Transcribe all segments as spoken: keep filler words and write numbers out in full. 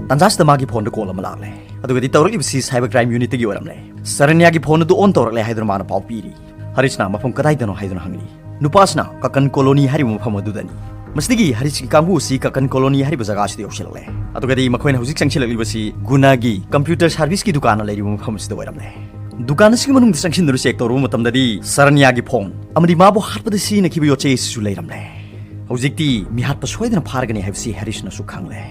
ꯇꯥꯟꯖꯥꯁꯤꯗ ꯃꯥꯒꯤ ꯐꯣꯟꯗ ꯀꯣꯜ ꯑꯃ ꯂꯥꯛꯂꯦ꯫ ꯑꯗꯨꯒꯗꯤ ꯇꯧꯔꯛꯂꯤꯕꯁꯤ ꯁꯥꯏꯕꯔ ꯀ꯭ꯔꯥꯏꯝ ꯌꯨꯅꯤꯠꯇꯒꯤ ꯑꯣꯏꯔꯝꯂꯦ꯫ ꯁꯔꯅ꯭ꯌꯥꯒꯤ ꯐꯣꯟ ꯑꯗꯨ ꯑꯣꯟ ꯇꯧꯔꯛꯂꯦ ꯍꯥꯏꯗꯨꯅ ꯃꯥꯅ ꯄꯥꯎ ꯄꯤꯔꯤ꯫ ꯍꯔꯤꯁꯅ ꯃꯐꯝ ꯀꯗꯥꯏꯗꯅꯣ ꯍꯥꯏꯗꯨꯅ ꯍꯪꯂꯤ꯫ ꯅꯨꯄꯥꯁꯤꯅ ꯀꯀꯟ ꯀꯣꯂꯣꯅꯤ ꯍꯥꯏꯔꯤꯕ ꯃꯐꯝ ꯑꯗꯨꯗꯅꯤ꯫ ꯃꯁꯤꯗꯒꯤ ꯍꯔꯤꯁꯀꯤ ꯀꯥꯡꯕꯨ ꯑꯁꯤ ꯀꯀꯟ ꯀꯣꯂꯣꯅꯤ ꯍꯥꯏꯔꯤꯕ ꯖꯒꯥ ꯑꯁꯤꯗ ꯌꯧꯁꯤꯜꯂꯛꯂꯦ꯫ ꯑꯗꯨꯒꯗꯤ ꯃꯈꯣꯏꯅ ꯍꯧꯖꯤꯛ ꯆꯪꯁꯤꯜꯂꯛꯂꯤꯕꯁꯤ ꯒꯨꯅꯥꯒꯤ ꯀꯝꯄ꯭ꯌꯨꯇꯔ ꯁꯥꯔꯚꯤꯁꯀꯤ ꯗꯨꯀꯥꯟ ꯂꯩꯔꯤꯕ ꯃꯐꯝ ꯑꯁꯤꯗ ꯑꯣꯏꯔꯝꯂꯦ꯫ ꯗꯨꯀꯥꯟ ꯑꯁꯤꯒꯤ ꯃꯅꯨꯡꯗ ꯆꯪꯁꯤꯟꯗꯨꯅ ꯆꯦꯛ ꯇꯧꯔꯨꯕ ꯃꯇꯝꯗꯗꯤ ꯁꯔꯅ꯭ꯌꯥꯒꯤ ꯐꯣꯟ ꯑꯃꯗꯤ ꯃꯥꯕꯨ ꯍꯥꯠꯄꯗ ꯁꯤꯖꯤꯟꯅꯈꯤꯕ ꯌꯣꯠꯆꯩ ꯑꯁꯤꯁꯨ ꯂꯩꯔꯝꯂꯦ꯫ ꯍꯧꯖꯤꯛꯇꯤ ꯃꯤꯍꯥꯠꯄ ꯁꯣꯏꯗꯅ ꯐꯥꯔꯒꯅꯤ ꯍꯥꯏꯕꯁꯤ ꯍꯔꯤꯁꯅꯁꯨ ꯈꯪꯂꯦ꯫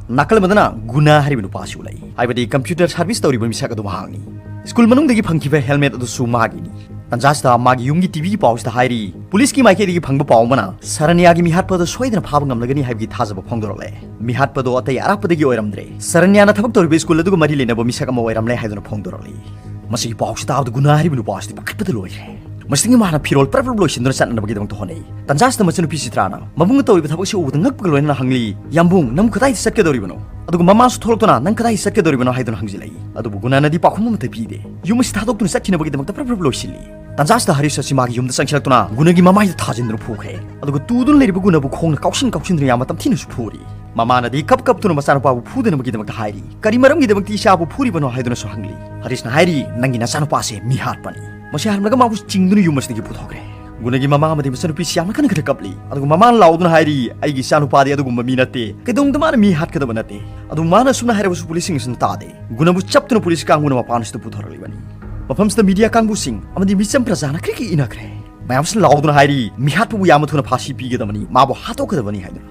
ꯅꯥꯀꯜ ꯑꯃꯗꯅ ꯒꯨꯅꯥ ꯍꯥꯏꯔꯤꯕ ꯅꯨꯄꯥ ꯑꯁꯤ ꯎꯠꯂꯛꯏ, ꯍꯥꯏꯕꯗꯤ ꯀꯝꯄ꯭ꯌꯨꯇꯔ ꯁꯥꯔꯚꯤꯁ ꯇꯧꯔꯤꯕ ꯃꯤꯁꯛ ꯑꯗꯨ ꯃꯍꯥꯛꯅꯤ꯫ ꯁ꯭ꯀꯨꯜ ꯃꯅꯨꯡꯗꯒꯤ ꯐꯪꯈꯤꯕ ꯍꯦꯜꯃꯦꯠ ꯑꯗꯨꯁꯨ ꯃꯥꯒꯤꯅꯤ꯫ ꯇꯟꯖꯥꯁꯤꯗ ꯃꯥꯒꯤ ꯌꯨꯝꯒꯤ ꯇꯤꯚꯤꯒꯤ ꯄꯥꯎꯁꯤꯗ ꯍꯥꯏꯔꯤ, ꯄꯨꯂꯤꯁꯀꯤ ꯃꯥꯏꯀꯩꯗꯒꯤ ꯐꯪꯕ ꯄꯥꯎ ꯑꯃꯅ ꯁꯔꯅ꯭ꯌꯥꯒꯤ ꯃꯤꯍꯥꯠꯄ ꯑꯗꯨ ꯁꯣꯏꯗꯅ ꯐꯥꯕ ꯉꯝꯂꯒꯅꯤ ꯍꯥꯏꯕꯒꯤ ꯊꯥꯖꯕ ꯐꯣꯡꯗꯣꯔꯛꯂꯦ꯫ ꯃꯤꯍꯥꯠꯄ ꯑꯗꯨ ꯑꯇꯩ ꯑꯔꯥꯞꯄꯗꯒꯤ ꯑꯣꯏꯔꯝꯗ꯭ꯔꯦ, ꯁꯔꯅ꯭ꯌꯥꯅ ꯊꯕꯛ ꯇꯧꯔꯤꯕ ꯁ꯭ꯀꯨꯜ ꯑꯗꯨꯒ ꯃꯔꯤ ꯂꯩꯅꯕ ꯃꯤꯁꯛ ꯑꯃ ꯑꯣꯏꯔꯝꯂꯦ ꯍꯥꯏꯗꯨꯅ ꯐꯣꯡꯗꯣꯔꯛꯂꯤ꯫ ꯃꯁꯤꯒꯤ ꯄꯥꯎꯁꯤ ꯇꯥꯕꯗ ꯒꯨꯅꯥ ꯍꯥꯏꯔꯤꯕ ꯅꯨꯄꯥ ꯑꯁꯤꯗꯤ ꯄꯥꯈꯠꯄꯗ ꯂꯣꯏꯈ꯭ꯔꯦ꯫ ꯃꯁꯤꯗꯒꯤ ꯃꯥꯅ ꯐꯤꯔꯣꯜ ꯄꯔꯞ ꯄꯔꯞ ꯂꯣꯏꯁꯤꯟꯗꯨꯅ ꯆꯠꯅꯅꯕꯒꯤꯗꯃꯛꯇ ꯍꯣꯠꯅꯩ꯫ ꯇꯟꯖꯥꯁꯤꯗ ꯃꯆꯟꯅꯨꯄꯤ ꯆꯤꯇ꯭ꯔꯥꯅ ꯃꯕꯨꯡꯅ ꯇꯧꯔꯤꯕ ꯊꯕꯛꯁꯤ ꯎꯕꯗ ꯉꯛꯄꯒ ꯂꯣꯏꯅꯅ ꯍꯪꯂꯤ, "ꯌꯥꯝꯕꯨꯡ, ꯅꯪ ꯀꯗꯥꯏꯗ ꯆꯠꯀꯗꯧꯔꯤꯕꯅꯣ?" ꯑꯗꯨꯒ ꯃꯃꯥꯁꯨ ꯊꯣꯛꯂꯛꯇꯨꯅ, "ꯅꯪ ꯀꯗꯥꯏꯗ ꯆꯠꯀꯗꯧꯔꯤꯕꯅꯣ?" ꯍꯥꯏꯗꯨꯅ ꯍꯪꯖꯤꯜꯂꯛꯏ꯫ ꯑꯗꯨꯕꯨ ꯒꯨꯅꯥꯅꯗꯤ ꯄꯥꯎꯈꯨꯝ ꯑꯃꯠꯇ ꯄꯤꯗꯦ꯫ ꯌꯨꯝ ꯑꯁꯤ ꯊꯥꯗꯣꯛꯇꯨꯅ ꯆꯠꯈꯤꯅꯕꯒꯤꯗꯃꯛꯇ ꯄꯔꯞ ꯄꯔꯞ ꯂꯣꯏꯁꯤꯜꯂꯤ꯫ ꯇꯟꯖꯥꯁꯤꯗ ꯍꯔꯤꯁ ꯑꯁꯤ ꯃꯥꯒꯤ ꯌꯨꯝꯗ ꯆꯪꯁꯤꯜꯂꯛꯇꯨꯅ ꯒꯨꯅꯥꯒꯤ ꯃꯃꯥꯏꯗ ꯊꯥꯖꯤꯟꯗꯨꯅ ꯐꯨꯈ꯭ꯔꯦ꯫ ꯑꯗꯨꯒ ꯇꯨꯗꯨꯅ ꯂꯩꯔꯤꯕ ꯒꯨꯅꯥꯕꯨ ꯈꯣꯡꯅ ꯀꯥꯎꯁꯤꯟ ꯀꯥꯎꯁꯤꯟꯗꯨꯅ ꯌꯥꯝꯅ ꯇꯝꯊꯤꯅꯁꯨ ꯐꯨꯔꯤ꯫ ꯃꯃꯥꯅꯗꯤ ꯀꯞ ꯀꯞꯇꯨꯅ ꯃꯆꯥꯅꯨꯄꯥꯕꯨ ꯐꯨꯗꯅꯕꯒꯤꯗꯃꯛꯇ ꯍꯥꯏꯔꯤ꯫ "ꯀꯔꯤ ꯃꯔꯝꯒꯤꯗꯃꯛꯇ ꯏꯆꯥꯕꯨ ꯐꯨꯔꯤꯕꯅꯣ?" ꯍꯥꯏꯗꯨꯅꯁꯨ ꯍꯪꯂꯤ꯫ ꯍꯔꯤꯁꯅ ꯍꯥꯏꯔꯤ, "ꯅꯪꯒꯤ ꯅꯆꯥꯅꯨꯄꯥꯁꯦ ꯃꯤꯍꯥꯠꯄꯅꯤ꯫" ꯃꯁꯤ ꯍꯥꯏꯔꯝꯂꯒ ꯃꯥꯕꯨ ꯆꯤꯡꯗꯨꯅ ꯌꯨꯝ ꯑꯁꯤꯗꯒꯤ ꯄꯨꯊꯣꯛꯈ꯭ꯔꯦ꯫ ꯒꯨꯅꯥꯒꯤ ꯃꯃꯥ ꯑꯃꯗꯤ ꯃꯆꯟꯅꯨꯄꯤꯁꯤ ꯌꯥꯝꯅ ꯀꯟꯅ ꯀꯟꯅ ꯀꯞꯂꯤ꯫ ꯑꯗꯨꯒ ꯃꯃꯥꯅ ꯂꯥꯎꯗꯨꯅ ꯍꯥꯏꯔꯤ, "ꯑꯩꯒꯤ ꯏꯆꯥꯅꯨꯄꯥꯗꯤ ꯑꯗꯨꯒꯨꯝꯕ ꯃꯤ ꯅꯠꯇꯦ, ꯀꯩꯗꯧꯅꯨꯡꯗ ꯃꯥꯅ ꯃꯤ ꯍꯥꯠꯀꯗꯕ ꯅꯠꯇꯦ꯫" ꯑꯗꯨ ꯃꯥꯅ ꯑꯁꯨꯝꯅ ꯍꯥꯏꯔꯕꯁꯨ ꯄꯨꯂꯤꯁꯁꯤꯡ ꯑꯁꯤꯅ ꯇꯥꯗꯦ꯫ ꯒꯨꯅꯥꯕꯨ ꯆꯞꯇꯨꯅ ꯄꯨꯂꯤꯁ ꯀꯥꯡꯕꯨꯅ ꯃꯄꯥꯟ ꯑꯁꯤꯗ ꯄꯨꯊꯣꯔꯛꯂꯤꯕꯅꯤ꯫ ꯃꯐꯝꯁꯤꯗ ꯃꯤꯗꯤꯌꯥ ꯀꯥꯡꯕꯨꯁꯤꯡ ꯑꯃꯗꯤ ꯃꯤꯆꯝ ꯄ꯭ꯔꯖꯥꯅ ꯀ꯭ꯔꯤꯛ ꯀ꯭ꯔꯤꯛ ꯏꯟꯅꯈ꯭ꯔꯦ꯫ ꯃꯌꯥꯝꯁꯤꯅ ꯂꯥꯎꯗꯨꯅ ꯍꯥꯏꯔꯤ, "ꯃꯤꯍꯥꯠꯄꯕꯨ ꯌꯥꯝꯅ ꯊꯨꯅ ꯐꯥꯁꯤ ꯄꯤꯒꯗꯕꯅꯤ, ꯃꯥꯕꯨ ꯍꯥꯠꯇꯣꯛꯀꯗꯕꯅꯤ" ꯍꯥꯏꯗꯨꯅ꯫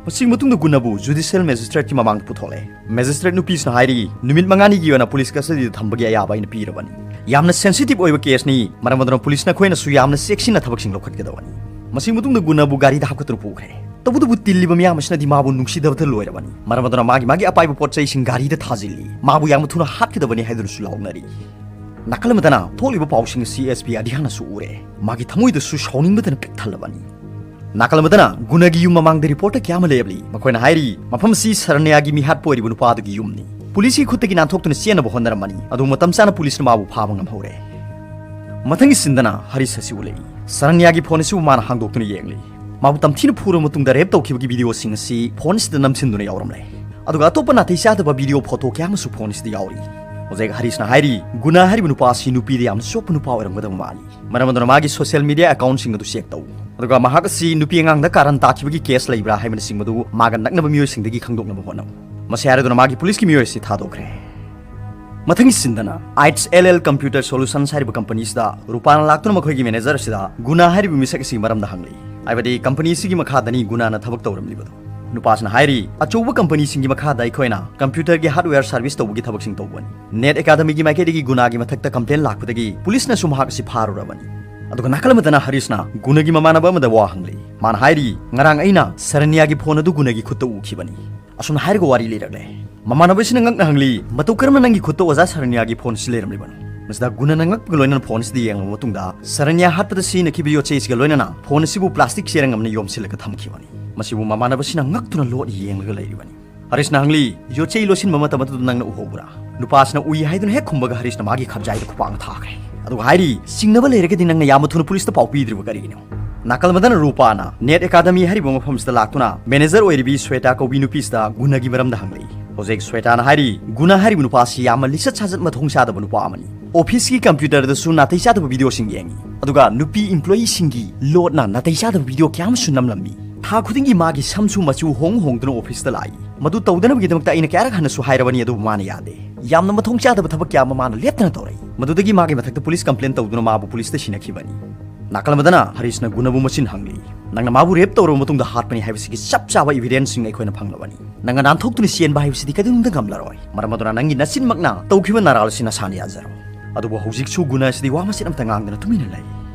ꯃꯁꯤꯒꯤ ꯃꯇꯨꯡꯗ ꯒꯨꯅꯥꯕꯨ ꯖꯨꯗꯤꯁꯤꯌꯦꯜ ꯃꯦꯖꯤꯁꯇ꯭ꯔꯦꯠꯀꯤ ꯃꯃꯥꯡꯗ ꯄꯨꯊꯣꯛꯂꯦ꯫ ꯃꯦꯖꯤꯁꯇ꯭ꯔꯦꯠ ꯅꯨꯄꯤꯁꯤꯅ ꯍꯥꯏꯔꯤ, "ꯅꯨꯃꯤꯠ ꯃꯉꯥꯅꯤꯒꯤ ꯑꯣꯏꯅ ꯄꯨꯂꯤꯁ ꯀꯁꯇꯗꯤꯗ ꯊꯝꯕꯒꯤ ꯑꯌꯥꯕ ꯑꯩꯅ ꯄꯤꯔꯕꯅꯤ꯫ ꯌꯥꯝꯅ ꯁꯦꯟꯁꯤꯇꯤꯚ ꯑꯣꯏꯕ ꯀꯦꯁꯅꯤ, ꯃꯔꯝ ꯑꯗꯨꯅ ꯄꯨꯂꯤꯁ ꯅꯈꯣꯏꯅꯁꯨ ꯌꯥꯝꯅ ꯆꯦꯛꯁꯤꯟꯅ ꯊꯕꯛꯁꯤꯡ ꯂꯧꯈꯠꯀꯗꯕꯅꯤ꯫" ꯃꯁꯤꯒꯤ ꯃꯇꯨꯡꯗ ꯒꯨꯅꯥꯕꯨ ꯒꯥꯔꯤꯗ ꯍꯥꯞꯀꯠꯇꯨꯅ ꯄꯨꯈ꯭ꯔꯦ꯫ ꯇꯧꯕꯇꯕꯨ ꯇꯤꯜꯂꯤꯕ ꯃꯤꯌꯥꯝ ꯑꯁꯤꯅꯗꯤ ꯃꯥꯕꯨ ꯅꯨꯡꯁꯤꯗꯕꯗ ꯂꯣꯏꯔꯕꯅꯤ꯫ ꯃꯔꯝ ꯑꯗꯨꯅ ꯃꯥꯒꯤ ꯃꯥꯒꯤ ꯑꯄꯥꯏꯕ ꯄꯣꯠ ꯆꯩꯁꯤꯡ ꯒꯥꯔꯤꯗ ꯊꯥꯖꯤꯜꯂꯤ꯫ ꯃꯥꯕꯨ ꯌꯥꯝꯅ ꯊꯨꯅ ꯍꯥꯠꯀꯗꯕꯅꯤ ꯍꯥꯏꯗꯨꯅꯁꯨ ꯂꯥꯎꯅꯔꯤ꯫ ꯅꯥꯀꯜ ꯑꯃꯗꯅ ꯊꯣꯛꯂꯤꯕ ꯄꯥꯎꯁꯤꯡ ꯑꯁꯤ ꯑꯦꯁ ꯄꯤ ꯑꯙꯤꯌꯥꯅꯁꯨ ꯎꯔꯦ꯫ ꯃꯥꯒꯤ ꯊꯃꯣꯏꯗꯁꯨ ꯁꯥꯎꯅꯤꯡꯕꯗꯅ ꯄꯤꯛ ꯊꯜꯂꯕꯅꯤ꯫ ꯅꯥꯀꯜ ꯑꯃꯗꯅ ꯒꯨꯅꯥꯒꯤ ꯌꯨꯝ ꯃꯃꯥꯡꯗ ꯔꯤꯄꯣꯔꯇꯔ ꯀꯌꯥ ꯑꯃ ꯂꯦꯞꯂꯤ꯫ ꯃꯈꯣꯏꯅ ꯍꯥꯏꯔꯤ, ꯃꯐꯝ ꯑꯁꯤ ꯁꯔꯅ꯭ꯌꯥꯒꯤ ꯃꯤꯍꯥꯠꯄ ꯑꯣꯏꯔꯤꯕ ꯅꯨꯄꯥ ꯑꯗꯨꯒꯤ ꯌꯨꯝꯅꯤ꯫ ꯄꯨꯂꯤꯁꯀꯤ ꯈꯨꯠꯇꯒꯤ ꯅꯥꯟꯊꯣꯛꯇꯨꯅ ꯆꯦꯟꯅꯕ ꯍꯣꯠꯅꯔꯝꯃꯅꯤ, ꯑꯗꯨꯕꯨ ꯃꯇꯝ ꯆꯥꯅ ꯄꯨꯂꯤꯁꯅ ꯃꯥꯕꯨ ꯐꯥꯕ ꯉꯝꯍꯧꯔꯦ꯫ ꯃꯊꯪꯒꯤ ꯁꯤꯟꯗꯅ ꯍꯔꯤꯁ ꯑꯁꯤ ꯎꯠꯂꯛꯏ꯫ ꯁꯔꯅ꯭ꯌꯥꯒꯤ ꯐꯣꯟ ꯑꯁꯤꯕꯨ ꯃꯥꯅ ꯍꯥꯡꯗꯣꯛꯇꯨꯅ ꯌꯦꯡꯂꯤ꯫ ꯃꯥꯕꯨ ꯇꯝꯊꯤꯅ ꯐꯨꯔꯕ ꯃꯇꯨꯡꯗ ꯔꯦꯞ ꯇꯧꯈꯤꯕꯒꯤ ꯚꯤꯗꯤꯑꯣꯁꯤꯡ ꯑꯁꯤ ꯐꯣꯟ ꯑꯁꯤꯗ ꯅꯝꯁꯤꯟꯗꯨꯅ ꯌꯥꯎꯔꯝꯂꯦ꯫ ꯑꯗꯨꯒ ꯑꯇꯣꯞꯄ ꯅꯥꯇꯩ ꯆꯥꯗꯕ ꯚꯤꯗꯤꯑꯣ ꯐꯣꯇꯣ ꯀꯌꯥ ꯑꯃꯁꯨ ꯐꯣꯟ ꯑꯁꯤꯗ ꯌꯥꯎꯔꯤ꯫ ꯍꯧꯖꯤꯛ ꯍꯔꯤꯁꯅ ꯍꯥꯏꯔꯤ, ꯒꯨꯅꯥ ꯍꯥꯏꯔꯤꯕ ꯅꯨꯄꯥ ꯑꯁꯤ ꯅꯨꯄꯤꯗ ꯌꯥꯝꯅ ꯆꯣꯞꯄ ꯅꯨꯄꯥ ꯑꯣꯏꯔꯝꯒꯗꯕ ꯃꯥꯜꯂꯤ꯫ ꯃꯔꯝ ꯑꯗꯨꯅ ꯃꯥꯒꯤ ꯁꯣꯁꯤꯌꯦꯜ ꯃꯤꯗꯤꯌꯥ ꯑꯦꯀꯥꯎꯟꯁꯤꯡ ꯑꯗꯨ ꯆꯦꯛ ꯇꯧ꯫ ꯑꯗꯨꯒ ꯃꯍꯥꯛ ꯑꯁꯤ ꯅꯨꯄꯤ ꯑꯉꯥꯡꯗ ꯀꯥꯔꯟ ꯇꯥꯈꯤꯕꯒꯤ ꯀꯦꯁ ꯂꯩꯕ꯭ꯔꯥ ꯍꯥꯏꯕꯅꯆꯤꯡꯕꯗꯨ ꯃꯥꯒ ꯅꯛꯅꯕ ꯃꯤꯑꯣꯏꯁꯤꯡꯗꯒꯤ ꯈꯪꯗꯣꯛꯅꯕ ꯍꯣꯠꯅꯧ꯫ ꯃꯁꯤ ꯍꯥꯏꯔꯗꯨꯅ ꯃꯥꯒꯤ ꯄꯨꯂꯤꯁꯀꯤ ꯃꯤꯑꯣꯏ ꯑꯁꯤ ꯊꯥꯗꯣꯛꯈ꯭ꯔꯦ꯫ ꯃꯊꯪꯒꯤ ꯁꯤꯟꯗꯅ ꯑꯥꯏꯠꯁ ꯑꯦꯜ ꯑꯦꯜ ꯀꯝꯄ꯭ꯌꯨꯇꯔ ꯁꯣꯂꯨꯁꯟꯁ ꯍꯥꯏꯔꯤꯕ ꯀꯝꯄꯅꯤꯁꯤꯗ ꯔꯨꯄꯥꯅ ꯂꯥꯛꯇꯨꯅ ꯃꯈꯣꯏꯒꯤ ꯃꯦꯅꯦꯖꯔ ꯑꯁꯤꯗ ꯒꯨꯅꯥ ꯍꯥꯏꯔꯤꯕ ꯃꯤꯁꯛ ꯑꯁꯤꯒꯤ ꯃꯔꯝꯗ ꯍꯪꯂꯤ꯫ ꯍꯥꯏꯕꯗꯤ ꯀꯝꯄꯅꯤ ꯑꯁꯤꯒꯤ ꯃꯈꯥꯗꯅꯤ ꯒꯨꯅꯥꯅ ꯊꯕꯛ ꯇꯧꯔꯝꯂꯤꯕꯗꯨ꯫ ꯅꯨꯄꯥꯁꯤꯅ ꯍꯥꯏꯔꯤ, "ꯑꯆꯧꯕ ꯀꯝꯄꯅꯤꯁꯤꯡꯒꯤ ꯃꯈꯥꯗ ꯑꯩꯈꯣꯏꯅ ꯀꯝꯄ꯭ꯌꯨꯇꯔꯒꯤ ꯍꯥꯔꯗꯋꯦꯌꯔ ꯁꯔꯚꯤꯁ ꯇꯧꯕꯒꯤ ꯊꯕꯛꯁꯤꯡ ꯇꯧꯕꯅꯤ꯫ ꯅꯦꯠ ꯑꯦꯀꯥꯗꯃꯤꯒꯤ ꯃꯥꯏꯀꯩꯗꯒꯤ ꯒꯨꯅꯥꯒꯤ ꯃꯊꯛꯇ ꯀꯝꯄ꯭ꯂꯦꯟ ꯂꯥꯛꯄꯗꯒꯤ ꯄꯨꯂꯤꯁꯅꯁꯨ ꯃꯍꯥꯛ ꯑꯁꯤ ꯐꯥꯔꯨꯔꯕꯅꯤ꯫" ꯑꯗꯨꯒ ꯅꯥꯀꯜ ꯑꯃꯗꯅ ꯍꯔꯤꯁꯅ ꯒꯨꯅꯥꯒꯤ ꯃꯃꯥꯟꯅꯕ ꯑꯃꯗ ꯋꯥ ꯍꯪꯂꯤ꯫ ꯃꯥꯅ ꯍꯥꯏꯔꯤ, "ꯉꯔꯥꯡ ꯑꯩꯅ ꯁꯔꯅ꯭ꯌꯥꯒꯤ ꯐꯣꯟ ꯑꯗꯨ ꯒꯨꯅꯥꯒꯤ ꯈꯨꯠꯇ ꯎꯈꯤꯕꯅꯤ꯫" ꯑꯁꯨꯝꯅ ꯍꯥꯏꯔꯒ ꯋꯥꯔꯤ ꯂꯤꯔꯛꯂꯦ꯫ ꯃꯃꯥꯟꯅꯕꯁꯤꯅ ꯉꯛꯅ ꯍꯪꯂꯤ, "ꯃꯇꯧ ꯀꯔꯝꯅ ꯅꯪꯒꯤ ꯈꯨꯠꯇ ꯑꯣꯖꯥ ꯁꯔꯅ꯭ꯌꯥꯒꯤ ꯐꯣꯟ ꯑꯁꯤ ꯂꯩꯔꯝꯂꯤꯕꯅꯣ?" ꯃꯁꯤꯗ ꯒꯨꯅꯥꯅ ꯉꯛꯄꯒ ꯂꯣꯏꯅꯅ ꯐꯣꯟ ꯑꯁꯤꯗ ꯌꯦꯡꯂꯕ ꯃꯇꯨꯡꯗ ꯁꯔꯅ꯭ꯌꯥ ꯍꯥꯠꯄꯗ ꯁꯤꯖꯤꯟꯅꯈꯤꯕ ꯌꯣꯠꯆꯩ ꯑꯁꯤꯒ ꯂꯣꯏꯅꯅ ꯐꯣꯟ ꯑꯁꯤꯕꯨ ꯄ꯭ꯂꯥꯁꯇꯤꯛ ꯆꯦꯔꯪ ꯑꯃꯅ ꯌꯣꯝꯁꯤꯜꯂꯒ ꯊꯝꯈꯤꯕꯅꯤ꯫ ꯃꯁꯤꯕꯨ ꯃꯃꯥꯟꯅꯕꯁꯤꯅ ꯉꯛꯇꯨꯅ ꯂꯣꯠꯅ ꯌꯦꯡꯂꯒ ꯂꯩꯔꯤꯕꯅꯤ꯫ ꯍꯔꯤꯁꯅ ꯍꯪꯂꯤ, "ꯌꯣꯠꯆꯩ ꯂꯣꯠꯁꯤꯟꯕ ꯃꯇꯝ ꯑꯗꯨꯗ ꯅꯪꯅ ꯎꯍꯧꯕ꯭ꯔꯥ?" ꯅꯨꯄꯥꯁꯤꯅ ꯎꯏ ꯍꯥꯏꯗꯨꯅ ꯍꯦꯛ ꯈꯨꯝꯕꯒ ꯍꯔꯤꯁꯅ ꯃꯥꯒꯤ ꯈꯞꯖꯥꯏꯗ ꯈꯨꯄꯥꯛꯅ ꯊꯥꯈ꯭ꯔꯦ꯫ ꯑꯗꯨꯒ ꯍꯥꯏꯔꯤ, "ꯆꯤꯡꯅꯕ ꯂꯩꯔꯒꯗꯤ ꯅꯪꯅ ꯌꯥꯝꯅ ꯊꯨꯅ ꯄꯨꯂꯤꯁꯇ ꯄꯥꯎ ꯄꯤꯗ꯭ꯔꯤꯕ ꯀꯔꯤꯒꯤꯅꯣ?" ꯅꯥꯀꯜ ꯑꯃꯗꯅ ꯔꯨꯄꯥꯅ ꯅꯦꯠ ꯑꯦꯀꯥꯗꯃꯤ ꯍꯥꯏꯔꯤꯕ ꯃꯐꯝꯁꯤꯗ ꯂꯥꯛꯇꯨꯅ ꯃꯦꯅꯦꯖꯔ ꯑꯣꯏꯔꯤꯕꯤ ꯁ꯭ꯋꯦꯇꯥ ꯀꯧꯕꯤ ꯅꯨꯄꯤꯁꯤꯗ ꯒꯨꯅꯥꯒꯤ ꯃꯔꯝꯗ ꯍꯪꯂꯛꯏ꯫ ꯍꯧꯖꯤꯛ ꯁ꯭ꯋꯦꯇꯥꯅ ꯍꯥꯏꯔꯤ, "ꯒꯨꯅꯥ ꯍꯥꯏꯔꯤꯕ ꯅꯨꯄꯥ ꯑꯁꯤ ꯌꯥꯝꯅ ꯂꯤꯆꯠ ꯁꯥꯖꯠ ꯃꯊꯣꯡ ꯆꯥꯗꯕ ꯅꯨꯄꯥ ꯑꯃꯅꯤ꯫ ꯑꯣꯐꯤꯁꯀꯤ ꯀꯝꯄ꯭ꯌꯨꯇꯔꯗꯁꯨ ꯅꯥꯇꯩ ꯆꯥꯗꯕ ꯚꯤꯗꯤꯑꯣꯁꯤꯡ ꯌꯦꯡꯉꯤ꯫ ꯑꯗꯨꯒ ꯅꯨꯄꯤ ꯏꯝꯄ꯭ꯂꯣꯌꯤꯁꯤꯡꯒꯤ ꯂꯣꯠꯅ ꯅꯥꯇꯩ ꯆꯥꯗꯕ ꯚꯤꯗꯤꯑꯣ ꯀꯌꯥ ꯑꯃꯁꯨ ꯅꯝꯂꯝꯃꯤ꯫ ꯊꯥ ꯈꯨꯗꯤꯡꯒꯤ ꯃꯥꯒꯤ ꯁꯝꯁꯨ ꯃꯆꯨ ꯍꯣꯡ ꯍꯣꯡꯗꯨꯅ ꯑꯣꯐꯤꯁꯇ ꯂꯥꯛꯏ꯫ ꯃꯗꯨ ꯇꯧꯗꯅꯕꯒꯤꯗꯃꯛꯇ ꯑꯩꯅ ꯀꯌꯥꯔꯛ ꯍꯟꯅꯁꯨ ꯍꯥꯏꯔꯕꯅꯤ, ꯑꯗꯨꯕꯨ ꯃꯥꯅ ꯌꯥꯗꯦ꯫ ꯌꯥꯝꯅ ꯃꯊꯣꯡ ꯆꯥꯗꯕ ꯊꯕꯛ ꯀꯌꯥ ꯑꯃ ꯃꯥꯅ ꯂꯦꯞꯇꯅ ꯇꯧꯔꯛꯏ꯫ ꯃꯗꯨꯗꯒꯤ ꯃꯥꯒꯤ ꯃꯊꯛꯇ ꯄꯨꯂꯤꯁ ꯀꯝꯄ꯭ꯂꯦꯟ ꯇꯧꯗꯨꯅ ꯃꯥꯕꯨ ꯄꯨꯂꯤꯁꯇ ꯁꯤꯟꯅꯈꯤꯕꯅꯤ꯫" ꯅꯥꯀꯜ ꯑꯃꯗꯅ ꯍꯔꯤꯁꯅ ꯒꯨꯅꯥꯕꯨ ꯃꯆꯤꯟ ꯍꯪꯂꯤ꯫ "ꯅꯪꯅ ꯃꯥꯕꯨ ꯔꯦꯞ ꯇꯧꯔꯕ ꯃꯇꯨꯡꯗ ꯍꯥꯠꯄꯅꯤ ꯍꯥꯏꯕꯁꯤꯒꯤ ꯆꯞ ꯆꯥꯕ ꯏꯚꯤꯗꯦꯟꯁꯁꯤꯡ ꯑꯩꯈꯣꯏꯅ ꯐꯪꯂꯕꯅꯤ꯫ ꯅꯪꯅ ꯅꯥꯟꯊꯣꯛꯇꯨꯅ ꯆꯦꯟꯕ ꯍꯥꯏꯕꯁꯤꯗꯤ ꯀꯩꯗꯧꯅꯨꯡꯗ ꯉꯝꯂꯔꯣꯏ꯫ ꯃꯔꯝ ꯑꯗꯨꯅ ꯅꯪꯒꯤ ꯅꯆꯤꯟꯃꯛꯅ ꯇꯧꯈꯤꯕ ꯅꯔꯥꯜ ꯑꯁꯤ ꯅꯁꯥꯅ ꯌꯥꯖꯔꯣ꯫" ꯑꯗꯨꯕꯨ ꯍꯧꯖꯤꯛꯁꯨ ꯒꯨꯅꯥ ꯑꯁꯤꯗꯤ ꯋꯥ ꯃꯆꯦꯠ ꯑꯃꯠꯇ ꯉꯥꯡꯗꯅ ꯇꯨꯃꯤꯟꯅ ꯂꯩ꯫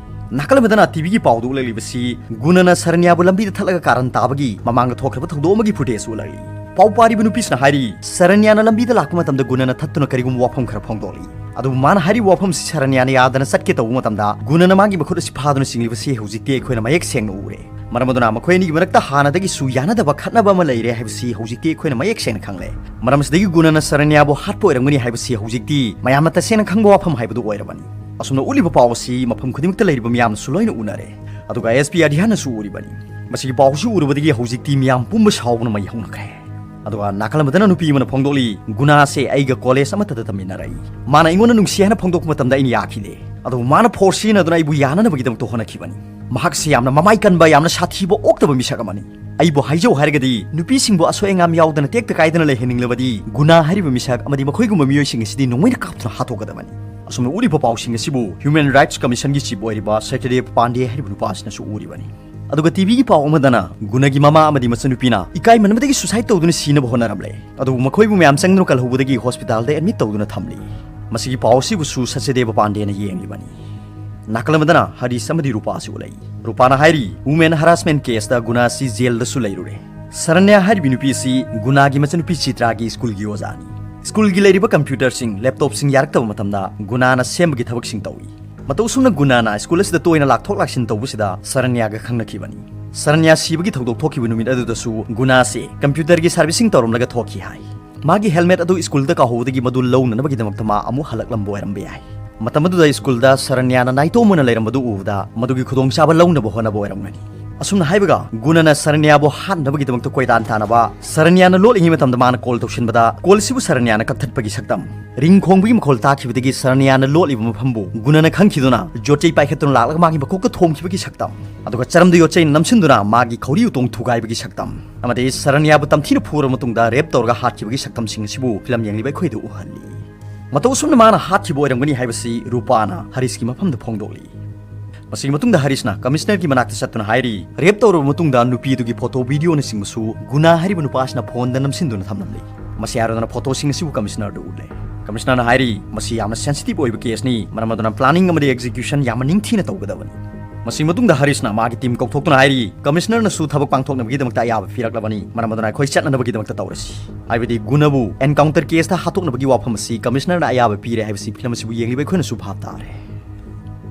ꯅꯥꯀꯜ ꯑꯃꯗꯅ ꯇꯤꯚꯤꯒꯤ ꯄꯥꯎꯗ ꯎꯠꯂꯛꯂꯤꯕꯁꯤ ꯒꯨꯅꯥꯅ ꯁꯔꯅ꯭ꯌꯥꯕꯨ ꯂꯝꯕꯤꯗ ꯊꯠꯂꯒ ꯀꯥꯔꯟ ꯇꯥꯕꯒꯤ ꯃꯃꯥꯡꯗ ꯊꯣꯛꯈ꯭ꯔꯕ ꯊꯧꯗꯣꯛ ꯑꯃꯒꯤ ꯐꯨꯇꯦꯖ ꯎꯠꯂꯛꯂꯤ꯫ ꯄꯥꯎ ꯄꯥꯔꯤꯕ ꯅꯨꯄꯤꯁꯤꯅ ꯍꯥꯏꯔꯤ, ꯁꯔꯅ꯭ꯌꯥꯅ ꯂꯝꯕꯤꯗ ꯂꯥꯛꯄ ꯃꯇꯝꯗ ꯒꯨꯅꯥꯅ ꯊꯠꯇꯨꯅ ꯀꯔꯤꯒꯨꯝꯕ ꯋꯥꯐꯝ ꯈꯔ ꯐꯣꯡꯗꯣꯛꯂꯤ꯫ ꯑꯗꯨꯕꯨ ꯃꯥꯅ ꯍꯥꯏꯔꯤꯕ ꯋꯥꯐꯝꯁꯤ ꯁꯔꯅ꯭ꯌꯥꯅ ꯌꯥꯗꯅ ꯆꯠꯀꯦ ꯇꯧꯕ ꯃꯇꯝꯗ ꯒꯨꯅꯥꯅ ꯃꯥꯒꯤ ꯃꯈꯨꯠ ꯑꯁꯤ ꯐꯥꯗꯨꯅ ꯆꯤꯡꯂꯤꯕꯁꯤ ꯍꯧꯖꯤꯛꯇꯤ ꯑꯩꯈꯣꯏꯅ ꯃꯌꯦꯛ ꯁꯦꯡꯅ ꯎꯔꯦ꯫ ꯃꯔꯝ ꯑꯗꯨꯅ ꯃꯈꯣꯏ ꯑꯅꯤꯒꯤ ꯃꯔꯛꯇ ꯍꯥꯟꯅꯗꯒꯤꯁꯨ ꯌꯥꯅꯗꯕ ꯈꯠꯅꯕ ꯑꯃ ꯂꯩꯔꯦ ꯍꯥꯏꯕꯁꯤ ꯍꯧꯖꯤꯛꯇꯤ ꯑꯩꯈꯣꯏꯅ ꯃꯌꯦꯛ ꯁꯦꯡꯅ ꯈꯪꯂꯦ꯫ ꯃꯔꯝ ꯑꯁꯤꯗꯒꯤ ꯒꯨꯅꯥꯅ ꯁꯔꯅ꯭ꯌꯥꯕꯨ ꯍꯥꯠꯄ ꯑꯣꯏꯔꯝꯒꯅꯤ ꯍꯥꯏꯕꯁꯤ ꯍꯧꯖꯤꯛꯇꯤ ꯃꯌꯥꯝꯅ ꯇꯁꯦꯡꯅ ꯈꯪꯕ ꯋꯥꯐꯝ ꯍꯥꯏꯕꯗꯨ ꯑꯣꯏꯔꯕꯅꯤ꯫ ꯑꯁꯨꯝꯅ ꯎꯠꯂꯤꯕ ꯄꯥꯎ ꯑꯁꯤ ꯃꯐꯝ ꯈꯨꯗꯤꯡꯃꯛꯇ ꯂꯩꯔꯤꯕ ꯃꯤꯌꯥꯝꯅꯁꯨ ꯂꯣꯏꯅ ꯎꯅꯔꯦ꯫ ꯑꯗꯨꯒ ꯑꯦꯁ ꯄꯤ ꯑꯙ꯭ꯌꯥꯟꯅꯁꯨ ꯎꯔꯤꯕꯅꯤ꯫ ꯃꯁꯤꯒꯤ ꯄꯥꯎꯁꯤ ꯎꯔꯨꯕꯗꯒꯤ ꯍꯧꯖꯤꯛꯇꯤ ꯃꯤꯌꯥꯝ ꯄꯨꯝꯕ ꯁꯥꯎꯕꯅ ꯃꯩ ꯍꯧꯅꯈ꯭ꯔꯦ꯫ ꯑꯗꯨꯒ ꯅꯥꯀꯜ ꯑꯃꯗꯅ ꯅꯨꯄꯤ ꯑꯃꯅ ꯐꯣꯡꯗꯣꯛꯂꯤ, "ꯒꯨꯅꯥꯁꯦ ꯑꯩꯒ ꯀꯣꯂꯦꯖ ꯑꯃꯠꯇꯗ ꯇꯝꯃꯤꯟꯅꯔꯛꯏ꯫ ꯃꯥꯅ ꯑꯩꯉꯣꯟꯗ ꯅꯨꯡꯁꯤ ꯍꯥꯏꯅ ꯐꯣꯡꯗꯣꯛꯄ ꯃꯇꯝꯗ ꯑꯩꯅ ꯌꯥꯈꯤꯗꯦ꯫ ꯑꯗꯨꯕꯨ ꯃꯥꯅ ꯐꯣꯔꯁ ꯁꯤꯖꯤꯟꯅꯗꯨꯅ ꯑꯩꯕꯨ ꯌꯥꯅꯅꯕꯒꯤꯗꯃꯛꯇ ꯍꯣꯠꯅꯈꯤꯕꯅꯤ꯫ ꯃꯍꯥꯛꯁꯤ ꯌꯥꯝꯅ ꯃꯃꯥꯏ ꯀꯟꯕ, ꯌꯥꯝꯅ ꯁꯥꯊꯤꯕ ꯑꯣꯛꯇꯕ ꯃꯤꯁꯛ ꯑꯃꯅꯤ꯫ ꯑꯩꯕꯨ ꯍꯥꯏꯖꯧ ꯍꯥꯏꯔꯒꯗꯤ ꯅꯨꯄꯤꯁꯤꯡꯕꯨ ꯑꯁꯣꯏ ꯑꯉꯥꯝ ꯌꯥꯎꯗꯅ ꯇꯦꯛꯇ ꯀꯥꯏꯗꯅ ꯂꯩꯍꯟꯅꯤꯡꯂꯕꯗꯤ ꯒꯨꯅꯥ ꯍꯥꯏꯔꯤꯕ ꯃꯤꯁꯛ ꯑꯃꯗꯤ ꯃꯈꯣꯏꯒꯨꯝꯕ ꯃꯤꯑꯣꯏꯁꯤꯡ ꯑꯁꯤꯗꯤ ꯅꯣꯡꯃꯩꯅ ꯀꯥꯞꯇꯨꯅ ꯍꯥꯠꯇꯣꯛꯀꯗꯕꯅꯤ"꯫ ꯑꯁꯨꯝꯅ ꯎꯔꯤꯕ ꯄꯥꯎꯁꯤꯡ ꯑꯁꯤꯕꯨ Human Rights Commissionꯒꯤ chief ꯑꯣꯏꯔꯤꯕ ꯁꯍꯗꯦꯕ ꯄꯥꯟꯗꯦ ꯍꯥꯏꯔꯤꯕ ꯅꯨꯄꯥ ꯑꯁꯤꯅꯁꯨ ꯎꯔꯤꯕꯅꯤ꯫ ꯑꯗꯨꯒ ꯇꯤꯚꯤꯒꯤ ꯄꯥꯎ ꯑꯃꯗꯅ ꯒꯨꯅꯒꯤ ꯃꯃꯥ ꯑꯃꯗꯤ ꯃꯆꯟꯅꯨꯄꯤꯅ ꯏꯀꯥꯏꯃꯟꯕꯗꯒꯤ suicide ꯇꯧꯗꯨꯅ ꯁꯤꯅꯕ ꯍꯣꯠꯅꯔꯝꯂꯦ꯫ ꯑꯗꯨꯕꯨ ꯃꯈꯣꯏꯕꯨ ꯃꯌꯥꯝ ꯆꯪꯗꯨꯅ ꯀꯜꯍꯧꯕꯗꯒꯤ hospitalꯗ admit ꯇꯧꯗꯨꯅ ꯊꯝꯂꯤ꯫ ꯃꯁꯤꯒꯤ ꯄꯥꯎ ꯑꯁꯤꯕꯨꯁꯨ ꯁꯆꯗꯦꯕ ꯄꯥꯟꯗꯦꯅ ꯌꯦꯡꯂꯤꯕꯅꯤ꯫ ꯅꯥꯀꯜ ꯑꯃꯗꯅ ꯍꯔꯤꯁ ꯑꯃꯗꯤ ꯔꯨꯄꯥ ꯑꯁꯤ ꯎꯠꯂꯛꯏ꯫ ꯔꯨꯄꯥꯅ ꯍꯥꯏꯔꯤ, women harassment caseꯇ ꯒꯨꯅꯥ ꯑꯁꯤ jailꯗꯁꯨ ꯂꯩꯔꯨꯔꯦ꯫ ꯁꯔꯅ꯭ꯌ ꯍꯥꯏꯔꯤꯕꯤ ꯅꯨꯄꯤ ꯑꯁꯤ ꯒꯨꯅꯥꯒꯤ ꯃꯆꯟꯅꯨꯄꯤ ꯆꯤꯇ꯭ꯔꯥꯒꯤ schoolꯒꯤ ꯑꯣꯖꯥꯅꯤ꯫ Schoolꯒꯤ ꯂꯩꯔꯤꯕ computerꯁꯤꯡ, laptopꯁꯤꯡ ꯌꯥꯔꯛꯇꯕ ꯃꯇꯝꯗ ꯒꯨꯅꯥꯅ ꯁꯦꯝꯕꯒꯤ ꯊꯕꯛꯁꯤꯡ ꯇꯧꯏ꯫ ꯃꯇꯧ ꯑꯁꯨꯝꯅ ꯒꯨꯅꯥꯅ school ꯑꯁꯤꯗ ꯇꯣꯏꯅ ꯂꯥꯛꯊꯣꯛ ꯂꯥꯛꯁꯤꯟ ꯇꯧꯕꯁꯤꯗ ꯁꯔꯅ꯭ꯌꯥꯒ ꯈꯪꯅꯈꯤꯕꯅꯤ꯫ ꯁꯔꯅ꯭ꯌꯥ ꯁꯤꯕꯒꯤ ꯊꯧꯗꯣꯛ ꯊꯣꯛꯈꯤꯕ ꯅꯨꯃꯤꯠ ꯑꯗꯨꯗꯁꯨ ꯒꯨꯅꯥꯁꯦ computerꯒꯤ servicing ꯇꯧꯔꯝꯂꯒ ꯊꯣꯛꯈꯤ ꯍꯥꯏ꯫ ꯃꯥꯒꯤ helmet ꯑꯗꯨ schoolꯗ ꯀꯥꯎꯍꯧꯕꯗꯒꯤ ꯃꯗꯨ ꯂꯧꯅꯅꯕꯒꯤꯗꯃꯛꯇ ꯃꯥ ꯑꯃꯨꯛ ꯍꯜꯂꯛꯂꯝꯕ ꯑꯣꯏꯔꯝꯕ ꯌꯥꯏ꯫ ꯃꯇꯝ ꯑꯗꯨꯗ schoolꯗ ꯁꯔꯅ꯭ꯌꯥꯅ ꯅꯥꯏꯇꯣꯝ ꯑꯣꯏꯅ ꯂꯩꯔꯝꯕꯗꯨ ꯎꯕꯗ ꯃꯗꯨꯒꯤ ꯈꯨꯗꯣꯡꯆꯥꯕ ꯂꯧꯅꯕ ꯍꯣꯠꯅꯕ ꯑꯣꯏꯔꯝꯒꯅꯤ꯫ ꯑꯁꯨꯝꯅ ꯍꯥꯏꯕꯒ ꯒꯨꯅꯅ ꯁꯔꯅ꯭ꯌꯥꯕꯨ ꯍꯥꯠꯅꯕꯒꯤꯗꯃꯛꯇ ꯀꯣꯏꯇꯥꯟ ꯇꯥꯟꯅꯕ, ꯁꯔꯅ꯭ꯌꯥꯅ ꯂꯣꯠꯂꯤꯉꯩ ꯃꯇꯝꯗ ꯃꯥꯅ call ꯇꯧꯁꯤꯟꯕꯗ call ꯑꯁꯤꯕꯨ ꯁꯔꯅ꯭ꯌꯥꯅ ꯀꯛꯊꯠꯄꯒꯤ ꯁꯛꯇꯝ, ring ꯈꯣꯡꯕꯒꯤ ꯃꯈꯣꯜ ꯇꯥꯈꯤꯕꯗꯒꯤ ꯁꯔꯅ꯭ꯌꯥꯅ ꯂꯣꯠꯂꯤꯕ ꯃꯐꯝꯕꯨ ꯒꯨꯅꯅ ꯈꯪꯈꯤꯗꯨꯅ ꯌꯣꯠꯆꯩ ꯄꯥꯏꯈꯠꯇꯨꯅ ꯂꯥꯛꯂꯒ ꯃꯥꯒꯤ ꯃꯀꯣꯛꯇ ꯊꯣꯝꯈꯤꯕꯒꯤ ꯁꯛꯇꯝ, ꯑꯗꯨꯒ ꯆꯔꯝꯗ ꯌꯣꯠꯆꯩꯅ ꯅꯝꯁꯤꯟꯗꯨꯅ ꯃꯥꯒꯤ ꯈꯧꯔꯤ ꯎꯇꯣꯡ ꯊꯨꯒꯥꯏꯕꯒꯤ ꯁꯛꯇꯝ, ꯑꯃꯗꯤ ꯁꯔꯅ꯭ꯌꯥꯕꯨ ꯇꯝꯊꯤꯅ ꯐꯨꯔꯕ ꯃꯇꯨꯡꯗ rape ꯇꯧꯔꯒ ꯍꯥꯠꯈꯤꯕꯒꯤ ꯁꯛꯇꯝꯁꯤꯡ ꯑꯁꯤꯕꯨ ꯐꯤꯂꯝ ꯌꯦꯡꯂꯤꯕ ꯑꯩꯈꯣꯏꯗ ꯎꯍꯜꯂꯤ꯫ ꯃꯇꯧ ꯑꯁꯨꯝꯅ ꯃꯥꯅ ꯍꯥꯠꯈꯤꯕ ꯑꯣꯏꯔꯝꯒꯅꯤ ꯍꯥꯏꯕꯁꯤ ꯔꯨꯄꯥꯅ ꯍꯔꯤꯁꯀꯤ ꯃꯐꯝꯗ ꯐꯣꯡꯗꯣꯛꯂꯤ꯫ ꯃꯁꯤꯒꯤ ꯃꯇꯨꯡꯗ ꯍꯔꯤꯁꯅ commissionerꯒꯤ ꯃꯅꯥꯛꯇ ꯆꯠꯇꯨꯅ ꯍꯥꯏꯔꯤ, rape ꯇꯧꯔꯕ ꯃꯇꯨꯡꯗ ꯅꯨꯄꯤꯗꯨꯒꯤ photo videoꯅꯆꯤꯡꯕꯁꯨ ꯒꯨꯅꯥ ꯍꯥꯏꯔꯤꯕ ꯅꯨꯄꯥꯁꯤꯅ phoneꯗ ꯅꯝꯁꯤꯟꯗꯨꯅ ꯊꯝꯂꯝꯂꯤ꯫ ꯃꯁꯤ ꯍꯥꯏꯔꯗꯨꯅ photoꯁꯤꯡ ꯑꯁꯤꯕꯨ commissionerꯗ ꯎꯠꯂꯦ꯫ Commissionerꯅ ꯍꯥꯏꯔꯤ, "ꯃꯁꯤ ꯌꯥꯝꯅ sensitive ꯑꯣꯏꯕ caseꯅꯤ, ꯃꯔꯝ ꯑꯗꯨꯅ planning ꯑꯃꯗꯤ execution ꯌꯥꯝꯅ ꯅꯤꯡꯊꯤꯅ ꯇꯧꯒꯗꯕꯅꯤ"꯫ ꯃꯁꯤꯒꯤ ꯃꯇꯨꯡꯗ ꯍꯔꯤꯁꯅ ꯃꯥꯒꯤ team ꯀꯧꯊꯣꯛꯇꯨꯅ ꯍꯥꯏꯔꯤ, "Commissionerꯅꯁꯨ ꯊꯕꯛ ꯄꯥꯡꯊꯣꯛꯅꯕꯒꯤꯗꯃꯛꯇ ꯑꯌꯥꯕ ꯄꯤꯔꯛꯂꯕꯅꯤ, ꯃꯔꯝ ꯑꯗꯨꯅ ꯑꯩꯈꯣꯏ ꯆꯠꯅꯅꯕꯒꯤꯗꯃꯛꯇ ꯇꯧꯔꯁꯤ"꯫ ꯍꯥꯏꯕꯗꯤ ꯒꯨꯅꯕꯨ encounter caseꯇ ꯍꯥꯠꯇꯣꯛꯅꯕꯒꯤ ꯋꯥꯐꯝ ꯑꯁꯤ commissionerꯅ ꯑꯌꯥꯕ ꯄꯤꯔꯦ ꯍꯥꯏꯕꯁꯤ ꯐꯤꯂꯝ ꯑꯁꯤꯕꯨ ꯌꯦꯡꯂꯤꯕ ꯑꯩꯈꯣꯏꯅꯁꯨ ꯚꯥꯞ ꯇꯥꯔꯦ꯫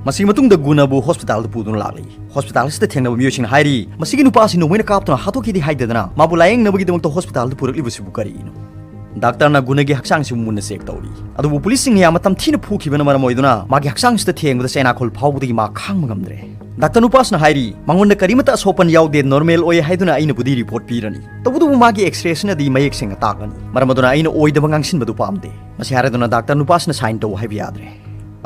ꯃꯁꯤꯒꯤ ꯃꯇꯨꯡꯗ ꯒꯨꯅꯕꯨ hospitalꯗ ꯄꯨꯗꯨꯅ ꯂꯥꯛꯂꯤ꯫ Hospital ꯑꯁꯤꯗ ꯊꯦꯡꯅꯕ ꯃꯤꯑꯣꯏꯁꯤꯡꯅ ꯍꯥꯏꯔꯤ, "ꯃꯁꯤꯒꯤ ꯅꯨꯄꯥ ꯑꯁꯤ ꯅꯣꯡꯃꯩꯅ ꯀꯥꯞꯇꯨꯅ ꯍꯥꯠꯇꯣꯛꯈꯤꯗꯦ ꯍꯥꯏꯗꯗꯅ ꯃꯥꯕꯨ ꯂꯥꯌꯦꯡꯅꯕꯒꯤꯗꯃꯛꯇ hospitalꯗ ꯄꯨꯔꯛꯂꯤꯕꯁꯤꯕꯨ ꯀꯔꯤꯅꯣ?" ꯗꯥꯛꯇꯔꯅ ꯒꯨꯅꯒꯤ ꯍꯛꯆꯥꯡꯁꯤ ꯃꯨꯟꯅ ꯆꯦꯛ ꯇꯧꯔꯤ꯫ ꯑꯗꯨꯕꯨ ꯄꯨꯂꯤꯁꯁꯤꯡꯅ ꯌꯥꯝꯅ ꯇꯝꯊꯤꯅ ꯐꯨꯈꯤꯕꯅ ꯃꯔꯝ ꯑꯣꯏꯗꯨꯅ ꯃꯥꯒꯤ ꯍꯛꯆꯥꯡꯁꯤꯗ ꯊꯦꯡꯕꯗ ꯆꯩꯅꯥꯈꯣꯜ ꯐꯥꯎꯕꯗꯒꯤ ꯃꯥ ꯈꯥꯡꯕ ꯉꯝꯗ꯭ꯔꯦ꯫ ꯗꯥꯛꯇꯔ ꯅꯨꯄꯥꯁꯤꯅ ꯍꯥꯏꯔꯤ, ꯃꯉꯣꯟꯗ ꯀꯔꯤꯃꯠꯇ ꯑꯁꯣꯛꯄꯟ ꯌꯥꯎꯗꯦ, ꯅꯣꯔꯃꯦꯜ ꯑꯣꯏ ꯍꯥꯏꯗꯨꯅ ꯑꯩꯅꯕꯨꯗꯤ ꯔꯤꯄꯣꯔꯠ ꯄꯤꯔꯅꯤ꯫ ꯇꯧꯕꯇꯕꯨ ꯃꯥꯒꯤ ꯑꯦꯛꯁꯔꯦꯁꯤꯅꯗꯤ ꯃꯌꯦꯛ ꯁꯦꯡꯅ ꯇꯥꯛꯂꯅꯤ꯫ ꯃꯔꯝ ꯑꯗꯨꯅ ꯑꯩꯅ ꯑꯣꯏꯗꯕ ꯉꯥꯡꯁꯤꯟꯕꯗꯨ ꯄꯥꯝꯗꯦ꯫ ꯃꯁꯤ ꯍꯥꯏꯔꯗꯨꯅ ꯗꯥꯛꯇꯔ ꯅꯨꯄꯥꯁꯤꯅ ꯁꯥꯏꯟ ꯇꯧ ꯍꯥꯏꯕ ꯌꯥꯗ꯭ꯔꯦ꯫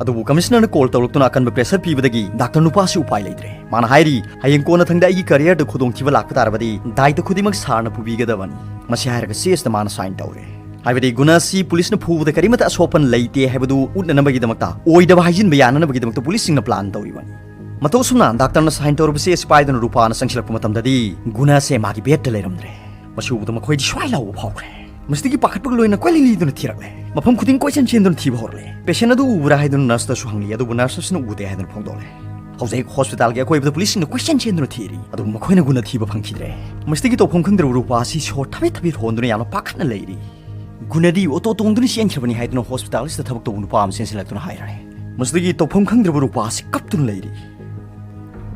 ꯑꯗꯨꯕꯨ ꯀꯃꯤꯁꯅꯔꯅ ꯀꯣꯜ ꯇꯧꯔꯛꯇꯨꯅ ꯑꯀꯟꯕ ꯄ꯭ꯔꯦꯁꯔ ꯄꯤꯕꯗꯒꯤ ꯗꯥꯛꯇꯔ ꯅꯨꯄꯥꯁꯤ ꯎꯄꯥꯏ ꯂꯩꯇ꯭ꯔꯦ꯫ ꯃꯥꯅ ꯍꯥꯏꯔꯤ, ꯍꯌꯦꯡ ꯀꯣꯟꯅꯊꯪꯗ ꯑꯩꯒꯤ ꯀꯔꯤꯌꯔꯗ ꯈꯨꯗꯣꯡꯊꯤꯕ ꯂꯥꯛꯄ ꯇꯥꯔꯕꯗꯤ ꯗꯥꯏꯇ ꯈꯨꯗꯤꯡꯃꯛ ꯁꯥꯔꯅ ꯄꯨꯕꯤꯒꯗꯕꯅꯤ꯫ ꯃꯁꯤ ꯍꯥꯏꯔꯒ ꯆꯦꯁꯤꯗ ꯃꯥꯅ ꯁꯥꯏꯟ ꯇꯧꯔꯦ꯫ ꯍꯥꯏꯕꯗꯤ ꯒꯨꯅ ꯑꯁꯤ ꯄꯨꯂꯤꯁꯅ ꯐꯨꯕꯗ ꯀꯔꯤꯃꯠꯇ ꯑꯁꯣꯛꯄꯟ ꯂꯩꯇꯦ ꯍꯥꯏꯕꯗꯨ ꯎꯠꯅꯅꯕꯒꯤꯗꯃꯛꯇ, ꯑꯣꯏꯗꯕ ꯍꯥꯏꯖꯤꯟꯕ ꯌꯥꯅꯅꯕꯒꯤꯗꯃꯛꯇ ꯄꯨꯂꯤꯁꯁꯤꯡꯅ ꯄ꯭ꯂꯥꯟ ꯇꯧꯔꯤꯕꯅꯤ꯫ ꯃꯇꯧ ꯑꯁꯨꯝꯅ ꯗꯥꯛꯇꯔꯅ ꯁꯥꯏꯟ ꯇꯧꯔꯕ ꯆꯦ ꯑꯁꯤ ꯄꯥꯏꯗꯨꯅ ꯔꯨꯄꯥꯅ ꯆꯪꯁꯤꯜꯂꯛꯄ ꯃꯇꯝꯗꯗꯤ ꯒꯨꯅ ꯑꯁꯦ ꯃꯥꯒꯤ ꯕꯦꯗꯇ ꯂꯩꯔꯝꯗ꯭ꯔꯦ꯫ ꯃꯁꯤ ꯎꯕꯗ ꯃꯈꯣꯏꯗꯤ ꯁ꯭ꯋꯥꯏ ꯂꯥꯎꯕ ꯐꯥꯎꯈ꯭ꯔꯦ꯫ ꯃꯁꯤꯗꯒꯤ ꯄꯥꯈꯠꯄꯒ ꯂꯣꯏꯅ ꯀꯣꯏꯂꯤ ꯂꯤꯗꯨꯅ ꯊꯤꯔꯛꯂꯦ꯫ ꯃꯐꯝ ꯈꯨꯗꯤꯡ ꯀꯣꯏꯆꯦꯟ ꯆꯦꯟꯗꯨꯅ ꯊꯤꯕ ꯍꯧꯔꯛꯂꯦ꯫ ꯄꯦꯁꯦꯟ ꯑꯗꯨ ꯎꯕ꯭ꯔꯥ ꯍꯥꯏꯗꯨꯅ ꯅꯔꯁꯇꯁꯨ ꯍꯪꯂꯤ, ꯑꯗꯨꯕꯨ ꯅꯔꯁ ꯑꯁꯤꯅ ꯎꯗꯦ ꯍꯥꯏꯗꯨꯅ ꯐꯣꯡꯗꯣꯛꯂꯦ꯫ ꯍꯧꯖꯤꯛ ꯍꯣꯁꯄꯤꯇꯥꯜꯒꯤ ꯑꯀꯣꯏꯕꯗ ꯄꯨꯂꯤꯁꯁꯤꯡꯅ ꯀꯣꯏꯆꯦꯟ ꯆꯦꯟꯗꯨꯅ ꯊꯤꯔꯤ, ꯑꯗꯨꯕꯨ ꯃꯈꯣꯏꯅ ꯒꯨꯅ ꯊꯤꯕ ꯐꯪꯈꯤꯗ꯭ꯔꯦ꯫ ꯃꯁꯤꯗꯒꯤ ꯇꯧꯐꯝ ꯈꯪꯗ꯭ꯔꯕ ꯔꯨꯄꯥ ꯑꯁꯤ ꯁꯣꯔ ꯊꯕꯦꯠ ꯊꯕꯦꯠ ꯍꯣꯟꯗꯨꯅ ꯌꯥꯝꯅ ꯄꯥꯈꯠꯅ ꯂꯩꯔꯤ꯫ ꯒꯨꯅꯗꯤ ꯑꯣꯇꯣ ꯇꯣꯡꯗꯨꯅ ꯆꯦꯟꯈ꯭ꯔꯕꯅꯤ ꯍꯥꯏꯗꯨꯅ ꯍꯣꯁꯄꯤꯇꯥꯜ ꯑꯁꯤꯗ ꯊꯕꯛ ꯇꯧꯕ ꯅꯨꯄꯥ ꯑꯃ ꯆꯦꯟꯁꯤꯜꯂꯛꯇꯨꯅ ꯍꯥꯏꯔꯦ꯫ ꯃꯁꯤꯗꯒꯤ ꯇꯧꯐꯝ ꯈꯪꯗ꯭ꯔꯕ ꯔꯨꯄꯥ ꯑꯁꯤ ꯀꯞꯇꯨꯅ ꯂꯩꯔꯤ꯫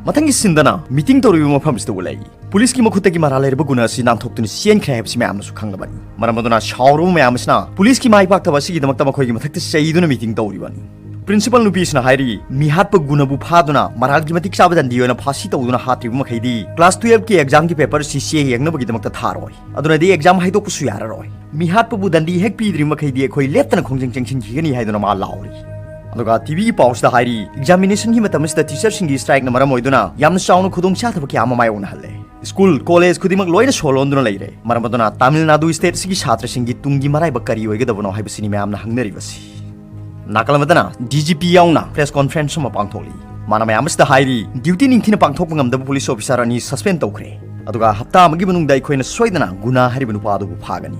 ꯃꯊꯪꯒꯤ ꯁꯤꯟꯗꯅ ꯃꯤꯇꯤꯡ ꯇꯧꯔꯤꯕ ꯃꯐꯝꯁꯤꯗ ꯎꯠꯂꯛꯏ꯫ ꯄꯨꯂꯤꯁꯀꯤ ꯃꯈꯨꯠꯇꯒꯤ ꯃꯔꯥꯜ ꯂꯩꯔꯕ ꯒꯨꯅ ꯑꯁꯤ ꯅꯥꯟꯊꯣꯛꯇꯨꯅ ꯆꯦꯟꯈ꯭ꯔꯦ ꯍꯥꯏꯕꯁꯤ ꯃꯌꯥꯝꯅꯁꯨ ꯈꯪꯂꯕꯅꯤ꯫ ꯃꯔꯝ ꯑꯗꯨꯅ ꯁꯥꯎꯔꯕ ꯃꯌꯥꯝ ꯑꯁꯤꯅ ꯄꯨꯂꯤꯁꯀꯤ ꯃꯥꯏ ꯄꯥꯛꯇꯕ ꯑꯁꯤꯒꯤꯗꯃꯛꯇ ꯃꯈꯣꯏꯒꯤ ꯃꯊꯛꯇ ꯆꯩꯗꯨꯅ ꯃꯤꯇꯤꯡ ꯇꯧꯔꯤꯕꯅꯤ꯫ ꯄ꯭ꯔꯤꯟꯁꯤꯄꯜ ꯅꯨꯄꯤꯁꯤꯅ ꯍꯥꯏꯔꯤ, ꯃꯤꯍꯥꯠꯄ ꯒꯨꯅꯕꯨ ꯐꯥꯗꯨꯅ ꯃꯔꯥꯜꯒꯤ ꯃꯇꯤꯛ ꯆꯥꯕ ꯗꯟꯗꯤ ꯑꯣꯏꯅ ꯐꯥꯁꯤ ꯇꯧꯗꯨꯅ ꯍꯥꯠꯇ꯭ꯔꯤꯕ ꯃꯈꯩꯗꯤ ꯀ꯭ꯂꯥꯁ ꯇꯨꯌꯦꯜꯐꯀꯤ ꯑꯦꯛꯖꯥꯝꯒꯤ ꯄꯦꯄꯔꯁꯤ ꯆꯦ ꯌꯦꯡꯅꯕꯒꯤꯗꯃꯛꯇ ꯊꯥꯔꯣꯏ꯫ ꯑꯗꯨꯅꯗꯤ ꯑꯦꯛꯖꯥꯝ ꯍꯥꯏꯗꯣꯛꯄꯁꯨ ꯌꯥꯔꯔꯣꯏ꯫ ꯃꯤꯍꯥꯠꯄꯕꯨ ꯗꯟꯗꯤ ꯍꯦꯛ ꯄꯤꯗ꯭ꯔꯤꯕ ꯃꯈꯩꯗꯤ ꯑꯩꯈꯣꯏ ꯂꯦꯞꯇꯅ ꯈꯣꯡꯖꯪ ꯆꯪꯁꯤꯟꯈꯤꯒꯅꯤ ꯍꯥꯏꯗꯨꯅ ꯃꯥ ꯂꯥꯎꯔꯤ꯫ ꯑꯗꯨꯒ ꯇꯤꯚꯤꯒꯤ ꯄꯥꯎꯁꯤꯗ ꯍꯥꯏꯔꯤ, ꯑꯦꯛꯖꯥꯃꯤꯅꯦꯁꯟꯒꯤ ꯃꯇꯝ ꯑꯁꯤꯗ ꯇꯤꯆꯔꯁꯤꯡꯒꯤ ꯁ꯭ꯇ꯭ꯔꯥꯏꯛꯅ ꯃꯔꯝ ꯑꯣꯏꯗꯨꯅ ꯌꯥꯝꯅ ꯆꯥꯎꯅ ꯈꯨꯗꯣꯡꯆꯥꯗꯕ ꯀꯌꯥ ꯑꯃ ꯃꯥꯌꯣꯛꯅꯍꯜꯂꯦ꯫ ꯁ꯭ꯀꯨꯜ, ꯀꯣꯂꯦꯖ ꯈꯨꯗꯤꯡꯃꯛ ꯂꯣꯏꯅ ꯁꯣ ꯂꯣꯟꯗꯨꯅ ꯂꯩꯔꯦ꯫ ꯃꯔꯝ ꯑꯗꯨꯅ ꯇꯥꯃꯤꯜ ꯅꯥꯗꯨ ꯁ꯭ꯇꯦꯠ ꯑꯁꯤꯒꯤ ꯁꯥꯇ꯭ꯔꯁꯤꯡꯒꯤ ꯇꯨꯡꯒꯤ ꯃꯔꯥꯏꯕꯛ ꯀꯔꯤ ꯑꯣꯏꯒꯗꯕꯅꯣ ꯍꯥꯏꯕꯁꯤꯅꯤ ꯃꯌꯥꯝꯅ ꯍꯪꯅꯔꯤꯕꯁꯤ꯫ ꯅꯥꯀꯜ ꯑꯃꯗꯅ ꯗꯤ ꯖꯤ ꯄꯤ ꯌꯥꯎꯅ ꯄ꯭ꯔꯦꯁ ꯀꯣꯟꯐꯔꯦꯟꯁ ꯑꯃ ꯄꯥꯡꯊꯣꯛꯂꯤ꯫ ꯃꯥꯅ ꯃꯌꯥꯝ ꯑꯁꯤꯗ ꯍꯥꯏꯔꯤ, ꯗ꯭ꯌꯨꯇꯤ ꯅꯤꯡꯊꯤꯅ ꯄꯥꯡꯊꯣꯛꯄ ꯉꯝꯗꯕ ꯄꯨꯂꯤꯁ ꯑꯣꯐꯤꯁꯥꯔ ꯑꯅꯤ ꯁꯁꯄꯦꯟ ꯇꯧꯈ꯭ꯔꯦ꯫ ꯑꯗꯨꯒ ꯍꯞꯇꯥ ꯑꯃꯒꯤ ꯃꯅꯨꯡꯗ ꯑꯩꯈꯣꯏꯅ ꯁꯣꯏꯗꯅ ꯒꯨꯅꯥ ꯍꯥꯏꯔꯤꯕ ꯅꯨꯄꯥ ꯑꯗꯨꯕꯨ ꯐꯥꯒꯅꯤ꯫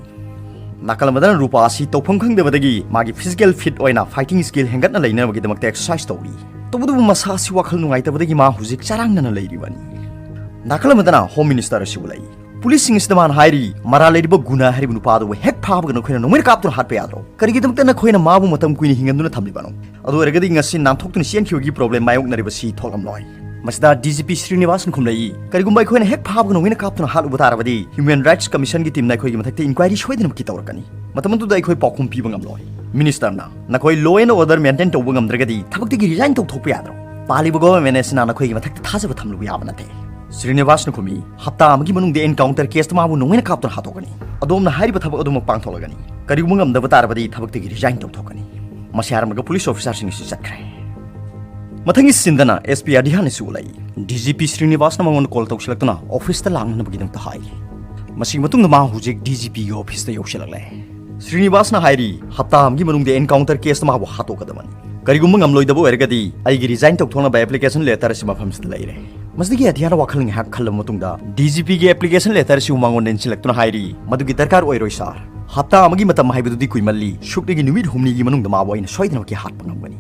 ꯅꯥꯀꯜ ꯑꯃꯗꯅ ꯔꯨꯄꯥ ꯑꯁꯤ ꯇꯧꯐꯝ ꯈꯪꯗꯕꯗꯒꯤ ꯃꯥꯒꯤ ꯐꯤꯖꯤꯀꯦꯜ ꯐꯤꯠ ꯑꯣꯏꯅ ꯐꯥꯏꯇꯤꯡ ꯁ꯭ꯀꯤꯜ ꯍꯦꯟꯒꯠꯅ ꯂꯩꯅꯕꯒꯤꯗꯃꯛꯇ ꯑꯦꯛꯁꯔꯁꯥꯏꯁ ꯇꯧꯔꯤ꯫ ꯇꯧꯕꯇꯕꯨ ꯃꯁꯥ ꯑꯁꯤ ꯋꯥꯈꯜ ꯅꯨꯡꯉꯥꯏꯇꯕꯗꯒꯤ ꯃꯥ ꯍꯧꯖꯤꯛ ꯆꯔꯥꯡꯅꯅ ꯂꯩꯔꯤꯕꯅꯤ꯫ ꯅꯥꯀꯜ ꯑꯃꯗꯅ ꯍꯣꯝ ꯃꯤꯅꯤꯁꯇꯔ ꯑꯁꯤꯕꯨ ꯂꯩ꯫ ꯄꯨꯂꯤꯁꯁꯤꯡ ꯑꯁꯤꯗ ꯃꯥꯅ ꯍꯥꯏꯔꯤ, ꯃꯔꯥꯜ ꯂꯩꯔꯤꯕ ꯒꯨꯅꯥ ꯍꯥꯏꯔꯤꯕ ꯅꯨꯄꯥ ꯑꯗꯨꯕꯨ ꯍꯦꯛ ꯐꯥꯕꯒ ꯅꯈꯣꯏꯅ ꯅꯣꯡꯃꯩꯅ ꯀꯥꯞꯇꯨꯅ ꯍꯥꯠꯄ ꯌꯥꯗ꯭ꯔꯣ? ꯀꯔꯤꯒꯤꯗꯃꯛꯇ ꯅꯈꯣꯏꯅ ꯃꯥꯕꯨ ꯃꯇꯝ ꯀꯨꯏꯅ ꯍꯤꯡꯍꯟꯗꯨꯅ ꯊꯝꯂꯤꯕꯅꯣ? ꯑꯗꯨ ꯑꯣꯏꯔꯒꯗꯤ ꯉꯁꯤ ꯅꯥꯟꯊꯣꯛꯇꯨꯅ ꯆꯦꯟꯈꯤꯕꯒꯤ ꯄ꯭ꯔꯣꯕ꯭ꯂꯦꯝ ꯃꯥꯌꯣꯛꯅꯔꯤꯕꯁꯤ ꯊꯣꯛꯂꯝꯂꯣꯏ꯫ ꯃꯁꯤꯗ ꯗꯤ ꯖꯤ ꯄꯤ ꯁ꯭ꯔꯤꯅꯤꯋꯥꯁꯅ ꯈꯨꯝꯂꯛꯏ, ꯀꯔꯤꯒꯨꯝꯕ ꯑꯩꯈꯣꯏꯅ ꯍꯦꯛ ꯐꯥꯕꯒ ꯅꯣꯡꯃꯩꯅ ꯀꯥꯞꯇꯨꯅ ꯍꯥꯠꯂꯨꯕ ꯇꯥꯔꯕꯗꯤ ꯍ꯭ꯌꯨꯃꯦꯟ ꯔꯥꯏꯠꯁ ꯀꯃꯤꯁꯟꯒꯤ ꯇꯤꯝꯅ ꯑꯩꯈꯣꯏꯒꯤ ꯃꯊꯛꯇ ꯏꯟꯀ꯭ꯋꯥꯏꯔꯤ ꯁꯣꯏꯗꯅꯃꯛꯀꯤ ꯇꯧꯔꯛꯀꯅꯤ꯫ ꯃꯇꯝ ꯑꯗꯨꯗ ꯑꯩꯈꯣꯏ ꯄꯥꯎꯈꯨꯝ ꯄꯤꯕ ꯉꯝꯂꯣꯏ꯫ ꯃꯤꯅꯤꯁꯇꯔꯅ ꯅꯈꯣꯏ law and order maintain ꯇꯧꯕ ꯉꯝꯗ꯭ꯔꯒꯗꯤ ꯊꯕꯛꯇꯒꯤ resign ꯇꯧꯊꯣꯛꯄ ꯌꯥꯗ꯭ꯔꯣ? ꯄꯥꯜꯂꯤꯕ government ꯑꯁꯤꯅ ꯅꯈꯣꯏꯒꯤ ꯃꯊꯛꯇ ꯊꯥꯖꯕ ꯊꯝꯂꯨꯕ ꯌꯥꯕ ꯅꯠꯇꯦ꯫ ꯁ꯭ꯔꯤꯅꯤꯋꯥꯁꯅ ꯈꯨꯝꯃꯤ, "ꯍꯞꯇꯥ ꯑꯃꯒꯤ ꯃꯅꯨꯡꯗ encounter caseꯇ ꯃꯥꯕꯨ ꯅꯣꯡꯃꯩꯅ ꯀꯥꯞꯇꯨꯅ ꯍꯥꯠꯇꯣꯛꯀꯅꯤ꯫ ꯑꯗꯣꯝꯅ ꯍꯥꯏꯔꯤꯕ ꯊꯕꯛ ꯑꯗꯨꯃꯛ ꯄꯥꯡꯊꯣꯛꯂꯒꯅꯤ꯫ ꯀꯔꯤꯒꯨꯝꯕ ꯉꯝꯗꯕ ꯇꯥꯔꯕꯗꯤ ꯊꯕꯛꯇꯒꯤ resign ꯇꯧꯊꯣꯛꯀꯅꯤ"꯫ ꯃꯁꯤ ꯍꯥꯏꯔꯝꯂꯒ police officerꯁꯤꯡ ꯑꯁꯤ ꯆꯠꯈ꯭ꯔꯦ꯫ ꯃꯊꯪꯒꯤ sceneꯗꯅ SP ꯑꯙꯤꯌꯥꯟ ꯑꯁꯤ ꯎꯠꯂꯛꯏ꯫ DGP ꯁ꯭ꯔꯤꯅꯤꯋꯥꯁꯅ ꯃꯉꯣꯟꯗ call ꯇꯧꯁꯤꯜꯂꯛꯇꯨꯅ officeꯇ ꯂꯥꯛꯅꯅꯕꯒꯤꯗꯃꯛꯇ ꯍꯥꯏꯔꯤ꯫ ꯃꯁꯤꯒꯤ ꯃꯇꯨꯡꯗ ꯃꯥ ꯍꯧꯖꯤꯛ DGPꯒꯤ officeꯇ ꯌꯧꯁꯤꯜꯂꯛꯂꯦ꯫ ꯁ꯭ꯔꯤꯅꯤꯋꯥꯁꯅ ꯍꯥꯏꯔꯤ, "ꯍꯞꯇꯥ ꯑꯃꯒꯤ ꯃꯅꯨꯡꯗ encounter caseꯇ ꯃꯥꯕꯨ ꯍꯥꯠꯇꯣꯛꯀꯗꯕꯅꯤ꯫ ꯀꯔꯤꯒꯨꯝꯕ ꯉꯝꯂꯣꯏꯗꯕ ꯑꯣꯏꯔꯒꯗꯤ ꯑꯩꯒꯤ resign ꯇꯧꯊꯣꯛꯅꯕ application letter ꯑꯁꯤ ꯃꯐꯝꯁꯤꯗ ꯂꯩꯔꯦ"꯫ ꯃꯁꯤꯗꯒꯤ ꯑꯙꯤꯌꯥꯟꯅ ꯋꯥꯈꯜ ꯉꯥꯏꯍꯥꯛ ꯈꯜꯂꯕ ꯃꯇꯨꯡꯗ DGPꯒꯤ application letter ꯑꯁꯤꯕꯨ ꯃꯉꯣꯟꯗ ꯏꯟꯁꯤꯜꯂꯛꯇꯨꯅ ꯍꯥꯏꯔꯤ, "ꯃꯗꯨꯒꯤ ꯗꯔꯀꯥꯔ ꯑꯣꯏꯔꯣꯏ sir꯫ ꯍꯞꯇꯥ ꯑꯃꯒꯤ ꯃꯇꯝ ꯍꯥꯏꯕꯗꯨꯗꯤ ꯀꯨꯏꯃꯜꯂꯤ꯫ ꯁꯨꯞꯅꯒꯤ ꯅꯨꯃꯤꯠ ꯍꯨꯝꯅꯤꯒꯤ ꯃꯅꯨꯡꯗ ꯃꯥꯕꯨ ꯑꯩꯅ ꯁꯣꯏꯗꯅꯃꯛꯀꯤ ꯍꯥꯠꯄ ꯉꯝꯒꯅꯤ"꯫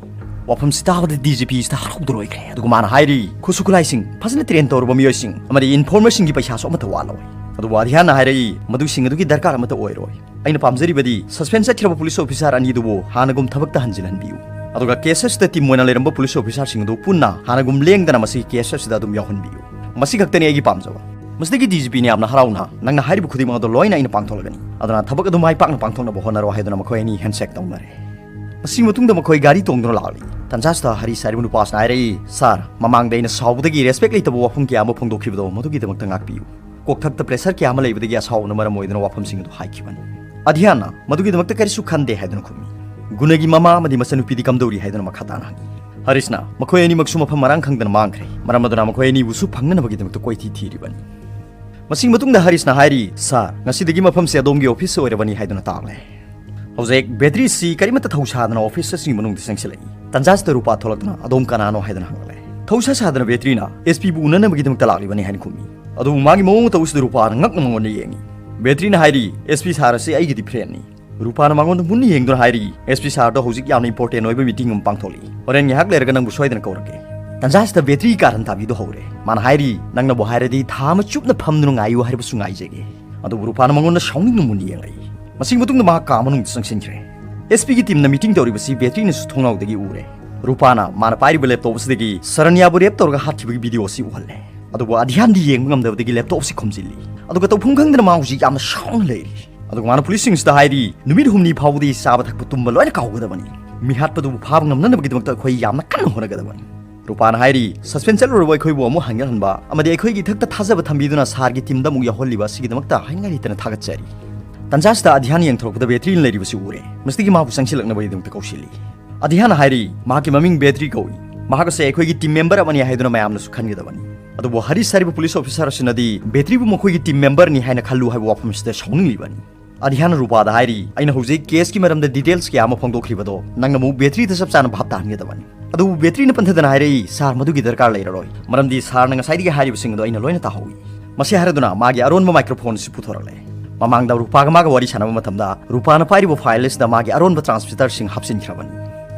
ꯋꯥꯐꯝꯁꯤ ꯇꯥꯕꯗ DGP ꯑꯁꯤꯗ ꯍꯔꯥꯎꯗ ꯂꯣꯏꯈ꯭ꯔꯦ꯫ ꯑꯗꯨꯒ ꯃꯥꯅ ꯍꯥꯏꯔꯤ, "ꯈꯨꯠꯁꯨ ꯈꯨꯠꯂꯥꯏꯁꯤꯡ, ꯐꯖꯅ train ꯇꯧꯔꯕ ꯃꯤꯑꯣꯏꯁꯤꯡ ꯑꯃꯗꯤ informerꯁꯤꯡꯒꯤ ꯄꯩꯁꯥꯁꯨ ꯑꯃꯠꯇ ꯋꯥꯠꯂꯣꯏ"꯫ ꯑꯗꯨꯕꯨ ꯑꯙꯤꯌꯥꯟꯅ ꯍꯥꯏꯔꯛꯏ, "ꯃꯗꯨꯁꯤꯡ ꯑꯗꯨꯒꯤ ꯗꯔꯀꯥꯔ ꯑꯃꯠꯇ ꯑꯣꯏꯔꯣꯏ꯫ ꯑꯩꯅ ꯄꯥꯝꯖꯔꯤꯕꯗꯤ suspense ꯆꯠꯈ꯭ꯔꯕ police officer ꯑꯅꯤꯗꯨꯕꯨ ꯍꯥꯟꯅꯒꯨꯝ ꯊꯕꯛꯇ ꯍꯟꯖꯤꯜꯍꯟꯕꯤꯌꯨ꯫ ꯑꯗꯨꯒ case ꯑꯁꯤꯗ team ꯑꯣꯏꯅ ꯂꯩꯔꯝꯕ police officerꯁꯤꯡ ꯑꯗꯨ ꯄꯨꯟꯅ ꯍꯥꯟꯅꯒꯨꯝ ꯂꯦꯡꯗꯅ ꯃꯁꯤꯒꯤ case ꯑꯁꯤꯗ ꯑꯗꯨꯝ ꯌꯥꯎꯍꯟꯕꯤꯌꯨ꯫ ꯃꯁꯤ ꯈꯛꯇꯅꯤ ꯑꯩꯒꯤ ꯄꯥꯝꯖꯕ"꯫ ꯃꯁꯤꯗꯒꯤ DGPꯅ ꯌꯥꯝꯅ ꯍꯔꯥꯎꯅ, "ꯅꯪꯅ ꯍꯥꯏꯔꯤꯕ ꯈꯨꯗꯤꯡꯃꯛ ꯑꯗꯨ ꯂꯣꯏꯅ ꯑꯩꯅ ꯄꯥꯡꯊꯣꯛꯂꯒꯅꯤ꯫ ꯑꯗꯨꯅ ꯊꯕꯛ ꯑꯗꯨ ꯃꯥꯏ ꯄꯥꯛꯅ ꯄꯥꯡꯊꯣꯛꯅꯕ ꯍꯣꯠꯅꯔꯣ" ꯍꯥꯏꯗꯨꯅ ꯃꯈꯣꯏ ꯑꯅꯤ handshake ꯇꯧꯅꯔꯦ꯫ ꯃꯁꯤꯒꯤ ꯃꯇꯨꯡꯗ ꯃꯈꯣꯏ ꯒꯥꯔꯤ ꯇꯣꯡꯗꯨꯅ ꯂꯥꯛꯂꯤ꯫ ꯇꯟꯖꯥꯁꯤꯗ ꯍꯔꯤꯁ ꯍꯥꯏꯔꯤꯕ ꯅꯨꯄꯥꯁꯤꯅ ꯍꯥꯏꯔꯛꯏ, "Sir, ꯃꯃꯥꯡꯗ ꯑꯩꯅ ꯁꯥꯎꯕꯗꯒꯤ respect ꯂꯩꯇꯕ ꯋꯥꯐꯝ ꯀꯌꯥ ꯑꯃ ꯐꯣꯡꯗꯣꯛꯈꯤꯕꯗꯣ ꯃꯗꯨꯒꯤꯗꯃꯛꯇ ꯉꯥꯛꯄꯤꯌꯨ"꯫ ꯀꯣꯛꯊꯛꯇ pressure ꯀꯌꯥ ꯑꯃ ꯂꯩꯕꯗꯒꯤ ꯑꯁꯥꯎꯕꯅ ꯃꯔꯝ ꯑꯣꯏꯗꯨꯅ ꯋꯥꯐꯝꯁꯤꯡ ꯑꯗꯨ ꯍꯥꯏꯈꯤꯕꯅꯤ꯫ ꯑꯙꯤꯌꯥꯟꯅ ꯃꯗꯨꯒꯤꯗꯃꯛꯇ ꯀꯔꯤꯁꯨ ꯈꯟꯗꯦ ꯍꯥꯏꯗꯨꯅ ꯈꯨꯝꯃꯤ꯫ ꯒꯨꯅꯒꯤ ꯃꯃꯥ ꯑꯃꯗꯤ ꯃꯆꯟꯅꯨꯄꯤꯗꯤ ꯀꯝꯗꯧꯔꯤ ꯍꯥꯏꯗꯨꯅ ꯃꯈꯥ ꯇꯥꯅ ꯍꯪꯉꯤ꯫ ꯍꯔꯤꯁꯅ ꯃꯈꯣꯏ ꯑꯅꯤꯃꯛꯁꯨ ꯃꯐꯝ ꯃꯔꯥꯡ ꯈꯪꯗꯅ ꯃꯥꯡꯈ꯭ꯔꯦ, ꯃꯔꯝ ꯑꯗꯨꯅ ꯃꯈꯣꯏ ꯑꯅꯤꯕꯨꯁꯨ ꯐꯪꯅꯅꯕꯒꯤꯗꯃꯛꯇ ꯀꯣꯏꯊꯤ ꯊꯤꯔꯤꯕꯅꯤ꯫ ꯃꯁꯤꯒꯤ ꯃꯇꯨꯡꯗ ꯍꯔꯤꯁꯅ ꯍꯥꯏꯔꯤ, "Sir, ꯉꯁꯤꯗꯒꯤ ꯃꯐꯝꯁꯦ ꯑꯗꯣꯝꯒꯤ office ꯑꯣꯏꯔꯕꯅꯤ" ꯍꯥꯏꯗꯨꯅ ꯇꯥꯛꯂꯦ꯫ ꯍꯧꯖꯤꯛ ꯕꯦꯇ꯭ꯔꯤꯁꯤ ꯀꯔꯤꯃꯠꯇ ꯊꯧꯁꯥꯗꯅ office ꯑꯁꯤꯒꯤ ꯃꯅꯨꯡꯗ ꯆꯪꯁꯤꯜꯂꯛꯏ꯫ ꯇꯟꯖꯥꯁꯤꯗ ꯔꯨꯄꯥ ꯊꯣꯛꯂꯛꯇꯨꯅ, "ꯑꯗꯣꯝ ꯀꯅꯥꯅꯣ?" ꯍꯥꯏꯗꯨꯅ ꯍꯪꯂꯛꯂꯦ꯫ ꯊꯧꯁꯥ ꯁꯥꯗꯅ ꯕꯦꯇ꯭ꯔꯤꯅ, "SP ꯕꯨ ꯎꯅꯅꯕꯒꯤꯗꯃꯛꯇ ꯂꯥꯛꯂꯤꯕꯅꯤ" ꯍꯥꯏꯅ ꯈꯨꯝꯃꯤ꯫ ꯑꯗꯨꯕꯨ ꯃꯥꯒꯤ ꯃꯑꯣꯡ ꯃꯇꯧ ꯑꯁꯤꯗ ꯔꯨꯄꯥꯅ ꯉꯛꯅ ꯃꯉꯣꯟꯗ ꯌꯦꯡꯉꯤ꯫ ꯕꯦꯇ꯭ꯔꯤꯅ ꯍꯥꯏꯔꯤ, "SP sir ꯑꯁꯤ ꯑꯩꯒꯤꯗꯤ friend ꯅꯤ"꯫ ꯔꯨꯄꯥꯅ ꯃꯉꯣꯟꯗ ꯃꯨꯟꯅ ꯌꯦꯡꯗꯨꯅ ꯍꯥꯏꯔꯤ, "SP sir ꯗꯣ ꯍꯧꯖꯤꯛ ꯌꯥꯝꯅ important ꯑꯣꯏꯕ meeting ꯑꯃ ꯄꯥꯡꯊꯣꯛꯂꯤ꯫ ꯍꯣꯔꯦꯟ ꯉꯥꯏꯍꯥꯛ ꯂꯩꯔꯒ ꯅꯪꯕꯨ ꯁꯣꯏꯗꯅ ꯀꯧꯔꯛꯀꯦ"꯫ ꯇꯟꯖꯥꯁꯤꯗ ꯕꯦꯇ꯭ꯔꯤ ꯀꯥꯔꯟ ꯇꯥꯕꯤꯗꯨ ꯍꯧꯔꯦ꯫ ꯃꯥꯅ ꯍꯥꯏꯔꯤ, "ꯅꯪꯅꯕꯨ ꯍꯥꯏꯔꯗꯤ ꯊꯥ ꯑꯃ ꯆꯨꯞꯅ ꯐꯝꯗꯨꯅ ꯉꯥꯏꯌꯨ ꯍꯥꯏꯔꯕꯁꯨ ꯉꯥꯏꯖꯒꯦ"꯫ ꯑꯗꯨꯕꯨ ꯔꯨꯄꯥꯅ ꯃꯉꯣꯟꯗ ꯁꯥꯎꯅꯤꯡꯅ ꯃꯨꯟꯅ ꯌꯦꯡꯂꯛꯏ꯫ ꯃꯁꯤꯒꯤ ꯃꯇꯨꯡꯗ ꯃꯍꯥꯛ ꯀꯥ ꯃꯅꯨꯡꯗ ꯆꯪꯁꯤꯟꯈ꯭ꯔꯦ꯫ SP ꯒꯤ team ꯅ meeting ꯇꯧꯔꯤꯕꯁꯤ ꯕꯦꯇ꯭ꯔꯤꯅꯁꯨ ꯊꯣꯡꯅꯥꯎꯗꯒꯤ ꯎꯔꯦ꯫ ꯔꯨꯄꯥꯅ ꯃꯥꯅ ꯄꯥꯏꯔꯤꯕ laptop ꯑꯁꯤꯗꯒꯤ ꯁꯔꯟꯌꯥꯕꯨ rape ꯇꯧꯔꯒ ꯍꯥꯠꯈꯤꯕꯒꯤ video ꯑꯁꯤ ꯎꯍꯜꯂꯦ꯫ ꯑꯗꯨꯕꯨ ꯑꯙꯤꯌꯥꯟꯗꯤ ꯌꯦꯡꯕ ꯉꯝꯗꯕꯗꯒꯤ laptop ꯑꯁꯤ ꯈꯨꯝꯖꯤꯜꯂꯤ꯫ ꯑꯗꯨꯒ ꯇꯧꯐꯝ ꯈꯪꯗꯅ ꯃꯥ ꯍꯧꯖꯤꯛ ꯌꯥꯝꯅ ꯁꯥꯎꯅ ꯂꯩꯔꯤ꯫ ꯑꯗꯨꯒ ꯃꯥꯅ ꯄꯨꯂꯤꯁꯁꯤꯡꯁꯤꯗ ꯍꯥꯏꯔꯤ, ꯅꯨꯃꯤꯠ ꯍꯨꯝꯅꯤ ꯐꯥꯎꯕꯗꯤ ꯆꯥꯕ ꯊꯛꯄ ꯇꯨꯝꯕ ꯂꯣꯏꯅ ꯀꯥꯎꯒꯗꯕꯅꯤ꯫ ꯃꯤꯍꯥꯠꯄꯗꯨꯕꯨ ꯐꯥꯕ ꯉꯝꯅꯅꯕꯒꯤꯗꯃꯛꯇ ꯑꯩꯈꯣꯏ ꯌꯥꯝꯅ ꯀꯟꯅ ꯍꯣꯠꯅꯒꯗꯕꯅꯤ꯫ ꯔꯨꯄꯥꯅ ꯍꯥꯏꯔꯤ, ꯁꯁꯄꯦꯟꯁ ꯆꯠꯂꯨꯔꯕ ꯑꯩꯈꯣꯏꯕꯨ ꯑꯃꯨꯛ ꯍꯟꯒꯠꯍꯟꯕ ꯑꯃꯗꯤ ꯑꯩꯈꯣꯏꯒꯤ ꯏꯊꯛꯇ ꯊꯥꯖꯕ ꯊꯝꯕꯤꯗꯨꯅ ꯁꯥꯔꯒꯤ ꯇꯤꯝꯗ ꯑꯃꯨꯛ ꯌꯥꯎꯍꯜꯂꯤꯕ ꯑꯁꯤꯒꯤꯗꯃꯛꯇ ꯍꯥꯏꯅꯤꯡꯉꯥꯏ ꯂꯩꯇꯅ ꯊꯥꯒꯠꯆꯔꯤ꯫ ꯇꯟꯖꯥꯁꯤꯗ ꯑꯙ꯭ꯌꯥꯟ ꯌꯦꯡꯊꯣꯔꯛꯄꯗ ꯕꯦꯇ꯭ꯔꯤꯅ ꯂꯩꯔꯤꯕꯁꯤ ꯎꯔꯦ꯫ ꯃꯁꯤꯗꯒꯤ ꯃꯥꯕꯨ ꯆꯪꯁꯤꯜꯂꯛꯅꯕꯒꯤꯗꯃꯛꯇ ꯀꯧꯁꯤꯜꯂꯤ꯫ ꯑꯙ꯭ꯌꯥꯟꯅ ꯍꯥꯏꯔꯤ, ꯃꯍꯥꯛꯀꯤ ꯃꯃꯤꯡ ꯕꯦꯇ꯭ꯔꯤ ꯀꯧꯏ꯫ ꯃꯍꯥꯛ ꯑꯁꯦ ꯑꯩꯈꯣꯏꯒꯤ ꯇꯤꯝ ꯃꯦꯝꯕꯔ ꯑꯃꯅꯤ ꯍꯥꯏꯗꯨꯅ ꯃꯌꯥꯝꯅꯁꯨ ꯈꯟꯒꯗꯕꯅꯤ꯫ ꯑꯗꯨꯕꯨ ꯍꯔꯤꯁ ꯍꯥꯏꯔꯤꯕ ꯄꯨꯂꯤꯁ ꯑꯣꯐꯤꯁꯥꯔ ꯑꯁꯤꯅꯗꯤ ꯕꯦꯇ꯭ꯔꯤꯕꯨ ꯃꯈꯣꯏꯒꯤ ꯇꯤꯝ ꯃꯦꯝꯕꯔꯅꯤ ꯍꯥꯏꯅ ꯈꯜꯂꯨ ꯍꯥꯏꯕ ꯋꯥꯐꯝ ꯑꯁꯤꯗ ꯁꯥꯎꯅꯤꯡꯂꯤꯕꯅꯤ꯫ ꯑꯙ꯭ꯌꯥꯟꯅ ꯔꯨꯄꯥꯗ ꯍꯥꯏꯔꯤ, ꯑꯩꯅ ꯍꯧꯖꯤꯛ ꯀꯦꯁꯀꯤ ꯃꯔꯝꯗ ꯗꯤꯇꯦꯜꯁ ꯀꯌꯥ ꯑꯃ ꯐꯣꯡꯗꯣꯛꯈ꯭ꯔꯤꯕꯗꯣ ꯅꯪꯅ ꯑꯃꯨꯛ ꯕꯦꯇ꯭ꯔꯤꯗ ꯆꯞ ꯆꯥꯅ ꯚꯥꯞ ꯇꯥꯍꯟꯒꯗꯕꯅꯤ꯫ ꯑꯗꯨꯕꯨ ꯕꯦꯇ꯭ꯔꯤꯅ ꯄꯟꯊꯗꯅ ꯍꯥꯏꯔꯛꯏ, ꯁꯥꯔ, ꯃꯗꯨꯒꯤ ꯗꯔꯀꯥꯔ ꯂꯩꯔꯔꯣꯏ, ꯃꯔꯝꯗꯤ ꯁꯥꯔꯅ ꯉꯁꯥꯏꯗꯒꯤ ꯍꯥꯏꯔꯤꯕꯁꯤꯡ ꯑꯗꯨ ꯑꯩꯅ ꯂꯣꯏꯅ ꯇꯥꯍꯧꯏ꯫ ꯃꯁꯤ ꯍꯥꯏꯔꯗꯨꯅ ꯃꯥꯒꯤ ꯑꯔꯣꯟꯕ ꯃꯥꯏꯀ꯭ꯔꯣꯐꯣꯟ ꯑꯁꯤ ꯄꯨꯊꯣꯔꯛꯂꯦ꯫ ꯃꯃꯥꯡꯗ ꯔꯨꯄꯥꯒ ꯃꯥꯒ ꯋꯥꯔꯤ ꯁꯥꯟꯅꯕ ꯃꯇꯝꯗ ꯔꯨꯄꯥꯅ ꯄꯥꯏꯔꯤꯕ ꯐꯥꯏꯜ ꯑꯁꯤꯗ ꯃꯥꯒꯤ ꯑꯔꯣꯟꯕ ꯇ꯭ꯔꯥꯟꯁꯃꯤꯇꯔꯁꯤꯡ ꯍꯥꯞꯆꯤꯟꯈ꯭ꯔꯕꯅꯤ꯫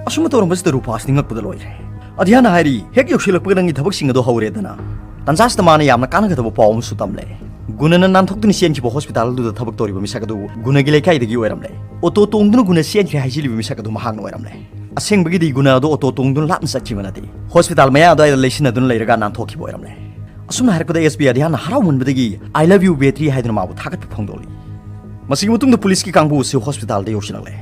ꯑꯁꯨꯝꯅ ꯇꯧꯔꯝꯕꯁꯤꯗ ꯔꯨꯄꯥꯁꯤ ꯅꯤꯡꯉꯛꯄꯗ ꯂꯣꯏꯔꯦ꯫ ꯑꯙ꯭ꯌꯥꯟꯅ ꯍꯥꯏꯔꯤ, ꯍꯦꯛ ꯌꯧꯁꯤꯜꯂꯛꯄꯒ ꯅꯪꯒꯤ ꯊꯕꯛꯁꯤꯡ ꯑꯗꯨ ꯍꯧꯔꯦꯗꯅ꯫ ꯇꯟꯖꯥꯁꯤꯗ ꯃꯥꯅ ꯌꯥꯝꯅ ꯀꯥꯟꯅꯒꯗꯕ ꯄꯥꯎ ꯑꯃꯁꯨ ꯇꯝꯂꯦ꯫ ꯒꯨꯅꯅ ꯅꯥꯟꯊꯣꯛꯇꯨꯅ ꯆꯦꯟꯈꯤꯕ ꯍꯣꯁꯄꯤꯇꯥꯜ ꯑꯗꯨꯗ ꯊꯕꯛ ꯇꯧꯔꯤꯕ ꯃꯤꯁꯛ ꯑꯗꯨ ꯒꯨꯅꯒꯤ ꯂꯩꯀꯥꯏꯗꯒꯤ ꯑꯣꯏꯔꯝꯂꯦ꯫ ꯑꯣꯇꯣ ꯇꯣꯡꯗꯨꯅ ꯒꯨꯅ ꯆꯦꯟꯈ꯭ꯔꯦ ꯍꯥꯏꯖꯤꯜꯂꯤꯕ ꯃꯤꯁꯛ ꯑꯗꯨ ꯃꯍꯥꯛꯅ ꯑꯣꯏꯔꯝꯂꯦ꯫ ꯑꯁꯦꯡꯕꯒꯤꯗꯤ ꯒꯨꯅ ꯑꯗꯨ ꯑꯣꯇꯣ ꯇꯣꯡꯗꯨꯅ ꯂꯥꯞꯅ ꯆꯠꯈꯤꯕ ꯅꯠꯇꯦ꯫ ꯍꯣꯁꯄꯤꯇꯥꯜ ꯃꯌꯥ ꯑꯗꯨꯋꯥꯏꯗ ꯂꯩꯁꯤꯟꯅꯗꯨꯅ ꯂꯩꯔꯒ ꯅꯥꯟꯊꯣꯛꯈꯤꯕ ꯑꯣꯏꯔꯝꯂꯦ꯫ ꯑꯁꯨꯝꯅ ꯍꯥꯏꯔꯛꯄꯗ ꯑꯦꯁ ꯄꯤ ꯑꯙ꯭ꯌꯥꯟꯅ ꯍꯔꯥꯎꯃꯟꯕꯗꯒꯤ "I love you, ꯕꯦꯇ꯭ꯔꯤ" ꯍꯥꯏꯗꯨꯅ ꯃꯥꯕꯨ ꯊꯥꯒꯠꯄ ꯐꯣꯡꯗꯣꯛꯂꯤ꯫ ꯃꯁꯤꯒꯤ ꯃꯇꯨꯡꯗ ꯄꯨꯂꯤꯁꯀꯤ ꯀꯥꯡꯕꯨ ꯑꯁꯤ ꯍꯣꯁꯄꯤꯇꯥꯜꯗ ꯌꯧꯁꯤꯜꯂꯛꯂꯦ꯫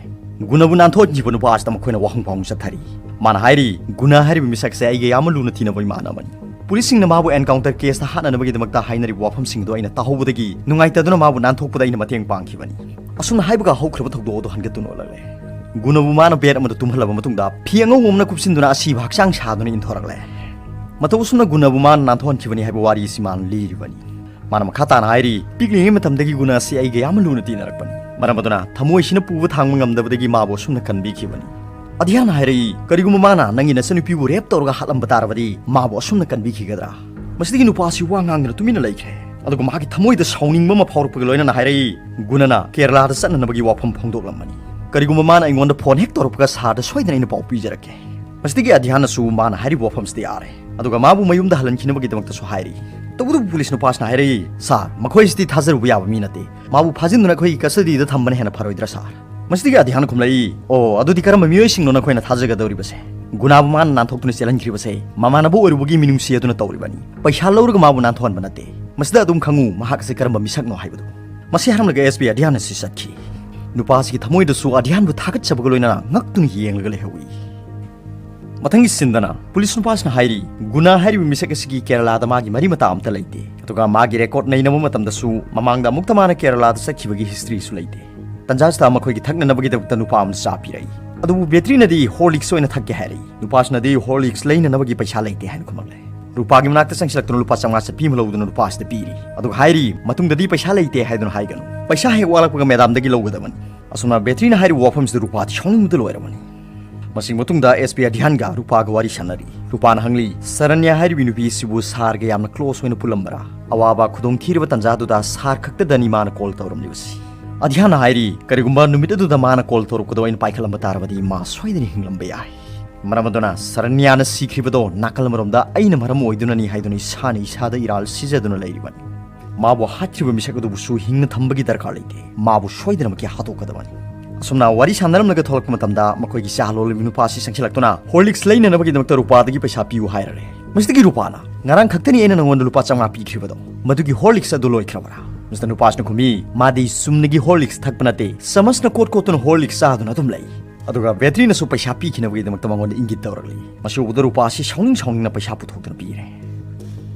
ꯒꯨꯅꯕꯨ ꯅꯥꯟꯊꯣꯛꯍꯟꯈꯤꯕ ꯅꯨꯄꯥ ꯑꯁꯤꯗ ꯃꯈꯣꯏꯅ ꯋꯥꯍꯪ ꯄꯥꯎꯍꯪ ꯆꯠꯊꯔꯤ꯫ ꯃꯥꯅ ꯍꯥꯏꯔꯤ, "ꯒꯨꯅ ꯍꯥꯏꯔꯤꯕ ꯃꯤꯁꯛꯁꯦ ꯑꯩꯒ ꯌꯥꯝꯅ ꯂꯨꯅ ꯇꯤꯟꯅꯕ ꯏꯃꯥꯟꯅꯕꯅꯤ꯫ ꯄꯨꯂꯤꯁꯁꯤꯡꯅ ꯃꯥꯕꯨ ꯑꯦꯟꯀꯥꯎꯟꯇꯔ ꯀꯦꯁꯇ ꯍꯥꯠꯅꯅꯕꯒꯤꯗꯃꯛꯇ ꯍꯥꯏꯅꯔꯤꯕ ꯋꯥꯐꯝꯁꯤꯡ ꯑꯗꯨ ꯑꯩꯅ ꯇꯥꯍꯧꯕꯗꯒꯤ ꯅꯨꯡꯉꯥꯏꯇꯗꯨꯅ ꯃꯥꯕꯨ ꯅꯥꯟꯊꯣꯛꯄꯗ ꯑꯩꯅ ꯃꯇꯦꯡ ꯄꯥꯡꯈꯤꯕꯅꯤ"꯫ ꯑꯁꯨꯝꯅ ꯍꯥꯏꯕꯒ ꯍꯧꯈ꯭ꯔꯕ ꯊꯧꯗꯣꯛ ꯑꯗꯨ ꯍꯟꯒꯠꯇꯨꯅ ꯎꯠꯂꯛꯂꯦ꯫ ꯒꯨꯅꯕꯨ ꯃꯥꯅ ꯕꯦꯗ ꯑꯃꯗ ꯇꯨꯝꯍꯜꯂꯕ ꯃꯇꯨꯡꯗ ꯐꯤ ꯑꯉꯧꯕ ꯑꯃꯅ ꯀꯨꯞꯁꯤꯟꯗꯨꯅ ꯑꯁꯤꯕ ꯍꯛꯆꯥꯡ ꯁꯥꯗꯨꯅ ꯏꯟꯊꯣꯔꯛꯂꯦ꯫ ꯃꯇꯧ ꯑꯁꯨꯝꯅ ꯒꯨꯅꯕꯨ ꯃꯥꯅ ꯅꯥꯟꯊꯣꯛꯍꯟꯈꯤꯕꯅꯤ ꯍꯥꯏꯕ ꯋꯥꯔꯤ ꯑꯁꯤ ꯃꯥꯅ ꯂꯤꯔꯤꯕꯅꯤ꯫ ꯃꯥꯅ ꯃꯈꯥ ꯇꯥꯅ ꯍꯥꯏꯔꯤ, "ꯄꯤꯛꯂꯤꯉꯩ ꯃꯇꯝꯗꯒꯤ ꯒꯨꯅ ꯑꯁꯤ ꯑꯩꯒ ꯌꯥꯝꯅ ꯂꯨꯅ ꯇꯤꯟꯅꯔꯛꯄꯅꯤ꯫ ꯃꯔꯝ ꯑꯗꯨꯅ ꯊꯃꯣꯏ ꯑꯁꯤꯅ ꯄꯨꯕ ꯊꯥꯡꯕ ꯉꯝꯗꯕꯗꯒꯤ ꯃꯥꯕꯨ ꯑꯁꯨꯝꯅ ꯀꯟꯕꯤꯈꯤꯕꯅꯤ"꯫ ꯑꯙ꯭ꯌꯥꯟꯅ ꯍꯥꯏꯔꯛꯏ, "ꯀꯔꯤꯒꯨꯝꯕ ꯃꯥꯅ ꯅꯪꯒꯤ ꯅꯆꯟꯅꯨꯄꯤꯕꯨ ꯔꯦꯞ ꯇꯧꯔꯒ ꯍꯥꯠꯂꯝꯕ ꯇꯥꯔꯕꯗꯤ ꯃꯥꯕꯨ ꯑꯁꯨꯝꯅ ꯀꯟꯕꯤꯈꯤꯒꯗ꯭ꯔꯥ?" ꯃꯁꯤꯗꯒꯤ ꯅꯨꯄꯥ ꯑꯁꯤ ꯋꯥ ꯉꯥꯡꯗꯅ ꯇꯨꯃꯤꯟꯅ ꯂꯩꯈ꯭ꯔꯦ꯫ ꯑꯗꯨꯒ ꯃꯍꯥꯛꯀꯤ ꯊꯃꯣꯏꯗ ꯁꯥꯎꯅꯤꯡꯕ ꯑꯃ ꯐꯥꯎꯔꯛꯄꯒ ꯂꯣꯏꯅꯅ ꯍꯥꯏꯔꯛꯏ, "ꯒꯨꯅꯅ ꯀꯦꯔꯂꯥꯗ ꯆꯠꯅꯅꯕꯒꯤ ꯋꯥꯐꯝ ꯐꯣꯡꯗꯣꯛꯂꯝꯕꯅꯤ꯫ ꯀꯔꯤꯒꯨꯝꯕ ꯃꯥꯅ ꯑꯩꯉꯣꯟꯗ ꯐꯣꯟ ꯍꯦꯛ ꯇꯧꯔꯛꯄꯒ ꯁꯥꯔꯗ ꯁꯣꯏꯗꯅ ꯑꯩꯅ ꯄꯥꯎ ꯄꯤꯖꯔꯛꯀꯦ"꯫ ꯃꯁꯤꯗꯒꯤ ꯑꯙ꯭ꯌꯥꯟꯅꯁꯨ ꯃꯥꯅ ꯍꯥꯏꯔꯤꯕ ꯋꯥꯐꯝꯁꯤꯗ ꯌꯥꯔꯦ꯫ ꯑꯗꯨꯒ ꯃꯥꯕꯨ ꯃꯌꯨꯝꯗ ꯍꯜꯍꯟꯈꯤꯅꯕꯒꯤꯗꯃꯛꯇꯁꯨ ꯍꯥꯏꯔꯤ꯫ ꯇꯧꯕꯇꯕꯨ ꯄꯨꯂꯤꯁ ꯅꯨꯄꯥꯁꯤꯅ ꯍꯥꯏꯔꯛꯏ, "ꯁꯥꯔ, ꯃꯈꯣꯏꯁꯤꯗꯤ ꯊꯥꯖꯔꯨꯕ ꯌꯥꯕ ꯃꯤ ꯅꯠꯇꯦ꯫ ꯃꯥꯕꯨ ꯐꯥꯖꯤꯟꯗꯨꯅ ꯑꯩꯈꯣꯏꯒꯤ ꯀꯁꯇꯗꯤꯗ ꯊꯝꯕꯅ ꯍꯦꯟꯅ ꯐꯔꯣꯏꯗ꯭ꯔꯥ, ꯁꯥꯔ?" ꯃꯁꯤꯗꯒꯤ ꯑꯙ꯭ꯌꯥꯟꯅ ꯈꯨꯝꯂꯛꯏ, "ꯑꯣ, ꯑꯗꯨꯗꯤ ꯀꯔꯝꯕ ꯃꯤꯑꯣꯏꯁꯤꯡꯅꯣ ꯅꯈꯣꯏꯅ ꯊꯥꯖꯒꯗꯧꯔꯤꯕꯁꯦ? ꯒꯨꯅꯥꯕꯨ ꯃꯥꯅ ꯅꯥꯟꯊꯣꯛꯇꯨꯅ ꯆꯦꯜꯍꯟꯈ꯭ꯔꯤꯕꯁꯦ ꯃꯃꯥꯟꯅꯕ ꯑꯣꯏꯔꯨꯕꯒꯤ ꯃꯤꯅꯨꯡꯁꯤ ꯑꯗꯨꯅ ꯇꯧꯔꯤꯕꯅꯤ꯫ ꯄꯩꯁꯥ ꯂꯧꯔꯒ ꯃꯥꯕꯨ ꯅꯥꯟꯊꯣꯛꯍꯟꯕ ꯅꯠꯇꯦ꯫ ꯃꯁꯤꯗ ꯑꯗꯨꯝ ꯈꯪꯉꯨ, ꯃꯍꯥꯛ ꯑꯁꯤ ꯀꯔꯝꯕ ꯃꯤꯁꯛꯅꯣ ꯍꯥꯏꯕꯗꯨ"꯫ ꯑꯁꯤ ꯍꯥꯏꯔꯝꯂꯒ ꯑꯦꯁ ꯄꯤ ꯑꯙ꯭ꯌꯥꯟ ꯑꯁꯤ ꯆꯠꯈꯤ꯫ ꯅꯨꯄꯥꯁꯤꯒꯤ ꯊꯃꯣꯏꯗꯁꯨ ꯑꯙ꯭ꯌꯥꯟꯕꯨ ꯊꯥꯒꯠꯆꯕꯒ ꯂꯣꯏꯅꯅ ꯉꯛꯇꯨꯅ ꯌꯦꯡꯂꯒ ꯂꯩꯍꯧꯏ꯫ ꯃꯊꯪꯒꯤ ꯁꯤꯟꯗꯅ ꯄꯨꯂꯤꯁ ꯅꯨꯄꯥꯁꯤꯅ ꯍꯥꯏꯔꯤ, ꯒꯨꯅꯥ ꯍꯥꯏꯔꯤꯕ ꯃꯤꯁꯛ ꯑꯁꯤꯒꯤ ꯀꯦꯔꯂꯥꯗ ꯃꯥꯒꯤ ꯃꯔꯤ ꯃꯇꯥ ꯑꯝꯇ ꯂꯩꯇꯦ꯫ ꯑꯗꯨꯒ ꯃꯥꯒꯤ ꯔꯦꯀꯣꯔꯗ ꯅꯩꯅꯕ ꯃꯇꯝꯗꯁꯨ ꯃꯃꯥꯡꯗ ꯑꯃꯨꯛꯇ ꯃꯥꯅ ꯀꯦꯔꯂꯥꯗ ꯆꯠꯈꯤꯕꯒꯤ ꯍꯤꯁꯇ꯭ꯔꯤꯁꯨ ꯂꯩꯇꯦ꯫ ꯇꯟꯖꯥꯁꯤꯗ ꯃꯈꯣꯏꯒꯤ ꯊꯛꯅꯅꯕꯒꯤꯗꯃꯛꯇ ꯅꯨꯄꯥ ꯑꯃꯅ ꯆꯥ ꯄꯤꯔꯛꯏ꯫ ꯑꯗꯨꯕꯨ ꯕꯦꯇ꯭ꯔꯤꯅꯗꯤ ꯍꯣꯔꯂꯤꯛꯁ ꯑꯣꯏꯅ ꯊꯛꯀꯦ ꯍꯥꯏꯔꯛꯏ꯫ ꯅꯨꯄꯥꯁꯤꯅꯗꯤ ꯍꯣꯔꯂꯤꯛꯁ ꯂꯩꯅꯅꯕꯒꯤ ꯄꯩꯁꯥ ꯂꯩꯇꯦ ꯍꯥꯏꯅ ꯈꯨꯝꯂꯛꯂꯦ꯫ ꯔꯨꯄꯥꯒꯤ ꯃꯅꯥꯛꯇ ꯆꯪꯁꯤꯜꯂꯛꯇꯨꯅ ꯂꯨꯄꯥ ꯆꯥꯝꯃꯉꯥ ꯆꯠꯄꯤ ꯑꯃ ꯂꯧꯗꯨꯅ ꯅꯨꯄꯥꯁꯤꯗ ꯄꯤꯔꯤ꯫ ꯑꯗꯨꯒ ꯍꯥꯏꯔꯤ, ꯃꯇꯨꯡꯗꯗꯤ ꯄꯩꯁꯥ ꯂꯩꯇꯦ ꯍꯥꯏꯗꯨꯅ ꯍꯥꯏꯒꯅꯨ, ꯄꯩꯁꯥ ꯍꯦꯛ ꯋꯥꯠꯂꯛꯄꯒ ꯃꯦꯗꯥꯝꯗꯒꯤ ꯂꯧꯒꯗꯕꯅꯤ꯫ ꯑꯁꯨꯝꯅ ꯕꯦꯇ꯭ꯔꯤꯅ ꯍꯥꯏꯔꯤꯕ ꯋꯥꯐꯝꯁꯤꯗ ꯔꯨꯄꯥꯗꯤ ꯁꯥꯎꯅꯤꯡꯕꯗ ꯂꯣꯏꯔꯕꯅꯤ꯫ ꯃꯁꯤ ꯃꯇꯨꯡꯗ ꯑꯦꯁ ꯄꯤ ꯑꯙ꯭ꯌꯥꯟꯒ ꯔꯨꯄꯥꯒ ꯋꯥꯔꯤ ꯁꯥꯟꯅꯔꯤ꯫ ꯔꯨꯄꯥꯅ ꯍꯪꯂꯤ, ꯁꯔꯟꯌꯥ ꯍꯥꯏꯔꯤꯕꯤ ꯅꯨꯄꯤ ꯑꯁꯤꯕꯨ ꯁꯥꯔꯒ ꯌꯥꯝꯅ ꯀ꯭ꯂꯣꯁ ꯑꯣꯏꯅ ꯄꯨꯜꯂꯝꯕꯔꯥ? ꯑꯋꯥꯕ ꯈꯨꯗꯣꯡꯊꯤꯔꯕ ꯇꯟꯖꯥꯗꯨꯗ ꯁꯥꯔ ꯈꯛꯇꯗꯅꯤ ꯃꯥꯅ ꯀꯣꯜ ꯇꯧꯔꯝꯂꯤꯕꯁꯤ꯫ ꯑꯙ꯭ꯌꯥꯟꯅ ꯍꯥꯏꯔꯤ, ꯀꯔꯤꯒꯨꯝꯕ ꯅꯨꯃꯤꯠ ꯑꯗꯨꯗ ꯃꯥꯅ ꯀꯣꯜ ꯇꯧꯔꯛꯄꯗꯣ ꯑꯩꯅ ꯄꯥꯏꯈꯠꯂꯝꯕ ꯇꯥꯔꯕꯗꯤ ꯃꯥ ꯁꯣꯏꯗꯅ ꯍꯤꯡꯂꯝꯕ ꯌꯥꯏ꯫ ꯃꯔꯝ ꯑꯗꯨꯅ ꯁꯔꯟꯌꯥꯅ ꯁꯤꯈ꯭ꯔꯤꯕꯗꯣ ꯅꯥꯀꯜ ꯑꯃꯔꯣꯝꯗ ꯑꯩꯅ ꯃꯔꯝ ꯑꯣꯏꯗꯨꯅꯅꯤ ꯍꯥꯏꯗꯨꯅ ꯏꯁꯥꯅ ꯏꯁꯥꯗ ꯏꯔꯥꯜ ꯁꯤꯖꯗꯨꯅ ꯂꯩꯔꯤꯕꯅꯤ꯫ ꯃꯥꯕꯨ ꯍꯥꯠꯈ꯭ꯔꯤꯕ ꯃꯤꯁꯛ ꯑꯗꯨꯕꯨꯁꯨ ꯍꯤꯡꯅ ꯊꯝꯕꯒꯤ ꯗꯔꯀꯥꯔ ꯂꯩꯇꯦ꯫ ꯃꯥꯕꯨ ꯁꯣꯏꯗꯅꯃꯛꯀꯤ ꯍꯥꯠꯇꯣꯛꯀꯗꯕꯅꯤ꯫ ꯑꯁꯨꯝꯅ ꯋꯥꯔꯤ ꯁꯥꯟꯅꯔꯝꯂꯒ ꯊꯣꯛꯂꯛꯄ ꯃꯇꯝꯗ ꯃꯈꯣꯏꯒꯤ ꯆꯥ ꯂꯣꯜꯂꯤꯕ ꯅꯨꯄꯥ ꯑꯁꯤ ꯆꯪꯁꯤꯜꯂꯛꯇꯨꯅ ꯍꯣꯔꯂꯤꯛꯁ ꯂꯩꯅꯅꯕꯒꯤꯗꯃꯛꯇ ꯔꯨꯄꯥꯗꯒꯤ ꯄꯩꯁꯥ ꯄꯤꯌꯨ ꯍꯥꯏꯔꯔꯦ꯫ ꯃꯁꯤꯗꯒꯤ ꯔꯨꯄꯥꯅ, "ꯉꯔꯥꯡ ꯈꯛꯇꯅꯤ ꯑꯩꯅ ꯅꯉꯣꯟꯗ ꯂꯨꯄꯥ ꯆꯥꯝꯃꯉꯥ ꯄꯤꯈ꯭ꯔꯤꯕꯗꯣ, ꯃꯗꯨꯒꯤ ꯍꯣꯔꯂꯤꯛꯁ ꯑꯗꯨ ꯂꯣꯏꯈ꯭ꯔꯕ꯭ꯔꯥ?" ꯃꯁꯤꯗ ꯅꯨꯄꯥꯁꯤꯅ ꯈꯨꯝꯃꯤ, "ꯃꯥꯗꯤ ꯆꯨꯝꯅꯒꯤ ꯍꯣꯔꯂꯤꯛꯁ ꯊꯛꯄ ꯅꯠꯇꯦ, ꯆꯃꯁꯅ ꯀꯣꯠ ꯀꯣꯠꯇꯨꯅ ꯍꯣꯔꯂꯤꯛꯁ ꯆꯥꯗꯨꯅ ꯑꯗꯨꯝ ꯂꯩ"꯫ ꯑꯗꯨꯒ ꯕꯦꯇ꯭ꯔꯤꯅꯁꯨ ꯄꯩꯁꯥ ꯄꯤꯈꯤꯅꯕꯒꯤꯗꯃꯛꯇ ꯃꯉꯣꯟꯗ ꯏꯪꯒꯤꯠ ꯇꯧꯔꯛꯂꯤ꯫ ꯃꯁꯤ ꯎꯕꯗ ꯔꯨꯄꯥ ꯑꯁꯤ ꯁꯥꯎꯅꯤꯡ ꯁꯥꯎꯅꯤꯡꯅ ꯄꯩꯁꯥ ꯄꯨꯊꯣꯛꯇꯨꯅ ꯄꯤꯔꯦ꯫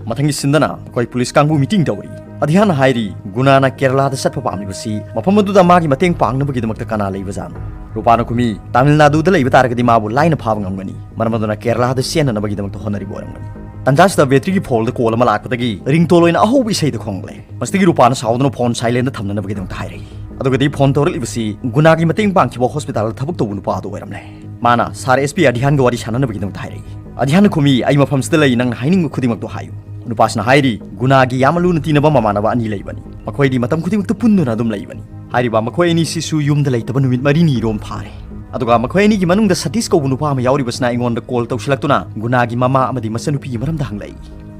ꯃꯊꯪꯒꯤ ꯁꯤꯟꯗꯅ ꯑꯩꯈꯣꯏ ꯄꯨꯂꯤꯁ ꯀꯥꯡꯕꯨ ꯃꯤꯇꯤꯡ ꯇꯧꯔꯤ꯫ ꯑꯙ꯭ꯌꯥꯟꯅ ꯍꯥꯏꯔꯤ, "ꯒꯨꯅꯥꯅ ꯀꯦꯔꯂꯥꯗ ꯆꯠꯄ ꯄꯥꯝꯂꯤꯕꯁꯤ ꯃꯐꯝ ꯑꯗꯨꯗ ꯃꯥꯒꯤ ꯃꯇꯦꯡ ꯄꯥꯡꯅꯕꯒꯤꯗꯃꯛꯇ ꯀꯅꯥ ꯂꯩꯕꯖꯥꯠꯅꯣ?" ꯔꯨꯄꯥꯅ ꯈꯨꯝꯃꯤ, "ꯇꯥꯃꯤꯜ ꯅꯥꯗꯨꯗ ꯂꯩꯕ ꯇꯥꯔꯒꯗꯤ ꯃꯥꯕꯨ ꯂꯥꯏꯅ ꯐꯥꯕ ꯉꯝꯒꯅꯤ꯫ ꯃꯔꯝ ꯑꯗꯨꯅ ꯀꯦꯔꯂꯥꯗ ꯆꯦꯟꯅꯅꯕꯒꯤꯗꯃꯛꯇ ꯍꯣꯠꯅꯔꯤꯕ ꯑꯣꯏꯔꯝꯒꯅꯤ"꯫ ꯇꯟꯖꯥꯁꯤꯗ ꯕꯦꯇ꯭ꯔꯤꯒꯤ ꯐꯣꯜꯗ ꯀꯣꯜ ꯑꯃ ꯂꯥꯛꯄꯗꯒꯤ ꯔꯤꯡꯇꯣꯟ ꯑꯣꯏꯅ ꯑꯍꯧꯕ ꯏꯁꯩꯗ ꯈꯣꯡꯂꯦ꯫ ꯃꯁꯤꯗꯒꯤ ꯔꯨꯄꯥꯅ ꯁꯥꯎꯗꯨꯅ ꯐꯣꯟ ꯁꯥꯏꯂꯦꯟꯗ ꯊꯝꯅꯅꯕꯒꯤꯗꯃꯛꯇ ꯍꯥꯏꯔꯛꯏ꯫ ꯑꯗꯨꯒꯗꯤ ꯐꯣꯟ ꯇꯧꯔꯛꯂꯤꯕꯁꯤ ꯒꯨꯅꯥꯒꯤ ꯃꯇꯦꯡ ꯄꯥꯡꯈꯤꯕ ꯍꯣꯁꯄꯤꯇꯥꯜꯗ ꯊꯕꯛ ꯇꯧꯕ ꯅꯨꯄꯥ ꯑꯗꯨ ꯑꯣꯏꯔꯝꯂꯦ꯫ ꯃꯥꯅ ꯁꯥꯔ ꯑꯦꯁ ꯄꯤ ꯑꯙ꯭ꯌꯥꯟꯒ ꯋꯥꯔꯤ ꯁꯥꯟꯅꯅꯕꯒꯤꯗꯃꯛꯇ ꯍꯥꯏꯔꯛꯏ꯫ ꯑꯙ꯭ꯌꯥꯟꯅ ꯈꯨꯝꯃꯤ, "ꯑꯩ ꯃꯐꯝꯁꯤꯗ ꯂꯩ, ꯅꯪ ꯍꯥꯏꯅꯤꯡꯕ ꯈꯨꯗꯤꯡꯃꯛꯇꯨ ꯍꯥꯏꯌꯨ"꯫ ꯅꯨꯄꯥꯁꯤꯅ ꯍꯥꯏꯔꯤ, "ꯒꯨꯅꯥꯒꯤ ꯌꯥꯝꯅ ꯂꯨꯅ ꯇꯤꯟꯅꯕ ꯃꯃꯥꯟꯅꯕ ꯑꯅꯤ ꯂꯩꯕꯅꯤ꯫ ꯃꯈꯣꯏꯗꯤ ꯃꯇꯝ ꯈꯨꯗꯤꯡꯃꯛꯇ ꯄꯨꯟꯗꯨꯅ ꯑꯗꯨꯝ ꯂꯩꯕꯅꯤ꯫ ꯍꯥꯏꯔꯤꯕ ꯃꯈꯣꯏ ꯑꯅꯤꯁꯤꯁꯨ ꯌꯨꯝꯗ ꯂꯩꯇꯕ ꯅꯨꯃꯤꯠ ꯃꯔꯤꯅꯤꯔꯣꯝ ꯐꯥꯔꯦ꯫ ꯑꯗꯨꯒ ꯃꯈꯣꯏ ꯑꯅꯤꯒꯤ ꯃꯅꯨꯡꯗ ꯁꯇꯤꯁ ꯀꯧꯕ ꯅꯨꯄꯥ ꯑꯃ ꯌꯥꯎꯔꯤꯕꯁꯤꯅ ꯑꯩꯉꯣꯟꯗ ꯀꯣꯜ ꯇꯧꯁꯤꯜꯂꯛꯇꯨꯅ ꯒꯨꯅꯥꯒꯤ ꯃꯃꯥ ꯑꯃꯗꯤ ꯃꯆꯟꯅꯨꯄꯤꯒꯤ ꯃꯔꯝꯗ ꯍꯪꯂꯛꯏ꯫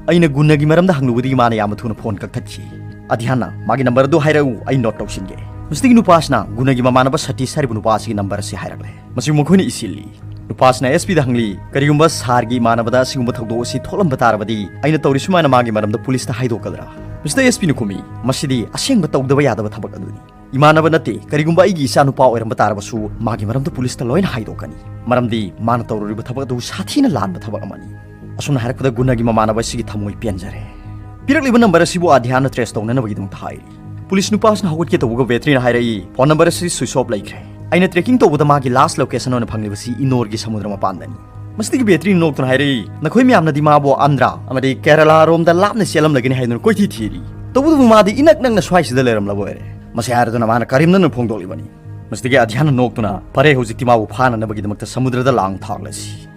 ꯑꯩꯅ ꯒꯨꯅꯥꯒꯤ ꯃꯔꯝꯗ ꯍꯪꯂꯨꯕꯗꯒꯤ ꯃꯥꯅ ꯌꯥꯝꯅ ꯊꯨꯅ ꯐꯣꯟ ꯀꯛꯊꯠꯈꯤ꯫ "ꯑꯙ꯭ꯌꯥꯟꯅ, ꯃꯥꯒꯤ ꯅꯝꯕꯔ ꯑꯗꯨ ꯍꯥꯏꯔꯛꯎ, ꯑꯩ ꯅꯣꯠ ꯇꯧꯁꯤꯟꯒꯦ"꯫ ꯃꯁꯤꯗꯒꯤ ꯅꯨꯄꯥꯁꯤꯅ ꯒꯨꯅꯥꯒꯤ ꯃꯃꯥꯟꯅꯕ ꯁꯇꯤꯁ ꯍꯥꯏꯔꯤꯕ ꯅꯨꯄꯥ ꯑꯁꯤꯒꯤ ꯅꯝꯕꯔ ꯑꯁꯤ ꯍꯥꯏꯔꯛꯂꯦ꯫ ꯃꯁꯤ ꯃꯈꯣꯏꯅ ꯏꯁꯤꯜꯂꯤ꯫ ꯅꯨꯄꯥꯁꯤꯅ ꯑꯦꯁ ꯄꯤꯗ ꯍꯪꯂꯤ, "ꯀꯔꯤꯒꯨꯝꯕ ꯁꯥꯔꯒꯤ ꯏꯃꯥꯟꯅꯕꯗ ꯑꯁꯤꯒꯨꯝꯕ ꯊꯧꯗꯣꯛ ꯑꯁꯤ ꯊꯣꯛꯂꯝꯕ ꯇꯥꯔꯕꯗꯤ ꯑꯩꯅ ꯇꯧꯔꯤ ꯁꯨꯃꯥꯏꯅ ꯃꯥꯒꯤ ꯃꯔꯝꯗ ꯄꯨꯂꯤꯁꯇ ꯍꯥꯏꯗꯣꯛꯀꯗ꯭ꯔꯥ?" ꯃꯤꯁꯇꯔ ꯑꯦꯁ ꯄꯤꯅ ꯈꯨꯝꯃꯤ, "ꯃꯁꯤꯗꯤ ꯑꯁꯦꯡꯕ ꯇꯧꯗꯕ ꯌꯥꯗꯕ ꯊꯕꯛ ꯑꯗꯨꯅꯤ꯫ ꯏꯃꯥꯟꯅꯕ ꯅꯠꯇꯦ, ꯀꯔꯤꯒꯨꯝꯕ ꯑꯩꯒꯤ ꯏꯆꯥ ꯅꯨꯄꯥ ꯑꯣꯏꯔꯝꯕ ꯇꯥꯔꯕꯁꯨ ꯃꯥꯒꯤ ꯃꯔꯝꯗ ꯄꯨꯂꯤꯁꯇ ꯂꯣꯏꯅ ꯍꯥꯏꯗꯣꯛꯀꯅꯤ, ꯃꯔꯝꯗꯤ ꯃꯥꯅ ꯇꯧꯔꯨꯔꯤꯕ ꯊꯕꯛ ꯑꯗꯨ ꯁꯥꯊꯤꯅ ꯂꯥꯟꯕ ꯊꯕꯛ ꯑꯃꯅꯤ"꯫ ꯑꯁꯨꯝꯅ ꯍꯥꯏꯔꯛꯄꯗ ꯒꯨꯅꯥꯒꯤ ꯃꯃꯥꯟꯅꯕ ꯑꯁꯤꯒꯤ ꯊꯃꯣꯏ ꯄꯦꯟꯖꯔꯦ꯫ ꯄꯤꯔꯛꯂꯤꯕ ꯅꯝꯕꯔ ꯑꯁꯤꯕꯨ ꯑꯙ꯭ꯌꯥꯟꯅ ꯇ꯭ꯔꯦꯁ ꯇꯧꯅꯅꯕꯒꯤꯗꯃꯛꯇ ꯍꯥꯏꯔꯤ꯫ ꯄꯨꯂꯤꯁ ꯅꯨꯄꯥꯁꯤꯅ ꯍꯧꯒꯠꯀꯦ ꯇꯧꯕꯒ ꯕꯦꯇ꯭ꯔꯤꯅ ꯍꯥꯏꯔꯛꯏ, "ꯐꯣꯟ ꯅꯝꯕꯔ ꯑꯁꯤ ꯁ꯭ꯋꯤꯆ ꯑꯣꯐ ꯂꯩꯈ꯭ꯔꯦ꯫ ꯑꯩꯅ ꯇ꯭ꯔꯦꯀꯤꯡ ꯇꯧꯕꯗ ꯃꯥꯒꯤ ꯂꯥꯁ ꯂꯣꯀꯦꯁꯟ ꯑꯣꯏꯅ ꯐꯪꯂꯤꯕꯁꯤ ꯏꯅꯣꯔꯒꯤ ꯁꯃꯨꯗ꯭ꯔ ꯃꯄꯥꯟꯗꯅꯤ"꯫ ꯃꯁꯤꯗꯒꯤ ꯕꯦꯇ꯭ꯔꯤꯅ ꯅꯣꯛꯇꯨꯅ ꯍꯥꯏꯔꯛꯏ, "ꯅꯈꯣꯏ ꯃꯌꯥꯝꯅꯗꯤ ꯃꯥꯕꯨ ꯑꯟꯗ꯭ꯔꯥ ꯑꯃꯗꯤ ꯀꯦꯔꯂꯥ ꯔꯣꯝꯗ ꯂꯥꯞꯅ ꯆꯦꯜꯂꯝꯂꯒꯅꯤ ꯍꯥꯏꯗꯨꯅ ꯀꯣꯏꯊꯤ ꯊꯤꯔꯤ꯫ ꯇꯧꯕꯇꯕꯨ ꯃꯥꯗꯤ ꯏꯅꯛ ꯅꯛꯅ ꯁ꯭ꯋꯥꯏꯁꯤꯗ ꯂꯩꯔꯝꯂꯕ ꯑꯣꯏꯔꯦ"꯫ ꯃꯁꯤ ꯍꯥꯏꯔꯗꯨꯅ ꯃꯥꯅ ꯀꯔꯦꯝꯅꯅ ꯐꯣꯡꯗꯣꯛꯂꯤꯕꯅꯤ꯫ ꯃꯁꯤꯗꯒꯤ ꯑꯙ꯭ꯌꯥꯟꯅ ꯅꯣꯛꯇꯨꯅ, "ꯐꯔꯦ, ꯍꯧꯖꯤꯛꯇꯤ ꯃꯥꯕꯨ ꯐꯥꯅꯅꯕꯒꯤꯗꯃꯛꯇ ꯁꯃꯨꯗ꯭ꯔꯗ ꯂꯥꯡ ꯊꯥꯛꯂꯁꯤ"꯫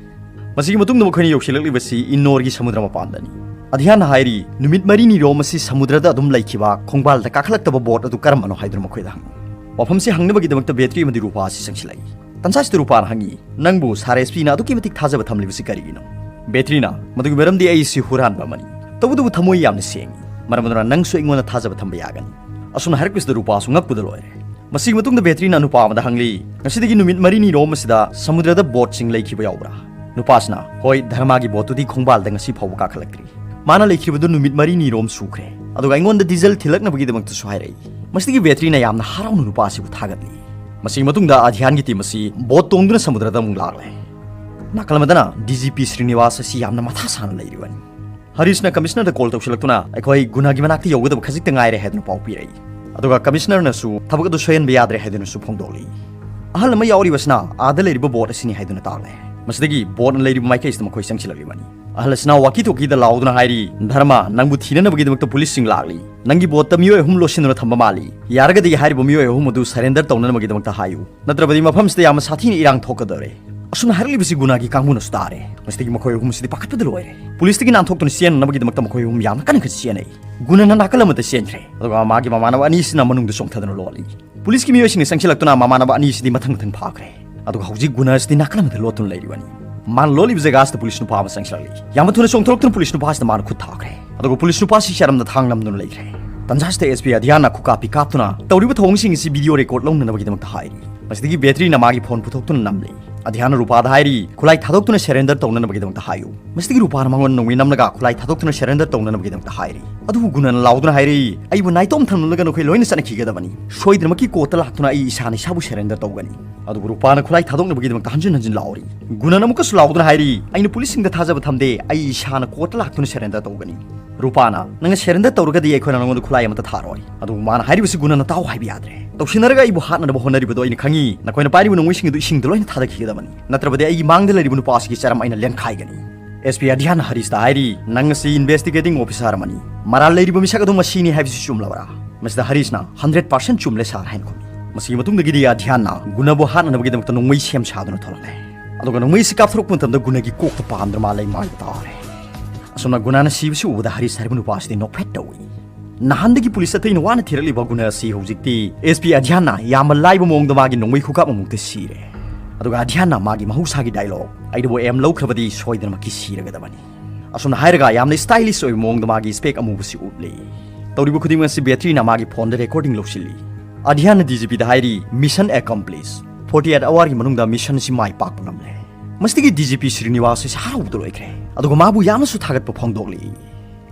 ꯃꯁꯤꯒꯤ ꯃꯇꯨꯡꯗ ꯃꯈꯣꯏꯅ ꯌꯧꯁꯤꯜꯂꯛꯂꯤꯕꯁꯤ ꯏꯟꯅꯣꯔꯒꯤ ꯁꯃꯨꯗ꯭ꯔ ꯃꯄꯥꯟꯗꯅꯤ꯫ ꯑꯙ꯭ꯌꯥꯟꯅ ꯍꯥꯏꯔꯤ, ꯅꯨꯃꯤꯠ ꯃꯔꯤꯅꯤꯔꯣꯝ ꯑꯁꯤ ꯁꯃꯨꯗ꯭ꯔꯗ ꯑꯗꯨꯝ ꯂꯩꯈꯤꯕ ꯈꯣꯡꯕꯥꯜꯗ ꯀꯥꯈꯠꯂꯛꯇꯕ ꯕꯣꯠ ꯑꯗꯨ ꯀꯔꯝꯕꯅꯣ ꯍꯥꯏꯗꯨꯅ ꯃꯈꯣꯏꯗ ꯍꯪꯉꯤ꯫ ꯋꯥꯐꯝꯁꯤ ꯍꯪꯅꯕꯒꯤꯗꯃꯛꯇ ꯕꯦꯇ꯭ꯔꯤ ꯑꯃꯗꯤ ꯔꯨꯄꯥ ꯑꯁꯤ ꯆꯪꯁꯤꯜꯂꯛꯏ꯫ ꯇꯟꯖꯥꯁꯤꯗ ꯔꯨꯄꯥꯅ ꯍꯪꯉꯤ, "ꯅꯪꯕꯨ ꯁꯥꯔ ꯑꯦꯁ ꯄꯤꯅ ꯑꯗꯨꯛꯀꯤ ꯃꯇꯤꯛ ꯊꯥꯖꯕ ꯊꯝꯂꯤꯕꯁꯤ ꯀꯔꯤꯒꯤꯅꯣ?" ꯕꯦꯇ꯭ꯔꯤꯅ, "ꯃꯗꯨꯒꯤ ꯃꯔꯝꯗꯤ ꯑꯩꯁꯤ ꯍꯨꯔꯥꯟꯕ ꯑꯃꯅꯤ꯫ ꯇꯧꯕꯇꯕꯨ ꯊꯃꯣꯏ ꯌꯥꯝꯅ ꯁꯦꯡꯉꯤ꯫ ꯃꯔꯝ ꯑꯗꯨꯅ ꯅꯪꯁꯨ ꯑꯩꯉꯣꯟꯗ ꯊꯥꯖꯕ ꯊꯝꯕ ꯌꯥꯒꯅꯤ"꯫ ꯑꯁꯨꯝꯅ ꯍꯥꯏꯔꯛꯄꯁꯤꯗ ꯔꯨꯄꯥꯁꯨ ꯉꯛꯄꯗ ꯂꯣꯏꯔꯦ꯫ ꯃꯁꯤꯒꯤ ꯃꯇꯨꯡꯗ ꯕꯦꯇ꯭ꯔꯤꯅ ꯅꯨꯄꯥ ꯑꯃꯗ ꯍꯪꯂꯤ, "ꯉꯁꯤꯗꯒꯤ ꯅꯨꯃꯤꯠ ꯃꯔꯤꯅꯤꯔꯣꯝ ꯑꯁꯤꯗ ꯁꯃꯨꯗ꯭ꯔꯗ ꯕꯣꯠꯁꯤꯡ ꯂꯩꯈꯤꯕ ꯌꯥꯎꯕ꯭ꯔꯥ?" ꯅꯨꯄꯥꯁꯤꯅ, "ꯍꯣꯏ, ꯙꯔꯃꯥꯒꯤ ꯕꯣꯠꯇꯨꯗꯤ ꯈꯣꯡꯕꯥꯜꯗ ꯉꯁꯤ ꯐꯥꯎꯕ ꯀꯥꯈꯠꯂꯛꯇ꯭ꯔꯤ꯫ ꯃꯥꯅ ꯂꯩꯈꯤꯕꯗꯨ ꯅꯨꯃꯤꯠ ꯃꯔꯤꯅꯤꯔꯣꯝ ꯁꯨꯈ꯭ꯔꯦ꯫ ꯑꯗꯨꯒ ꯑꯩꯉꯣꯟꯗ ꯗꯤꯖꯜ ꯊꯤꯜꯂꯛꯅꯕꯒꯤꯗꯃꯛꯇꯁꯨ ꯍꯥꯏꯔꯛꯏ"꯫ ꯃꯁꯤꯗꯒꯤ ꯕꯦꯇ꯭ꯔꯤꯅ ꯌꯥꯝꯅ ꯍꯔꯥꯎꯅ ꯅꯨꯄꯥ ꯑꯁꯤꯕꯨ ꯊꯥꯒꯠꯂꯤ꯫ ꯃꯁꯤꯒꯤ ꯃꯇꯨꯡꯗ ꯑꯙ꯭ꯌꯥꯟꯒꯤ ꯇꯤꯝ ꯑꯁꯤ ꯕꯣꯠ ꯇꯣꯡꯗꯨꯅ ꯁꯃꯨꯗ꯭ꯔꯗ ꯑꯃꯨꯛ ꯂꯥꯛꯂꯦ꯫ ꯅꯥꯀꯜ ꯑꯃꯗꯅ ꯗꯤ ꯖꯤ ꯄꯤ ꯁ꯭ꯔꯤꯅꯤꯋꯥꯁ ꯑꯁꯤ ꯌꯥꯝꯅ ꯃꯊꯥ ꯁꯥꯅ ꯂꯩꯔꯤꯕꯅꯤ꯫ ꯍꯔꯤꯁꯅ ꯀꯃꯤꯁꯅꯔꯗ ꯀꯣꯜ ꯇꯧꯁꯤꯜꯂꯛꯇꯨꯅ, "ꯑꯩꯈꯣꯏ ꯒꯨꯅꯥꯒꯤ ꯃꯅꯥꯛꯇ ꯌꯧꯒꯗꯕ ꯈꯖꯤꯛꯇ ꯉꯥꯏꯔꯦ" ꯍꯥꯏꯗꯨꯅ ꯄꯥꯎ ꯄꯤꯔꯛꯏ꯫ ꯑꯗꯨꯒ ꯀꯃꯤꯁꯅꯔꯅꯁꯨ ꯊꯕꯛ ꯑꯗꯨ ꯁꯣꯏꯍꯟꯕ ꯌꯥꯗ꯭ꯔꯦ ꯍꯥꯏꯗꯨꯅꯁꯨ ꯐꯣꯡꯗꯣꯛꯂꯤ꯫ ꯑꯍꯜ ꯑꯃ ꯌꯥꯎꯔꯤꯕꯁꯤꯅ ꯑꯥꯗ ꯂꯩꯔꯤꯕ ꯕꯣꯠ ꯑꯁꯤꯅꯤ ꯍꯥꯏꯗꯨꯅ ꯇꯥꯛꯂꯦ꯫ ꯃꯁꯤꯗꯒꯤ ꯕꯣꯠꯅ ꯂꯩꯔꯤꯕ ꯃꯥꯏꯀꯩꯁꯤꯗ ꯃꯈꯣꯏ ꯆꯪꯁꯤꯜꯂꯛꯂꯤꯕꯅꯤ꯫ ꯑꯍꯜ ꯑꯁꯤꯅ ꯋꯥꯀꯤ ꯇꯣꯀꯤꯗ ꯂꯥꯎꯗꯨꯅ ꯍꯥꯏꯔꯤ, "ꯙꯔꯃ, ꯅꯪꯕꯨ ꯊꯤꯅꯅꯕꯒꯤꯗꯃꯛꯇ ꯄꯨꯂꯤꯁꯁꯤꯡ ꯂꯥꯛꯂꯤ꯫ ꯅꯪꯒꯤ ꯕꯣꯠꯇ ꯃꯤꯑꯣꯏ ꯑꯍꯨꯝ ꯂꯣꯠꯁꯤꯟꯗꯨꯅ ꯊꯝꯕ ꯃꯥꯜꯂꯤ꯫ ꯌꯥꯔꯒꯗꯤ ꯍꯥꯏꯔꯤꯕ ꯃꯤꯑꯣꯏ ꯑꯍꯨꯝ ꯑꯗꯨ ꯁꯔꯦꯟꯗꯔ ꯇꯧꯅꯅꯕꯒꯤꯗꯃꯛꯇ ꯍꯥꯏꯌꯨ꯫ ꯅꯠꯇ꯭ꯔꯕꯗꯤ ꯃꯐꯝꯁꯤꯗ ꯌꯥꯝꯅ ꯁꯥꯊꯤꯅ ꯏꯔꯥꯡ ꯊꯣꯛꯀꯗꯧꯔꯦ"꯫ ꯑꯁꯨꯝꯅ ꯍꯥꯏꯔꯛꯂꯤꯕꯁꯤ ꯒꯨꯅꯥꯒꯤ ꯀꯥꯡꯕꯨꯅꯁꯨ ꯇꯥꯔꯦ꯫ ꯃꯁꯤꯗꯒꯤ ꯃꯈꯣꯏ ꯑꯍꯨꯝ ꯑꯁꯤꯗꯤ ꯄꯥꯈꯠꯄꯗ ꯂꯣꯏꯔꯦ꯫ ꯄꯨꯂꯤꯁꯇꯒꯤ ꯅꯥꯟꯊꯣꯛꯇꯨꯅ ꯆꯦꯟꯅꯅꯕꯒꯤꯗꯃꯛꯇ ꯃꯈꯣꯏ ꯑꯍꯨꯝ ꯌꯥꯝꯅ ꯀꯟꯅ ꯀꯟꯅ ꯆꯦꯟꯅꯩ꯫ ꯒꯨꯅꯥꯅ ꯅꯥꯀꯜ ꯑꯃꯗ ꯆꯦꯟꯈ꯭ꯔꯦ, ꯑꯗꯨꯒ ꯃꯥꯒꯤ ꯃꯃꯥꯟꯅꯕ ꯑꯅꯤꯁꯤꯅ ꯃꯅꯨꯡꯗ ꯆꯣꯡꯊꯗꯨꯅ ꯂꯣꯠꯂꯤ꯫ ꯄꯨꯂꯤꯁꯀꯤ ꯃꯤꯑꯣꯏꯁꯤꯡꯅ ꯆꯪꯁꯤꯜꯂꯛꯇꯨꯅ ꯃꯃꯥꯟꯅꯕ ꯑꯅꯤꯁꯤꯗꯤ ꯃꯊꯪ ꯃꯊꯪ ꯐꯥꯈ꯭ꯔꯦ꯫ ꯑꯗꯨꯒ ꯍꯧꯖꯤꯛ ꯒꯨꯅꯥ ꯑꯁꯤꯗꯤ ꯅꯥꯀꯜ ꯑꯃꯗ ꯂꯣꯠꯇꯨꯅ ꯂꯩꯔꯤꯕꯅꯤ꯫ ꯃꯥꯅ ꯂꯣꯠꯂꯤꯕ ꯖꯒꯥꯁꯤꯗ ꯄꯨꯂꯤꯁ ꯅꯨꯄꯥ ꯑꯃ ꯆꯪꯁꯤꯜꯂꯛꯂꯤ꯫ ꯌꯥꯝꯅ ꯊꯨꯅ ꯆꯣꯡꯊꯣꯔꯛꯇꯨꯅ ꯄꯨꯂꯤꯁ ꯅꯨꯄꯥꯁꯤꯗ ꯃꯥꯅ ꯈꯨꯠ ꯊꯥꯈ꯭ꯔꯦ꯫ ꯑꯗꯨꯒ ꯄꯨꯂꯤꯁ ꯅꯨꯄꯥꯁꯤ ꯆꯔꯝꯅ ꯊꯥꯡ ꯅꯝꯗꯨꯅ ꯂꯩꯈ꯭ꯔꯦ꯫ ꯇꯟꯖꯥꯁꯤꯗ ꯑꯦꯁ ꯄꯤ ꯑꯙ꯭ꯌꯥꯟꯅ ꯈꯨꯀꯥꯞꯄꯤ ꯀꯥꯞꯇꯨꯅ ꯇꯧꯔꯤꯕ ꯊꯧꯑꯣꯡꯁꯤꯡ ꯑꯁꯤ ꯚꯤꯗꯤꯑꯣ ꯔꯦꯀꯣꯔꯗ ꯂꯧꯅꯅꯕꯒꯤꯗꯃꯛꯇ ꯍꯥꯏꯔꯤ꯫ ꯃꯁꯤꯗꯒꯤ ꯕꯦꯇ꯭ꯔꯤꯅ ꯃꯥꯒꯤ ꯐꯣꯟ ꯄꯨꯊꯣꯛꯇꯨꯅ ꯅꯝꯂꯤ꯫ ꯑꯙ꯭ꯌꯥꯟꯅ ꯔꯨꯄꯥꯗ ꯍꯥꯏꯔꯤ, "ꯈꯨꯠꯂꯥꯏ ꯊꯥꯗꯣꯛꯇꯨꯅ ꯁꯔꯦꯟꯗꯔ ꯇꯧꯅꯅꯕꯒꯤꯗꯃꯛꯇ ꯍꯥꯏꯌꯨ"꯫ ꯃꯁꯤꯗꯒꯤ ꯔꯨꯄꯥꯅ ꯃꯉꯣꯟꯗ ꯅꯣꯡꯃꯩ ꯅꯝꯂꯒ ꯈꯨꯠꯂꯥꯏ ꯊꯥꯗꯣꯛꯇꯨꯅ ꯁꯔꯦꯟꯗꯔ ꯇꯧꯅꯅꯕꯒꯤꯗꯃꯛꯇ ꯍꯥꯏꯔꯤ꯫ ꯑꯗꯨꯕꯨ ꯒꯨꯅꯅ ꯂꯥꯎꯗꯨꯅ ꯍꯥꯏꯔꯛꯏ, "ꯑꯩꯕꯨ ꯅꯥꯏꯇꯣꯝ ꯊꯝꯂꯒ ꯅꯈꯣꯏ ꯂꯣꯏꯅ ꯆꯠꯅꯈꯤꯒꯗꯕꯅꯤ꯫ ꯁꯣꯏꯗꯅꯃꯛꯀꯤ ꯀꯣꯔꯠꯇ ꯂꯥꯛꯇꯨꯅ ꯑꯩ ꯏꯁꯥꯅ ꯏꯁꯥꯕꯨ ꯁꯔꯦꯟꯗꯔ ꯇꯧꯒꯅꯤ"꯫ ꯑꯗꯨꯕꯨ ꯔꯨꯄꯥꯅ ꯈꯨꯠꯂꯥꯏ ꯊꯥꯗꯣꯛꯅꯕꯒꯤꯗꯃꯛꯇ ꯍꯟꯖꯤꯟ ꯍꯟꯖꯤꯟ ꯂꯥꯎꯔꯤ꯫ ꯒꯨꯅꯅ ꯑꯃꯨꯛꯀꯁꯨ ꯂꯥꯎꯗꯨꯅ ꯍꯥꯏꯔꯤ, "ꯑꯩꯅ ꯄꯨꯂꯤꯁꯁꯤꯡꯗ ꯊꯥꯖꯕ ꯊꯝꯗꯦ, ꯑꯩ ꯏꯁꯥꯅ ꯀꯣꯔꯠꯇ ꯂꯥꯛꯇꯨꯅ ꯁꯔꯦꯟꯗꯔ ꯇꯧꯒꯅꯤ"꯫ ꯔꯨꯄꯥꯅ, "ꯅꯪꯅ ꯁꯔꯦꯟꯗꯔ ꯇꯧꯔꯒꯗꯤ ꯑꯩꯈꯣꯏꯅ ꯅꯉꯣꯟꯗ ꯈꯨꯠꯂꯥꯏ ꯑꯃꯠꯇ ꯊꯥꯔꯣꯏ"꯫ ꯑꯗꯨꯕꯨ ꯃꯥꯅ ꯍꯥꯏꯔꯤꯕꯁꯤ ꯒꯨꯅꯅ ꯇꯥꯎ ꯍꯥꯏꯕ ꯌꯥꯗ꯭ꯔꯦ꯫ "ꯇꯧꯁꯤꯟꯅꯔꯒ ꯑꯩꯕꯨ ꯍꯥꯠꯅꯅꯕ ꯍꯣꯠꯅꯔꯤꯕꯗꯣ ꯑꯩꯅ ꯈꯪꯉꯤ꯫ ꯅꯈꯣꯏꯅ ꯄꯥꯏꯔꯤꯕ ꯅꯣꯡꯃꯩꯁꯤꯡ ꯑꯗꯨ ꯏꯁꯤꯡꯗ ꯂꯣꯏꯅ ꯊꯥꯗꯈꯤꯒꯗꯕꯅꯤ, ꯅꯠꯇ꯭ꯔꯕꯗꯤ ꯑꯩꯒꯤ ꯃꯥꯡꯗ ꯂꯩꯔꯤꯕ ꯅꯨꯄꯥ ꯑꯁꯤꯒꯤ ꯆꯔꯝ ꯑꯩꯅ ꯂꯦꯟꯈꯥꯏꯒꯅꯤ"꯫ ꯑꯦꯁ ꯄꯤ ꯑꯙ꯭ꯌꯥꯟꯅ ꯍꯔꯤꯁꯇ ꯍꯥꯏꯔꯤ, "ꯅꯪ ꯑꯁꯤ investigating officer ꯑꯃꯅꯤ꯫ ꯃꯔꯥꯜ ꯂꯩꯔꯤꯕ ꯃꯤꯁꯛ ꯑꯗꯨ ꯃꯁꯤꯅꯤ ꯍꯥꯏꯕꯁꯤ ꯆꯨꯝꯂꯕ꯭ꯔꯥ?" ꯃꯁꯤꯗ ꯍꯔꯤꯁꯅ, "ꯍꯟꯗ꯭ꯔꯦꯠ ꯄꯥꯔꯁꯦꯟ ꯆꯨꯝꯂꯦ ꯁꯥꯔ" ꯍꯥꯏꯅ ꯈꯨꯝꯃꯤ꯫ ꯃꯁꯤꯒꯤ ꯃꯇꯨꯡꯗꯒꯤꯗꯤ ꯑꯙ꯭ꯌꯥꯟꯅ ꯒꯨꯅꯕꯨ ꯍꯥꯠꯅꯅꯕꯒꯤꯗꯃꯛꯇ ꯅꯣꯡꯃꯩ ꯁꯦꯝ ꯁꯥꯗꯨꯅ ꯊꯣꯛꯂꯛꯂꯦ꯫ ꯑꯗꯨꯒ ꯅꯣꯡꯃꯩ ꯑꯁꯤ ꯀꯥꯞꯊꯣꯔꯛꯄ ꯃꯇꯝꯗ ꯒꯨꯅꯒꯤ ꯀꯣꯛꯇ ꯄꯥꯟꯗꯨꯅ ꯃꯥ ꯂꯩꯃꯥꯏꯗ ꯇꯥꯔꯦ꯫ ꯑꯁꯨꯝꯅ ꯒꯨꯅꯥꯅ ꯁꯤꯕꯁꯤ ꯎꯕꯗ ꯍꯔꯤꯁ ꯍꯥꯏꯔꯤꯕ ꯅꯨꯄꯥ ꯑꯁꯤꯗꯤ ꯅꯣꯛꯐꯦꯠ ꯇꯧꯏ꯫ ꯅꯍꯥꯟꯗꯒꯤ ꯄꯨꯂꯤꯁ ꯑꯇꯩꯅ ꯋꯥꯅ ꯊꯤꯔꯛꯂꯤꯕ ꯒꯨꯅ ꯑꯁꯤ ꯍꯧꯖꯤꯛꯇꯤ ꯑꯦꯁ ꯄꯤ ꯑꯙ꯭ꯌꯥꯟꯅ ꯌꯥꯝꯅ ꯂꯥꯏꯕ ꯃꯑꯣꯡꯗ ꯃꯥꯒꯤ ꯅꯣꯡꯃꯩ ꯈꯨꯀꯥꯞ ꯑꯃꯨꯛꯇ ꯁꯤꯔꯦ꯫ ꯑꯗꯨꯒ ꯑꯙ꯭ꯌꯥꯟꯅ ꯃꯥꯒꯤ ꯃꯍꯧꯁꯥꯒꯤ ꯗꯥꯏꯂꯣꯒ, "ꯑꯩꯅꯕꯨ ꯑꯦꯝ ꯂꯧꯈ꯭ꯔꯕꯗꯤ ꯁꯣꯏꯗꯅꯃꯛꯀꯤ ꯁꯤꯔꯒꯗꯕꯅꯤ"꯫ ꯑꯁꯨꯝꯅ ꯍꯥꯏꯔꯒ ꯌꯥꯝꯅ stylish ꯑꯣꯏꯕ ꯃꯑꯣꯡꯗ ꯃꯥꯒꯤ ꯏꯁꯄꯦꯛ ꯑꯃꯨꯕꯁꯤ ꯎꯞꯂꯤ꯫ ꯇꯧꯔꯤꯕ ꯈꯨꯗꯤꯡꯃꯛ ꯑꯁꯤ ꯕꯦꯇ꯭ꯔꯤꯅ ꯃꯥꯒꯤ ꯐꯣꯟꯗ ꯔꯦꯀꯣꯔꯗꯤꯡ ꯂꯧꯁꯤꯜꯂꯤ꯫ ꯑꯙ꯭ꯌꯥꯟꯅ ꯗꯤ ꯖꯤ ꯄꯤꯗ ꯍꯥꯏꯔꯤ, "Mission accomplish꯫ Forty eight hourꯒꯤ ꯃꯅꯨꯡꯗ ꯃꯤꯁꯟ ꯑꯁꯤ ꯃꯥꯏ ꯄꯥꯛꯄ ꯉꯝꯂꯦ"꯫ ꯃꯁꯤꯗꯒꯤ ꯗꯤ ꯖꯤ ꯄꯤ ꯁ꯭ꯔꯤꯅꯤꯋꯥꯁ ꯑꯁꯤ ꯍꯔꯥꯎꯕꯗ ꯂꯣꯏꯈ꯭ꯔꯦ꯫ ꯑꯗꯨꯒ ꯃꯥꯕꯨ ꯌꯥꯝꯅꯁꯨ ꯊꯥꯒꯠꯄ ꯐꯣꯡꯗꯣꯛꯂꯤ꯫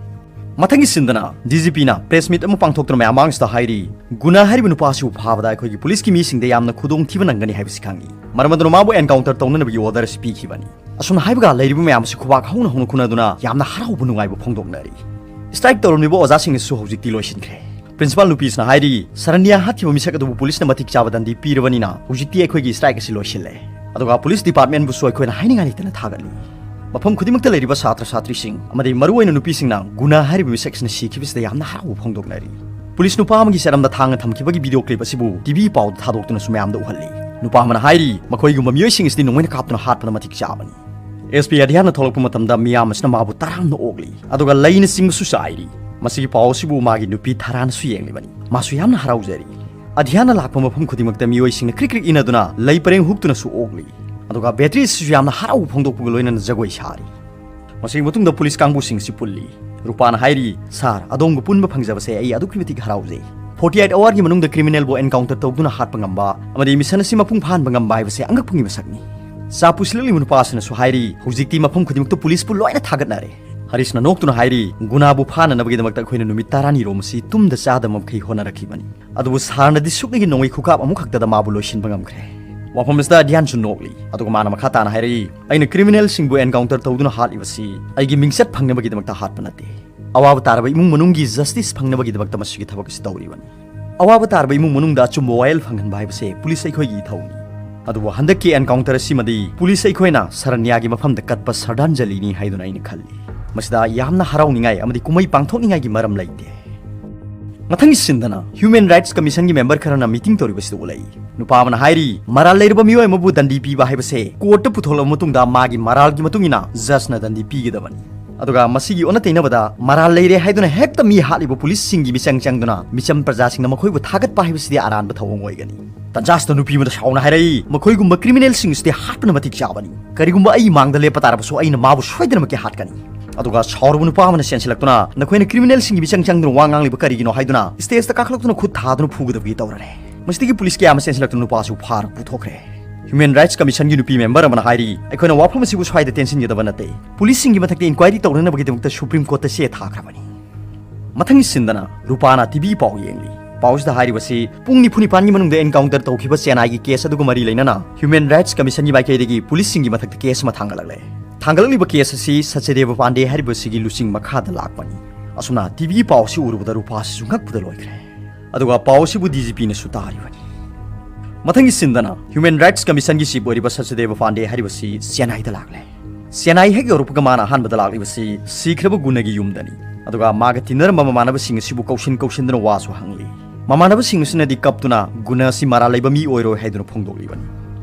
ꯃꯊꯪꯒꯤ ꯁꯤꯟꯗꯅ ꯗꯤ ꯖꯤ ꯄꯤꯅ ꯄ꯭ꯔꯦꯁ ꯃꯤꯠ ꯑꯃ ꯄꯥꯡꯊꯣꯛꯇꯨꯅ ꯃꯌꯥꯝ ꯃꯥꯡꯁꯤꯗ ꯍꯥꯏꯔꯤ, "ꯒꯨꯅꯥ ꯍꯥꯏꯔꯤꯕ ꯅꯨꯄꯥ ꯑꯁꯤꯕꯨ ꯐꯥꯕꯗ ꯑꯩꯈꯣꯏꯒꯤ ꯄꯨꯂꯤꯁꯀꯤ ꯃꯤꯁꯤꯡꯗ ꯌꯥꯝꯅ ꯈꯨꯗꯣꯡꯊꯤꯕ ꯅꯪꯒꯅꯤ ꯍꯥꯏꯕꯁꯤ ꯈꯪꯏ꯫ ꯃꯔꯝ ꯑꯗꯨꯅ ꯃꯥꯕꯨ ꯑꯦꯟꯀꯥꯎꯟꯇꯔ ꯇꯧꯅꯅꯕꯒꯤ ꯑꯣꯔꯗꯔ ꯑꯁꯤ ꯄꯤꯈꯤꯕꯅꯤ"꯫ ꯑꯁꯨꯝꯅ ꯍꯥꯏꯕꯒ ꯂꯩꯔꯤꯕ ꯃꯌꯥꯝ ꯑꯁꯤ ꯈꯨꯕꯥꯛ ꯍꯧꯅ ꯍꯧꯅ ꯈꯨꯅꯗꯨꯅ ꯌꯥꯝꯅ ꯍꯔꯥꯎꯕ ꯅꯨꯡꯉꯥꯏꯕ ꯐꯣꯡꯗꯣꯛꯅꯔꯤ꯫ ꯁ꯭ꯇ꯭ꯔꯥꯏꯛ ꯇꯧꯔꯝꯂꯤꯕ ꯑꯣꯖꯥꯁꯤꯡꯅꯁꯨ ꯍꯧꯖꯤꯛꯇꯤ ꯂꯣꯏꯁꯤꯟꯈ꯭ꯔꯦ꯫ ꯄ꯭ꯔꯤꯟꯁꯤꯄꯥꯜ ꯅꯨꯄꯤꯁꯤꯅ ꯍꯥꯏꯔꯤ, "ꯁꯔꯅꯤꯌꯥ ꯍꯥꯠꯈꯤꯕ ꯃꯤꯁꯛ ꯑꯗꯨꯕꯨ ꯄꯨꯂꯤꯁꯅ ꯃꯇꯤꯛ ꯆꯥꯕ ꯗꯟꯗꯤ ꯄꯤꯔꯕꯅꯤꯅ ꯍꯧꯖꯤꯛꯇꯤ ꯑꯩꯈꯣꯏꯒꯤ ꯁ꯭ꯇ꯭ꯔꯥꯏꯛ ꯑꯁꯤ ꯂꯣꯏꯁꯤꯜꯂꯦ"꯫ ꯑꯗꯨꯒ ꯄꯨꯂꯤꯁ ꯗꯤꯄꯥꯔꯠꯃꯦꯟꯕꯨꯁꯨ ꯑꯩꯈꯣꯏꯅ ꯍꯥꯏꯅꯤꯡꯉꯥꯏ ꯂꯩꯇꯅ ꯊꯥꯒꯠꯂꯤ꯫ ꯃꯐꯝ ꯈꯨꯗꯤꯡꯃꯛꯇ ꯂꯩꯔꯤꯕ ꯁꯥꯇ꯭ꯔ ꯁꯥꯇ꯭ꯔꯤꯁꯤꯡ ꯑꯃꯗꯤ ꯃꯔꯨꯑꯣꯏꯅ ꯅꯨꯄꯤꯁꯤꯡꯅ ꯒꯨꯅꯥ ꯍꯥꯏꯔꯤꯕ ꯃꯤꯁꯛ ꯑꯁꯤꯅ ꯁꯤꯈꯤꯕꯁꯤꯗ ꯌꯥꯝꯅ ꯍꯔꯥꯎꯕ ꯐꯣꯡꯗꯣꯛꯅꯔꯤ꯫ ꯄꯨꯂꯤꯁ ꯅꯨꯄꯥ ꯑꯃꯒꯤ ꯆꯔꯝꯗ ꯊꯥꯡꯅ ꯊꯝꯈꯤꯕꯒꯤ ꯚꯤꯗꯤꯑꯣ ꯀ꯭ꯂꯤꯞ ꯑꯁꯤꯕꯨ ꯇꯤ ꯚꯤ ꯄꯥꯎꯗ ꯊꯥꯗꯣꯛꯇꯨꯅꯁꯨ ꯃꯌꯥꯝꯗ ꯎꯍꯜꯂꯤ꯫ ꯅꯨꯄꯥ ꯑꯃꯅ ꯍꯥꯏꯔꯤ, "ꯃꯈꯣꯏꯒꯨꯝꯕ ꯃꯤꯑꯣꯏꯁꯤꯡ ꯑꯁꯤꯗꯤ ꯅꯣꯡꯃꯩꯅ ꯀꯥꯞꯇꯨꯅ ꯍꯥꯠꯄꯅ ꯃꯇꯤꯛ ꯆꯥꯕꯅꯤ"꯫ ꯑꯦꯁ ꯄꯤ ꯑꯙ꯭ꯌꯥꯟꯅ ꯊꯣꯛꯂꯛꯄ ꯃꯇꯝꯗ ꯃꯤꯌꯥꯝ ꯑꯁꯤꯅ ꯃꯥꯕꯨ ꯇꯔꯥꯝꯅ ꯑꯣꯛꯂꯤ, ꯑꯗꯨꯒ ꯂꯩꯅ ꯆꯤꯡꯕꯁꯨ ꯆꯥꯏꯔꯤ꯫ ꯃꯁꯤꯒꯤ ꯄꯥꯎ ꯑꯁꯤꯕꯨ ꯃꯥꯒꯤ ꯅꯨꯄꯤ ꯊꯥꯔꯥꯅꯁꯨ ꯌꯦꯡꯂꯤꯕꯅꯤ꯫ ꯃꯥꯁꯨ ꯌꯥꯝꯅ ꯍꯔꯥꯎꯖꯔꯤ꯫ ꯑꯙ꯭ꯌꯥꯟꯅ ꯂꯥꯛꯄ ꯃꯐꯝ ꯈꯨꯗꯤꯡꯃꯛꯇ ꯃꯤꯑꯣꯏꯁꯤꯡꯅ ꯀ꯭ꯔꯤꯛ ꯀ꯭ꯔꯤꯛ ꯏꯟꯅꯗꯨꯅ ꯂꯩ ꯄꯔꯦꯡ ꯍꯨꯛꯇꯨꯅꯁꯨ ꯑꯣꯛꯂꯤ꯫ ꯑꯗꯨꯒ ꯕꯦꯇ꯭ꯔꯤ ꯑꯁꯤꯁꯨ ꯌꯥꯝꯅ ꯍꯔꯥꯎꯕ ꯐꯣꯡꯗꯣꯛꯄꯒ ꯂꯣꯏꯅꯅ ꯖꯒꯣꯏ ꯁꯥꯔꯤ꯫ ꯃꯁꯤꯒꯤ ꯃꯇꯨꯡꯗ ꯄꯨꯂꯤꯁ ꯀꯥꯡꯕꯨꯁꯤꯡ ꯑꯁꯤ ꯄꯨꯜꯂꯤ꯫ ꯔꯨꯄꯥꯅ ꯍꯥꯏꯔꯤ, "ꯁꯥꯔ, ꯑꯗꯣꯝꯒ ꯄꯨꯟꯕ ꯐꯪꯖꯕꯁꯦ ꯑꯩ ꯑꯗꯨꯛꯀꯤ ꯃꯇꯤꯛ ꯍꯔꯥꯎꯖꯩ꯫ Forty eight hourꯒꯤ ꯃꯅꯨꯡꯗ ꯀ꯭ꯔꯤꯃꯤꯅꯦꯜꯕꯨ ꯑꯦꯟꯀꯥꯎꯟꯇꯔ ꯇꯧꯗꯨꯅ ꯍꯥꯠꯄ ꯉꯝꯕ ꯑꯃꯗꯤ ꯃꯤꯁꯟ ꯑꯁꯤ ꯃꯄꯨꯡ ꯐꯥꯍꯟꯕ ꯉꯝꯕ ꯍꯥꯏꯕꯁꯦ ꯑꯉꯛꯄꯒꯤ ꯃꯁꯛꯅꯤ"꯫ ꯆꯥ ꯄꯨꯁꯤꯜꯂꯛꯂꯤꯕ ꯅꯨꯄꯥ ꯑꯁꯤꯅꯁꯨ ꯍꯥꯏꯔꯤ, "ꯍꯧꯖꯤꯛꯇꯤ ꯃꯐꯝ ꯈꯨꯗꯤꯡꯃꯛꯇ ꯄꯨꯂꯤꯁꯄꯨ ꯂꯣꯏꯅ ꯊꯥꯒꯠꯅꯔꯦ"꯫ ꯑꯔꯤꯁꯅ ꯅꯣꯛꯇꯨꯅ ꯍꯥꯏꯔꯤ, "ꯒꯨꯅꯥꯕꯨ ꯐꯥꯅꯅꯕꯒꯤꯗꯃꯛꯇ ꯑꯩꯈꯣꯏꯅ ꯅꯨꯃꯤꯠ ꯇꯔꯥꯅꯤꯔꯣꯝ ꯑꯁꯤ ꯇꯨꯝꯗ ꯆꯥꯗꯕ ꯃꯈꯩ ꯍꯣꯠꯅꯔꯛꯈꯤꯕꯅꯤ꯫ ꯑꯗꯨꯕꯨ ꯁꯥꯔꯅꯗꯤ ꯁꯨꯞꯅꯒꯤ ꯅꯣꯡꯃꯩ ꯈꯨꯀꯥꯞ ꯑꯃꯈꯛꯇꯗ ꯃꯥꯕꯨ ꯂꯣꯏꯁꯤꯟꯕ ꯉꯝꯈ꯭ꯔꯦ꯫" ꯋꯥꯐꯝ ꯑꯁꯤꯗ ꯙ꯭ꯌꯥꯟꯁꯨ ꯅꯣꯛꯂꯤ꯫ ꯑꯗꯨꯒ ꯃꯥꯅ ꯃꯈꯥ ꯇꯥꯅ ꯍꯥꯏꯔꯛꯏ, "ꯑꯩꯅ ꯀ꯭ꯔꯤꯃꯤꯅꯦꯜꯁꯤꯡꯕꯨ ꯑꯦꯟꯀꯥꯎꯟꯇꯔ ꯇꯧꯗꯨꯅ ꯍꯥꯠꯂꯤꯕꯁꯤ ꯑꯩꯒꯤ ꯃꯤꯡꯆꯠ ꯐꯪꯅꯕꯒꯤꯗꯃꯛꯇ ꯍꯥꯠꯄ ꯅꯠꯇꯦ꯫ ꯑꯋꯥꯕ ꯇꯥꯔꯕ ꯏꯃꯨꯡ ꯃꯅꯨꯡꯒꯤ ꯖꯁꯇꯤꯁ ꯐꯪꯅꯕꯒꯤꯗꯃꯛꯇ ꯃꯁꯤꯒꯤ ꯊꯕꯛ ꯑꯁꯤ ꯇꯧꯔꯤꯕꯅꯤ꯫ ꯑꯋꯥꯕ ꯇꯥꯔꯕ ꯏꯃꯨꯡ ꯃꯅꯨꯡꯗ ꯑꯆꯨꯝꯕ ꯋꯥꯌꯦꯜ ꯐꯪꯍꯟꯕ ꯍꯥꯏꯕꯁꯦ ꯄꯨꯂꯤꯁ ꯑꯩꯈꯣꯏꯒꯤ ꯏꯊꯧꯅꯤ꯫ ꯑꯗꯨꯕꯨ ꯍꯟꯗꯛꯀꯤ ꯑꯦꯟꯀꯥꯎꯟꯇꯔ ꯑꯁꯤꯃꯗꯤ ꯄꯨꯂꯤꯁ ꯑꯩꯈꯣꯏꯅ ꯁꯔꯅ꯭ꯌꯥꯒꯤ ꯃꯐꯝꯗ ꯀꯠꯄ ꯁꯔꯗꯥꯟꯖꯂꯤꯅꯤ ꯍꯥꯏꯗꯨꯅ ꯑꯩꯅ ꯈꯜꯂꯤ꯫ ꯃꯁꯤꯗ ꯌꯥꯝꯅ ꯍꯔꯥꯎꯅꯤꯡꯉꯥꯏ ꯑꯃꯗꯤ ꯀꯨꯝꯍꯩ ꯄꯥꯡꯊꯣꯛꯅꯤꯡꯉꯥꯏꯒꯤ ꯃꯔꯝ ꯂꯩꯇꯦ꯫" ꯃꯊꯪꯒꯤ ꯁꯤꯟꯗꯅ ꯍ꯭ꯌꯨꯃꯦꯟ ꯔꯥꯏꯠꯁ ꯀꯃꯤꯁꯟꯒꯤ ꯃꯦꯝꯕꯔ ꯈꯔꯅ ꯃꯤꯇꯤꯡ ꯇꯧꯔꯤꯕꯁꯤꯗ ꯎꯠꯂꯛꯏ꯫ ꯅꯨꯄꯥ ꯑꯃꯅ ꯍꯥꯏꯔꯤ, "ꯃꯔꯥꯜ ꯂꯩꯔꯕ ꯃꯤꯑꯣꯏ ꯑꯃꯕꯨ ꯗꯟꯗꯤ ꯄꯤꯕ ꯍꯥꯏꯕꯁꯦ ꯀꯣꯔꯠꯇ ꯄꯨꯊꯣꯛꯂꯕ ꯃꯇꯨꯡꯗ ꯃꯥꯒꯤ ꯃꯔꯥꯜꯒꯤ ꯃꯇꯨꯡ ꯏꯟꯅ ꯖꯖꯅ ꯗꯟꯗꯤ ꯄꯤꯒꯗꯕꯅꯤ꯫ ꯑꯗꯨꯒ ꯃꯁꯤꯒꯤ ꯑꯣꯟꯅ ꯇꯩꯅꯕꯗ ꯃꯔꯥꯜ ꯂꯩꯔꯦ ꯍꯥꯏꯗꯨꯅ ꯍꯦꯛꯇ ꯃꯤ ꯍꯥꯠꯂꯤꯕ ꯄꯨꯂꯤꯁꯁꯤꯡꯒꯤ ꯃꯤꯆꯪ ꯆꯪꯗꯨꯅ ꯃꯤꯆꯝ ꯄ꯭ꯔꯖꯥꯁꯤꯡꯅ ꯃꯈꯣꯏꯕꯨ ꯊꯥꯒꯠꯄ ꯍꯥꯏꯕꯁꯤꯗꯤ ꯑꯔꯥꯟꯕ ꯊꯧꯑꯣꯡ ꯑꯣꯏꯒꯅꯤ꯫" ꯇꯟꯖꯥꯁꯤꯗ ꯅꯨꯄꯤ ꯑꯃꯗ ꯁꯥꯎꯅ ꯍꯥꯏꯔꯛꯏ, "ꯃꯈꯣꯏꯒꯨꯝꯕ ꯀ꯭ꯔꯤꯃꯤꯅꯦꯜꯁꯤꯡ ꯑꯁꯤꯗꯤ ꯍꯥꯠꯄꯅ ꯃꯇꯤꯛ ꯆꯥꯕꯅꯤ꯫ ꯀꯔꯤꯒꯨꯝꯕ ꯑꯩ ꯃꯥꯡꯗ ꯂꯦꯞꯄ ꯇꯥꯔꯕꯁꯨ ꯑꯩꯅ ꯃꯥꯕꯨ ꯁꯣꯏꯗꯅꯃꯛꯀꯤ ꯍꯥꯠꯀꯅꯤ꯫" ꯑꯗꯨꯒ ꯁꯥꯎꯔꯕ ꯅꯨꯄꯥ ꯑꯃꯅ ꯆꯦꯟꯁꯤꯜꯂꯛꯇꯨꯅ, "ꯅꯈꯣꯏꯅ ꯀ꯭ꯔꯤꯃꯤꯅꯦꯜꯁꯤꯡꯒꯤ ꯃꯤꯆꯪ ꯆꯪꯗꯨꯅ ꯋꯥ ꯉꯥꯡꯂꯤꯕ ꯀꯔꯤꯒꯤꯅꯣ?" ꯍꯥꯏꯗꯨꯅ ꯁ꯭ꯇꯦꯖꯇ ꯀꯥꯈꯠꯂꯛꯇꯨꯅ ꯈꯨꯠ ꯊꯥꯗꯨꯅ ꯐꯨꯒꯗꯕꯒꯤ ꯇꯧꯔꯔꯦ꯫ ꯃꯁꯤꯗꯒꯤ ꯄꯨꯂꯤꯁ ꯀꯌꯥ ꯑꯃ ꯆꯦꯟꯁꯤꯜꯂꯛꯇꯨꯅ ꯅꯨꯄꯥꯁꯤꯕꯨ ꯐꯥꯔꯒ ꯄꯨꯊꯣꯛꯈ꯭ꯔꯦ꯫ ꯍ꯭ꯌꯨꯃꯦꯟ ꯔꯥꯏꯠꯁ ꯀꯃꯤꯁꯟꯒꯤ ꯅꯨꯄꯤ ꯃꯦꯝꯕꯔ ꯑꯃꯅ ꯍꯥꯏꯔꯤ, "ꯑꯩꯈꯣꯏꯅ ꯋꯥꯐꯝ ꯑꯁꯤꯕꯨ ꯁ꯭ꯋꯥꯏꯗ ꯇꯦꯟꯁꯤꯟꯒꯗꯕ ꯅꯠꯇꯦ꯫ ꯄꯨꯂꯤꯁꯁꯤꯡꯒꯤ ꯃꯊꯛꯇ ꯏꯟꯀ꯭ꯋꯥꯏꯔꯤ ꯇꯧꯅꯅꯕꯒꯤꯗꯃꯛꯇ ꯁꯨꯄ꯭ꯔꯤꯝ ꯀꯣꯔꯠꯇ ꯆꯦ ꯊꯥꯈ꯭ꯔꯕꯅꯤ꯫" ꯃꯊꯪꯒꯤ ꯁꯤꯟꯗꯅ ꯔꯨꯄꯥꯅ ꯇꯤꯚꯤ ꯄꯥꯎ ꯌꯦꯡꯂꯤ꯫ ꯄꯥꯎꯁꯤꯗ ꯍꯥꯏꯔꯤꯕꯁꯤ ꯄꯨꯡ ꯅꯤꯐꯨ ꯅꯤꯄꯥꯟꯒꯤ ꯃꯅꯨꯡꯗ ꯑꯦꯟꯀꯥꯎꯟꯇꯔ ꯇꯧꯈꯤꯕ ꯆꯦꯟꯅꯥꯏꯒꯤ ꯀꯦꯁ ꯑꯗꯨꯒ ꯃꯔꯤ ꯂꯩꯅꯅ ꯍ꯭ꯌꯨꯃꯦꯟ ꯔꯥꯏꯠꯁ ꯀꯃꯤꯁꯟꯒꯤ ꯃꯥꯏꯀꯩꯗꯒꯤ ꯄꯨꯂꯤꯁꯁꯤꯡꯒꯤ ꯃꯊꯛꯇ ꯀꯦꯁ ꯑꯃ ꯊꯥꯡꯒꯠꯂꯛꯂꯦ꯫ ꯊꯥꯡꯒꯠꯂꯛꯂꯤꯕ ꯀꯦꯁ ꯑꯁꯤ ꯁꯆꯗꯦꯕ ꯄꯥꯟꯗꯦ ꯍꯥꯏꯔꯤꯕꯁꯤꯒꯤ ꯂꯨꯆꯤꯡ ꯃꯈꯥꯗ ꯂꯥꯛꯄꯅꯤ꯫ ꯑꯁꯨꯝꯅ ꯇꯤꯚꯤ ꯄꯥꯎ ꯑꯁꯤ ꯎꯔꯨꯕꯗ ꯔꯨꯄꯥꯁꯤꯁꯨ ꯉꯛꯄꯗ ꯂꯣꯏꯈ꯭ꯔꯦ꯫ ꯑꯗꯨꯒ ꯄꯥꯎ ꯑꯁꯤꯕꯨ ꯗꯤ ꯖꯤ ꯄꯤꯅꯁꯨ ꯇꯥꯔꯤꯕꯅꯤ꯫ ꯃꯊꯪꯒꯤ ꯁꯤꯟꯗꯅ ꯍ꯭ꯌꯨꯃꯦꯟ ꯔꯥꯏꯠꯁ ꯀꯃꯤꯁꯟꯒꯤ ꯆꯤꯐ ꯑꯣꯏꯔꯤꯕ ꯁꯆꯗꯦꯕ ꯄꯥꯟꯗꯦ ꯍꯥꯏꯔꯤꯕꯁꯤ ꯆꯦꯟꯅꯥꯏꯗ ꯂꯥꯛꯂꯦ꯫ ꯆꯦꯟꯅꯥꯏ ꯍꯦꯛ ꯌꯧꯔꯛꯄꯒ ꯃꯥꯅ ꯑꯍꯥꯟꯕꯗ ꯂꯥꯛꯂꯤꯕꯁꯤ ꯁꯤꯈ꯭ꯔꯕ ꯒꯨꯅꯒꯤ ꯌꯨꯝꯗꯅꯤ꯫ ꯑꯗꯨꯒ ꯃꯥꯒ ꯇꯤꯟꯅꯔꯝꯕ ꯃꯃꯥꯟꯅꯕꯁꯤꯡ ꯑꯁꯤꯕꯨ ꯀꯧꯁꯤꯟ ꯀꯧꯁꯤꯟꯗꯨꯅ ꯋꯥꯁꯨ ꯍꯪꯂꯤ꯫ ꯃꯃꯥꯟꯅꯕꯁꯤꯡ ꯑꯁꯤꯅꯗꯤ ꯀꯞꯇꯨꯅ ꯒꯨꯅ ꯑꯁꯤ ꯃꯔꯥꯜ ꯂꯩꯕ ꯃꯤ ꯑꯣꯏꯔꯣꯏ ꯍꯥꯏꯗꯨꯅ ꯐꯣꯡꯗꯣꯛꯂꯤꯕꯅꯤ꯫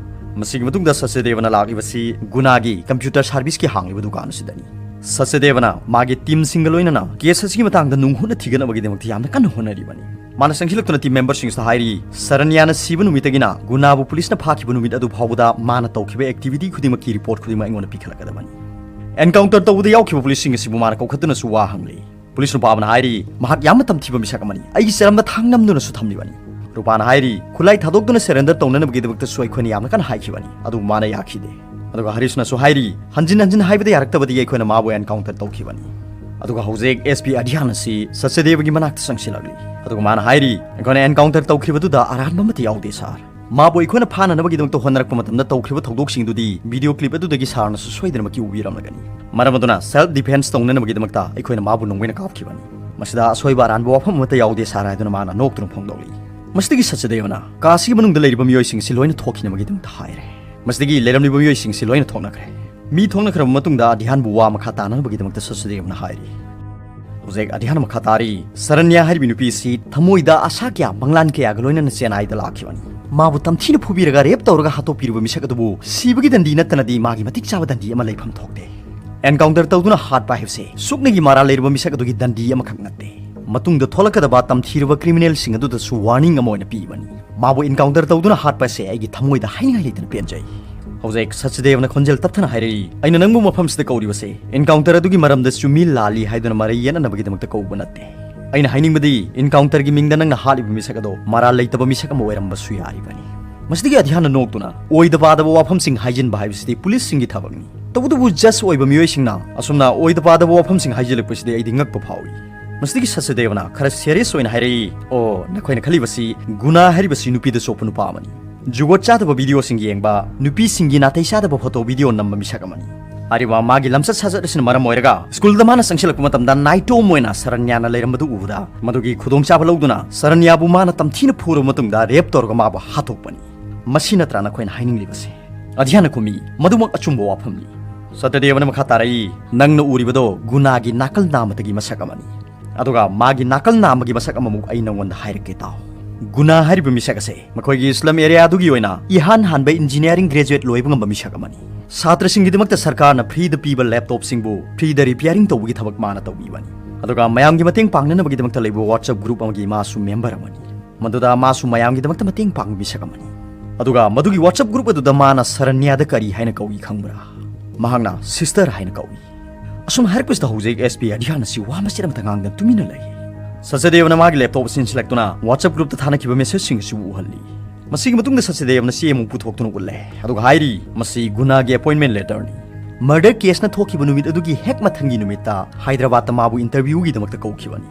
ꯃꯁꯤꯒꯤ ꯃꯇꯨꯡꯗ ꯁꯆꯗꯦꯕꯅ ꯂꯥꯛꯂꯤꯕꯁꯤ ꯒꯨꯅꯥꯒꯤ ꯀꯝꯄ꯭ꯌꯨꯇꯔ ꯁꯥꯔꯚꯤꯁꯀꯤ ꯍꯥꯡꯂꯤꯕ ꯗꯨꯀꯥꯟ ꯑꯁꯤꯗꯅꯤ꯫ ꯁꯆꯗꯦꯕꯅ ꯃꯥꯒꯤ ꯇꯤꯝꯁꯤꯡꯒ ꯂꯣꯏꯅꯅ ꯀꯦꯁ ꯑꯁꯤꯒꯤ ꯃꯇꯥꯡꯗ ꯅꯨꯡ ꯍꯨꯠꯅ ꯊꯤꯒꯠꯅꯕꯒꯤꯗꯃꯛꯇ ꯌꯥꯝꯅ ꯀꯟꯅ ꯍꯣꯠꯅꯔꯤꯕꯅꯤ꯫ ꯃꯥꯅ ꯆꯪꯁꯤꯜꯂꯛꯇꯨꯅ ꯇꯤꯝ ꯃꯦꯝꯕꯔꯁꯤꯡꯁꯤꯗ ꯍꯥꯏꯔꯤ, "ꯁꯔꯟꯌꯥꯅ ꯁꯤꯕ ꯅꯨꯃꯤꯠꯇꯒꯤꯅ ꯒꯨꯅꯥꯕꯨ ꯄꯨꯂꯤꯁꯅ ꯐꯥꯈꯤꯕ ꯅꯨꯃꯤꯠ ꯑꯗꯨ ꯐꯥꯎꯕꯗ ꯃꯥꯅ ꯇꯧꯈꯤꯕ ꯑꯦꯛꯇꯤꯚꯤꯇꯤ ꯈꯨꯗꯤꯡꯃꯛꯀꯤ ꯔꯤꯄꯣꯔꯠ ꯈꯨꯗꯤꯡꯃꯛ ꯑꯩꯉꯣꯟꯗ ꯄꯤꯈꯠꯂꯛꯀꯗꯕꯅꯤ꯫" ꯑꯦꯟꯀꯥꯎꯟꯇꯔ ꯇꯧꯕꯗ ꯌꯥꯎꯈꯤꯕ ꯄꯨꯂꯤꯁꯁꯤꯡ ꯑꯁꯤꯕꯨ ꯃꯥꯅ ꯀꯧꯈꯠꯇꯨꯅꯁꯨ ꯋꯥ ꯍꯪꯂꯤ꯫ ꯄꯨꯂꯤꯁ ꯅꯨꯄꯥ ꯑꯃꯅ ꯍꯥꯏꯔꯤ, "ꯃꯍꯥꯛ ꯌꯥꯝꯅ ꯇꯝꯊꯤꯕ ꯃꯤꯁꯛ ꯑꯃꯅꯤ꯫ ꯑꯩꯒꯤ ꯆꯔꯝꯗ ꯊꯥꯡ ꯅꯝꯗꯨꯅꯁꯨ ꯊꯝꯂꯤꯕꯅꯤ꯫" ꯔꯨꯄꯥꯅ ꯍꯥꯏꯔꯤ, "ꯈꯨꯠꯂꯥꯏ ꯊꯥꯗꯣꯛꯇꯨꯅ ꯁꯔꯦꯟꯗꯔ ꯇꯧꯅꯅꯕꯒꯤꯗꯃꯛꯇꯁꯨ ꯑꯩꯈꯣꯏꯅ ꯌꯥꯝꯅ ꯀꯟꯅ ꯍꯥꯏꯈꯤꯕꯅꯤ, ꯑꯗꯨꯕꯨ ꯃꯥꯅ ꯌꯥꯈꯤꯗꯦ꯫" ꯑꯗꯨꯒ ꯍꯔꯤꯁꯅꯁꯨ ꯍꯥꯏꯔꯤ, ꯍꯟꯖꯤꯟ ꯍꯟꯖꯤꯟ ꯍꯥꯏꯕꯗ ꯌꯥꯔꯛꯇꯕꯗꯒꯤ ꯑꯩꯈꯣꯏꯅ ꯃꯥꯕꯨ ꯑꯦꯟꯀꯥꯎꯟꯇꯔ ꯇꯧꯈꯤꯕꯅꯤ꯫ ꯑꯗꯨꯒ ꯍꯧꯖꯤꯛ ꯑꯦꯁ ꯄꯤ ꯑꯙ꯭ꯌꯥꯟ ꯑꯁꯤ ꯁꯆꯗꯦꯕꯒꯤ ꯃꯅꯥꯛꯇ ꯆꯪꯁꯤꯜꯂꯛꯂꯤ꯫ ꯑꯗꯨꯒ ꯃꯥꯅ ꯍꯥꯏꯔꯤ, ꯑꯩꯈꯣꯏꯅ ꯑꯦꯟꯀꯥꯎꯟꯇꯔ ꯇꯧꯈꯤꯕꯗꯨꯗ ꯑꯔꯥꯟꯕ ꯑꯃꯠꯇ ꯌꯥꯎꯗꯦ ꯁꯥꯔ꯫ ꯃꯥꯕꯨ ꯑꯩꯈꯣꯏꯅ ꯐꯥꯅꯅꯕꯒꯤꯗꯃꯛꯇ ꯍꯣꯠꯅꯔꯛꯄ ꯃꯇꯝꯗ ꯇꯧꯈ꯭ꯔꯤꯕ ꯊꯧꯗꯣꯛꯁꯤꯡꯗꯨꯗꯤ ꯚꯤꯗꯤꯑꯣ ꯀ꯭ꯂꯤꯞ ꯑꯗꯨꯗꯒꯤ ꯁꯥꯔꯅꯁꯨ ꯁꯣꯏꯗꯅꯃꯛꯀꯤ ꯎꯕꯤꯔꯝꯂꯒꯅꯤ꯫ ꯃꯔꯝ ꯑꯗꯨꯅ ꯁꯦꯜꯐ ꯗꯤꯐꯦꯟꯁ ꯇꯧꯅꯅꯕꯒꯤꯗꯃꯛꯇ ꯑꯩꯈꯣꯏꯅ ꯃꯥꯕꯨ ꯅꯣꯡꯃꯩꯅ ꯀꯥꯞꯈꯤꯕꯅꯤ꯫ ꯃꯁꯤꯗ ꯑꯁꯣꯏꯕ ꯑꯔꯥꯟꯕ ꯋꯥꯐꯝ ꯑꯃꯠꯇ ꯌꯥꯎꯗꯦ ꯁꯥꯔ ꯍꯥꯏꯗꯨꯅ ꯃꯥꯅ ꯅꯣꯛꯇꯨꯅ ꯐꯣꯡꯗꯣꯛꯂꯤ꯫ ꯃꯁꯤꯗꯒꯤ ꯁꯆꯗꯦꯕꯅ ꯀꯥꯁꯤꯒꯤ ꯃꯅꯨꯡꯗ ꯂꯩꯔꯤꯕ ꯃꯤꯑꯣꯏꯁꯤꯡꯁꯤ ꯂꯣꯏꯅ ꯊꯣꯛꯈꯤꯅꯕꯒꯤꯗꯃꯛꯇ ꯍꯥꯏꯔꯦ꯫ ꯃꯁꯤꯗꯒꯤ ꯂꯩꯔꯝꯂꯤꯕ ꯃꯤꯑꯣꯏꯁꯤꯡꯁꯤ ꯂꯣꯏꯅ ꯊꯣꯛꯅꯈ꯭ꯔꯦ꯫ ꯃꯤ ꯊꯣꯛꯅꯈ꯭ꯔꯕ ꯃꯇꯨꯡꯗ ꯑꯙ꯭ꯌꯥꯟꯕꯨ ꯋꯥ ꯃꯈꯥ ꯇꯥꯅꯅꯕꯒꯤꯗꯃꯛꯇ ꯁꯆꯗꯦꯕꯅ ꯍꯥꯏꯔꯤ꯫ ꯍꯧꯖꯤꯛ ꯑꯙ꯭ꯌꯥꯟ ꯃꯈꯥ ꯇꯥꯔꯤ꯫ ꯁꯔꯟꯌꯥ ꯍꯥꯏꯔꯤꯕꯤ ꯅꯨꯄꯤ ꯑꯁꯤ ꯊꯃꯣꯏꯗ ꯑꯁꯥ ꯀꯌꯥ, ꯃꯪꯂꯥꯟ ꯀꯌꯥꯒ ꯂꯣꯏꯅꯅ ꯆꯦꯟꯅꯥꯏꯗ ꯂꯥꯛꯈꯤꯕꯅꯤ꯫ ꯃꯥꯕꯨ ꯇꯝꯊꯤꯅ ꯐꯨꯕꯤꯔꯒ ꯔꯦꯞ ꯇꯧꯔꯒ ꯍꯥꯠꯇꯣꯛꯄꯤꯔꯨꯕ ꯃꯤꯁꯛ ꯑꯗꯨꯕꯨ ꯁꯤꯕꯒꯤ ꯗꯟꯗꯤ ꯅꯠꯇꯅꯗꯤ ꯃꯥꯒꯤ ꯃꯇꯤꯛ ꯆꯥꯕ ꯗꯟꯗꯤ ꯑꯃ ꯂꯩꯐꯝ ꯊꯣꯛꯇꯦ꯫ ꯑꯦꯟꯀꯥꯎꯟꯇꯔ ꯇꯧꯗꯨꯅ ꯍꯥꯠꯄ ꯍꯥꯏꯕꯁꯦ ꯁꯨꯞꯅꯒꯤ ꯃꯔꯥꯜ ꯂꯩꯔꯕ ꯃꯤꯁꯛ ꯑꯗꯨꯒꯤ ꯗꯟꯗꯤ ꯑꯃꯈꯛ ꯅꯠꯇꯦ, ꯃꯇꯨꯡꯗ ꯊꯣꯛꯂꯛꯀꯗꯕ ꯇꯝꯊꯤꯔꯕ ꯀ꯭ꯔꯤꯃꯤꯅꯦꯜꯁꯤꯡ ꯑꯗꯨꯗꯁꯨ ꯋꯥꯔꯅꯤꯡ ꯑꯃ ꯑꯣꯏꯅ ꯄꯤꯕꯅꯤ꯫ ꯃꯥꯕꯨ ꯑꯦꯟꯀꯥꯎꯟꯇꯔ ꯇꯧꯗꯨꯅ ꯍꯥꯠꯄ ꯑꯁꯦ ꯑꯩꯒꯤ ꯊꯃꯣꯏꯗ ꯍꯥꯏꯅꯤꯡꯉꯥꯏ ꯂꯩꯇꯅ ꯄꯦꯟꯖꯩ꯫ ꯍꯧꯖꯤꯛ ꯁꯆꯗꯦꯕꯅ ꯈꯣꯟꯖꯦꯜ ꯇꯞꯊꯅ ꯍꯥꯏꯔꯛꯏ, "ꯑꯩꯅ ꯅꯪꯕꯨ ꯃꯐꯝꯁꯤꯗ ꯀꯧꯔꯤꯕꯁꯦ ꯑꯦꯟꯀꯥꯎꯟꯇꯔ ꯑꯗꯨꯒꯤ ꯃꯔꯝꯗ ꯆꯨꯝꯃꯤ ꯂꯥꯜꯂꯤ ꯍꯥꯏꯗꯨꯅ ꯃꯔꯩ ꯌꯦꯠꯅꯅꯕꯒꯤꯗꯃꯛꯇ ꯀꯧꯕ ꯅꯠꯇꯦ꯫ ꯑꯩꯅ ꯍꯥꯏꯅꯤꯡꯕꯗꯤ, ꯑꯦꯟꯀꯥꯎꯟꯇꯔꯒꯤ ꯃꯤꯡꯗ ꯅꯪꯅ ꯍꯥꯠꯂꯤꯕ ꯃꯤꯁꯛ ꯑꯗꯣ ꯃꯔꯥꯜ ꯂꯩꯇꯕ ꯃꯤꯁꯛ ꯑꯃ ꯑꯣꯏꯔꯝꯕꯁꯨ ꯌꯥꯔꯤꯕꯅꯤ꯫" ꯃꯁꯤꯗꯒꯤ ꯑꯙ꯭ꯌꯥꯟꯅ ꯅꯣꯛꯇꯨꯅ, "ꯑꯣꯏꯗ ꯄꯥꯗꯕ ꯋꯥꯐꯝꯁꯤꯡ ꯍꯥꯏꯖꯤꯟꯕ ꯍꯥꯏꯕꯁꯤꯗꯤ ꯄꯨꯂꯤꯁꯁꯤꯡꯒꯤ ꯊꯕꯛꯅꯤ꯫ ꯇꯧꯕꯇꯕꯨ ꯖꯖ ꯑꯣꯏꯕ ꯃꯤꯑꯣꯏꯁꯤꯡꯅ ꯑꯁꯨꯝꯅ ꯑꯣꯏꯗ ꯄꯥꯗꯕ ꯋꯥꯐꯝꯁꯤꯡ ꯍꯥꯏꯖꯤꯜꯂꯛꯄꯁꯤꯗꯤ ꯑꯩꯗꯤ ꯉꯛꯄ ꯐꯥꯎꯏ꯫" ꯃꯁꯤꯗꯒꯤ ꯁꯆꯗꯦꯕꯅ ꯈꯔ ꯁꯦꯔꯤꯌꯁ ꯑꯣꯏꯅ ꯍꯥꯏꯔꯛꯏ, "ꯑꯣ, ꯅꯈꯣꯏꯅ ꯈꯜꯂꯤꯕꯁꯤ ꯒꯨꯅꯥ ꯍꯥꯏꯔꯤꯕꯁꯤ ꯅꯨꯄꯤꯗ ꯆꯣꯞꯄ ꯅꯨꯄꯥ ꯑꯃꯅꯤ꯫ ꯖꯨꯒꯣꯠ ꯆꯥꯗꯕ ꯚꯤꯗꯤꯑꯣꯁꯤꯡ ꯌꯦꯡꯕ, ꯅꯨꯄꯤꯁꯤꯡꯒꯤ ꯅꯥꯇꯩ ꯆꯥꯗꯕ ꯐꯣꯇꯣ ꯚꯤꯗꯤꯑꯣ ꯅꯝꯕ ꯃꯤꯁꯛ ꯑꯃꯅꯤ꯫ ꯍꯥꯏꯔꯤꯕ ꯃꯥꯒꯤ ꯂꯝꯆꯠ ꯁꯥꯖꯠ ꯑꯁꯤꯅ ꯃꯔꯝ ꯑꯣꯏꯔꯒ ꯁ꯭ꯀꯨꯜꯗ ꯃꯥꯅ ꯆꯪꯁꯤꯜꯂꯛꯄ ꯃꯇꯝꯗ ꯅꯥꯏꯇꯣꯝ ꯑꯣꯏꯅ ꯁꯔꯟꯌꯥꯅ ꯂꯩꯔꯝꯕꯗꯨ ꯎꯕꯗ ꯃꯗꯨꯒꯤ ꯈꯨꯗꯣꯡꯆꯥꯕ ꯂꯧꯗꯨꯅ ꯁꯔꯟꯌꯥꯕꯨ ꯃꯥꯅ ꯇꯝꯊꯤꯅ ꯐꯨꯔꯕ ꯃꯇꯨꯡꯗ ꯔꯦꯞ ꯇꯧꯔꯒ ꯃꯥꯕꯨ ꯍꯥꯠꯇꯣꯛꯄꯅꯤ꯫ ꯃꯁꯤ ꯅꯠꯇ꯭ꯔꯥ ꯅꯈꯣꯏꯅ ꯍꯥꯏꯅꯤꯡꯂꯤꯕꯁꯤ?" ꯑꯙ꯭ꯌꯥꯟꯅ ꯈꯨꯝꯃꯤ, "ꯃꯗꯨꯃꯛ ꯑꯆꯨꯝꯕ ꯋꯥꯐꯝꯅꯤ꯫" ꯁꯇꯗꯦꯕꯅ ꯃꯈꯥ ꯇꯥꯔꯛꯏ, "ꯅꯪꯅ ꯎꯔꯤꯕꯗꯣ ꯒꯨꯅꯥꯒꯤ ꯅꯥꯀꯜ ꯅꯥꯝꯃꯗꯒꯤ ꯃꯁꯛ ꯑꯃꯅꯤ꯫ ꯑꯗꯨꯒ ꯃꯥꯒꯤ ꯅꯥꯀꯜ ꯅꯥꯝꯃꯒꯤ ꯃꯁꯛ ꯑꯃꯃꯨꯛ ꯑꯩ ꯅꯉꯣꯟꯗ ꯍꯥꯏꯔꯛꯀꯦ ꯇꯥꯎ꯫ ꯒꯨꯅꯥ ꯍꯥꯏꯔꯤꯕ ꯃꯤꯁꯛ ꯑꯁꯦ ꯃꯈꯣꯏꯒꯤ ꯏꯁꯂꯝ ꯑꯦꯔꯤꯌꯥꯗꯨꯒꯤ ꯑꯣꯏꯅ ꯏꯍꯥꯟ ꯍꯥꯟꯕ ꯏꯟꯖꯤꯅꯤꯌꯥꯔꯤꯡ ꯒ꯭ꯔꯦꯖꯨꯋꯦꯠ ꯂꯣꯏꯕ ꯉꯝꯕ ꯃꯤꯁꯛ ꯑꯃꯅꯤ꯫ ꯁꯥꯇ꯭ꯔꯁꯤꯡꯒꯤꯗꯃꯛꯇ ꯁꯔꯀꯥꯔꯅ ꯐ꯭ꯔꯤꯗ ꯄꯤꯕ ꯂꯦꯞꯇꯣꯞꯁꯤꯡꯕꯨ ꯐ꯭ꯔꯤꯗ ꯔꯤꯄꯤꯌꯥꯔꯤꯡ ꯇꯧꯕꯒꯤ ꯊꯕꯛ ꯃꯥꯅ ꯇꯧꯕꯤꯕꯅꯤ꯫ ꯑꯗꯨꯒ ꯃꯌꯥꯝꯒꯤ ꯃꯇꯦꯡ ꯄꯥꯡꯅꯅꯕꯒꯤꯗꯃꯛꯇ ꯂꯩꯕ WhatsApp ꯒ꯭ꯔꯨꯞ ꯑꯃꯒꯤ ꯃꯥꯁꯨ ꯃꯦꯝꯕꯔ ꯑꯃꯅꯤ꯫ ꯃꯗꯨꯗ ꯃꯥꯁꯨ ꯃꯌꯥꯝꯒꯤꯗꯃꯛꯇ ꯃꯇꯦꯡ ꯄꯥꯡꯕ ꯃꯤꯁꯛ ꯑꯃꯅꯤ꯫ ꯑꯗꯨꯒ ꯃꯗꯨꯒꯤ WhatsApp ꯒ꯭ꯔꯨꯞ ꯑꯗꯨꯗ ꯃꯥꯅ ꯁꯔꯟꯌꯥꯗ ꯀꯔꯤ ꯍꯥꯏꯅ ꯀꯧꯏ ꯈꯪꯕ꯭ꯔꯥ? ꯃꯍꯥꯛꯅ ꯁꯤꯁꯇꯔ ꯍꯥꯏꯅ ꯀꯧꯏ꯫" ꯑꯁꯨꯝ ꯍꯥꯏꯔꯛꯄꯁꯤꯗ ꯍꯧꯖꯤꯛ ꯑꯦꯁ ꯄꯤ ꯑꯙ꯭ꯌꯥꯟ ꯑꯁꯤ ꯋꯥ ꯃꯆꯦꯠ ꯑꯃꯇ ꯉꯥꯡꯗꯅ ꯇꯨꯃꯤꯟꯅ ꯂꯩ꯫ ꯁꯆꯗꯦꯕꯅ ꯃꯥꯒꯤ ꯂꯦꯞꯇꯣꯞ ꯑꯁꯤ ꯏꯟꯁꯤꯜꯂꯛꯇꯨꯅ WhatsApp ꯒ꯭ꯔꯨꯞꯇ ꯊꯥꯅꯈꯤꯕ ꯃꯦꯁꯦꯖꯁꯤꯡ ꯑꯁꯤꯕꯨ ꯎꯍꯜꯂꯤ꯫ ꯃꯁꯤꯒꯤ ꯃꯇꯨꯡꯗ ꯁꯆꯗꯦꯕꯅ ꯆꯦ ꯑꯃ ꯄꯨꯊꯣꯛꯇꯨꯅ ꯎꯠꯂꯦ, ꯑꯗꯨꯒ ꯍꯥꯏꯔꯤ, "ꯃꯁꯤ ꯒꯨꯅꯥꯒꯤ ꯑꯦꯄꯣꯏꯟꯃꯦꯟ ꯂꯦꯇꯔꯅꯤ꯫ ꯃꯔꯗꯔ ꯀꯦꯁꯅ ꯊꯣꯛꯈꯤꯕ ꯅꯨꯃꯤꯠ ꯑꯗꯨꯒꯤ ꯍꯦꯛ ꯃꯊꯪꯒꯤ ꯅꯨꯃꯤꯠꯇ ꯍꯥꯏꯗ꯭ꯔꯕꯥꯗꯇ ꯃꯥꯕꯨ ꯏꯟꯇꯔꯚ꯭ꯌꯨꯒꯤꯗꯃꯛꯇ ꯀꯧꯈꯤꯕꯅꯤ꯫"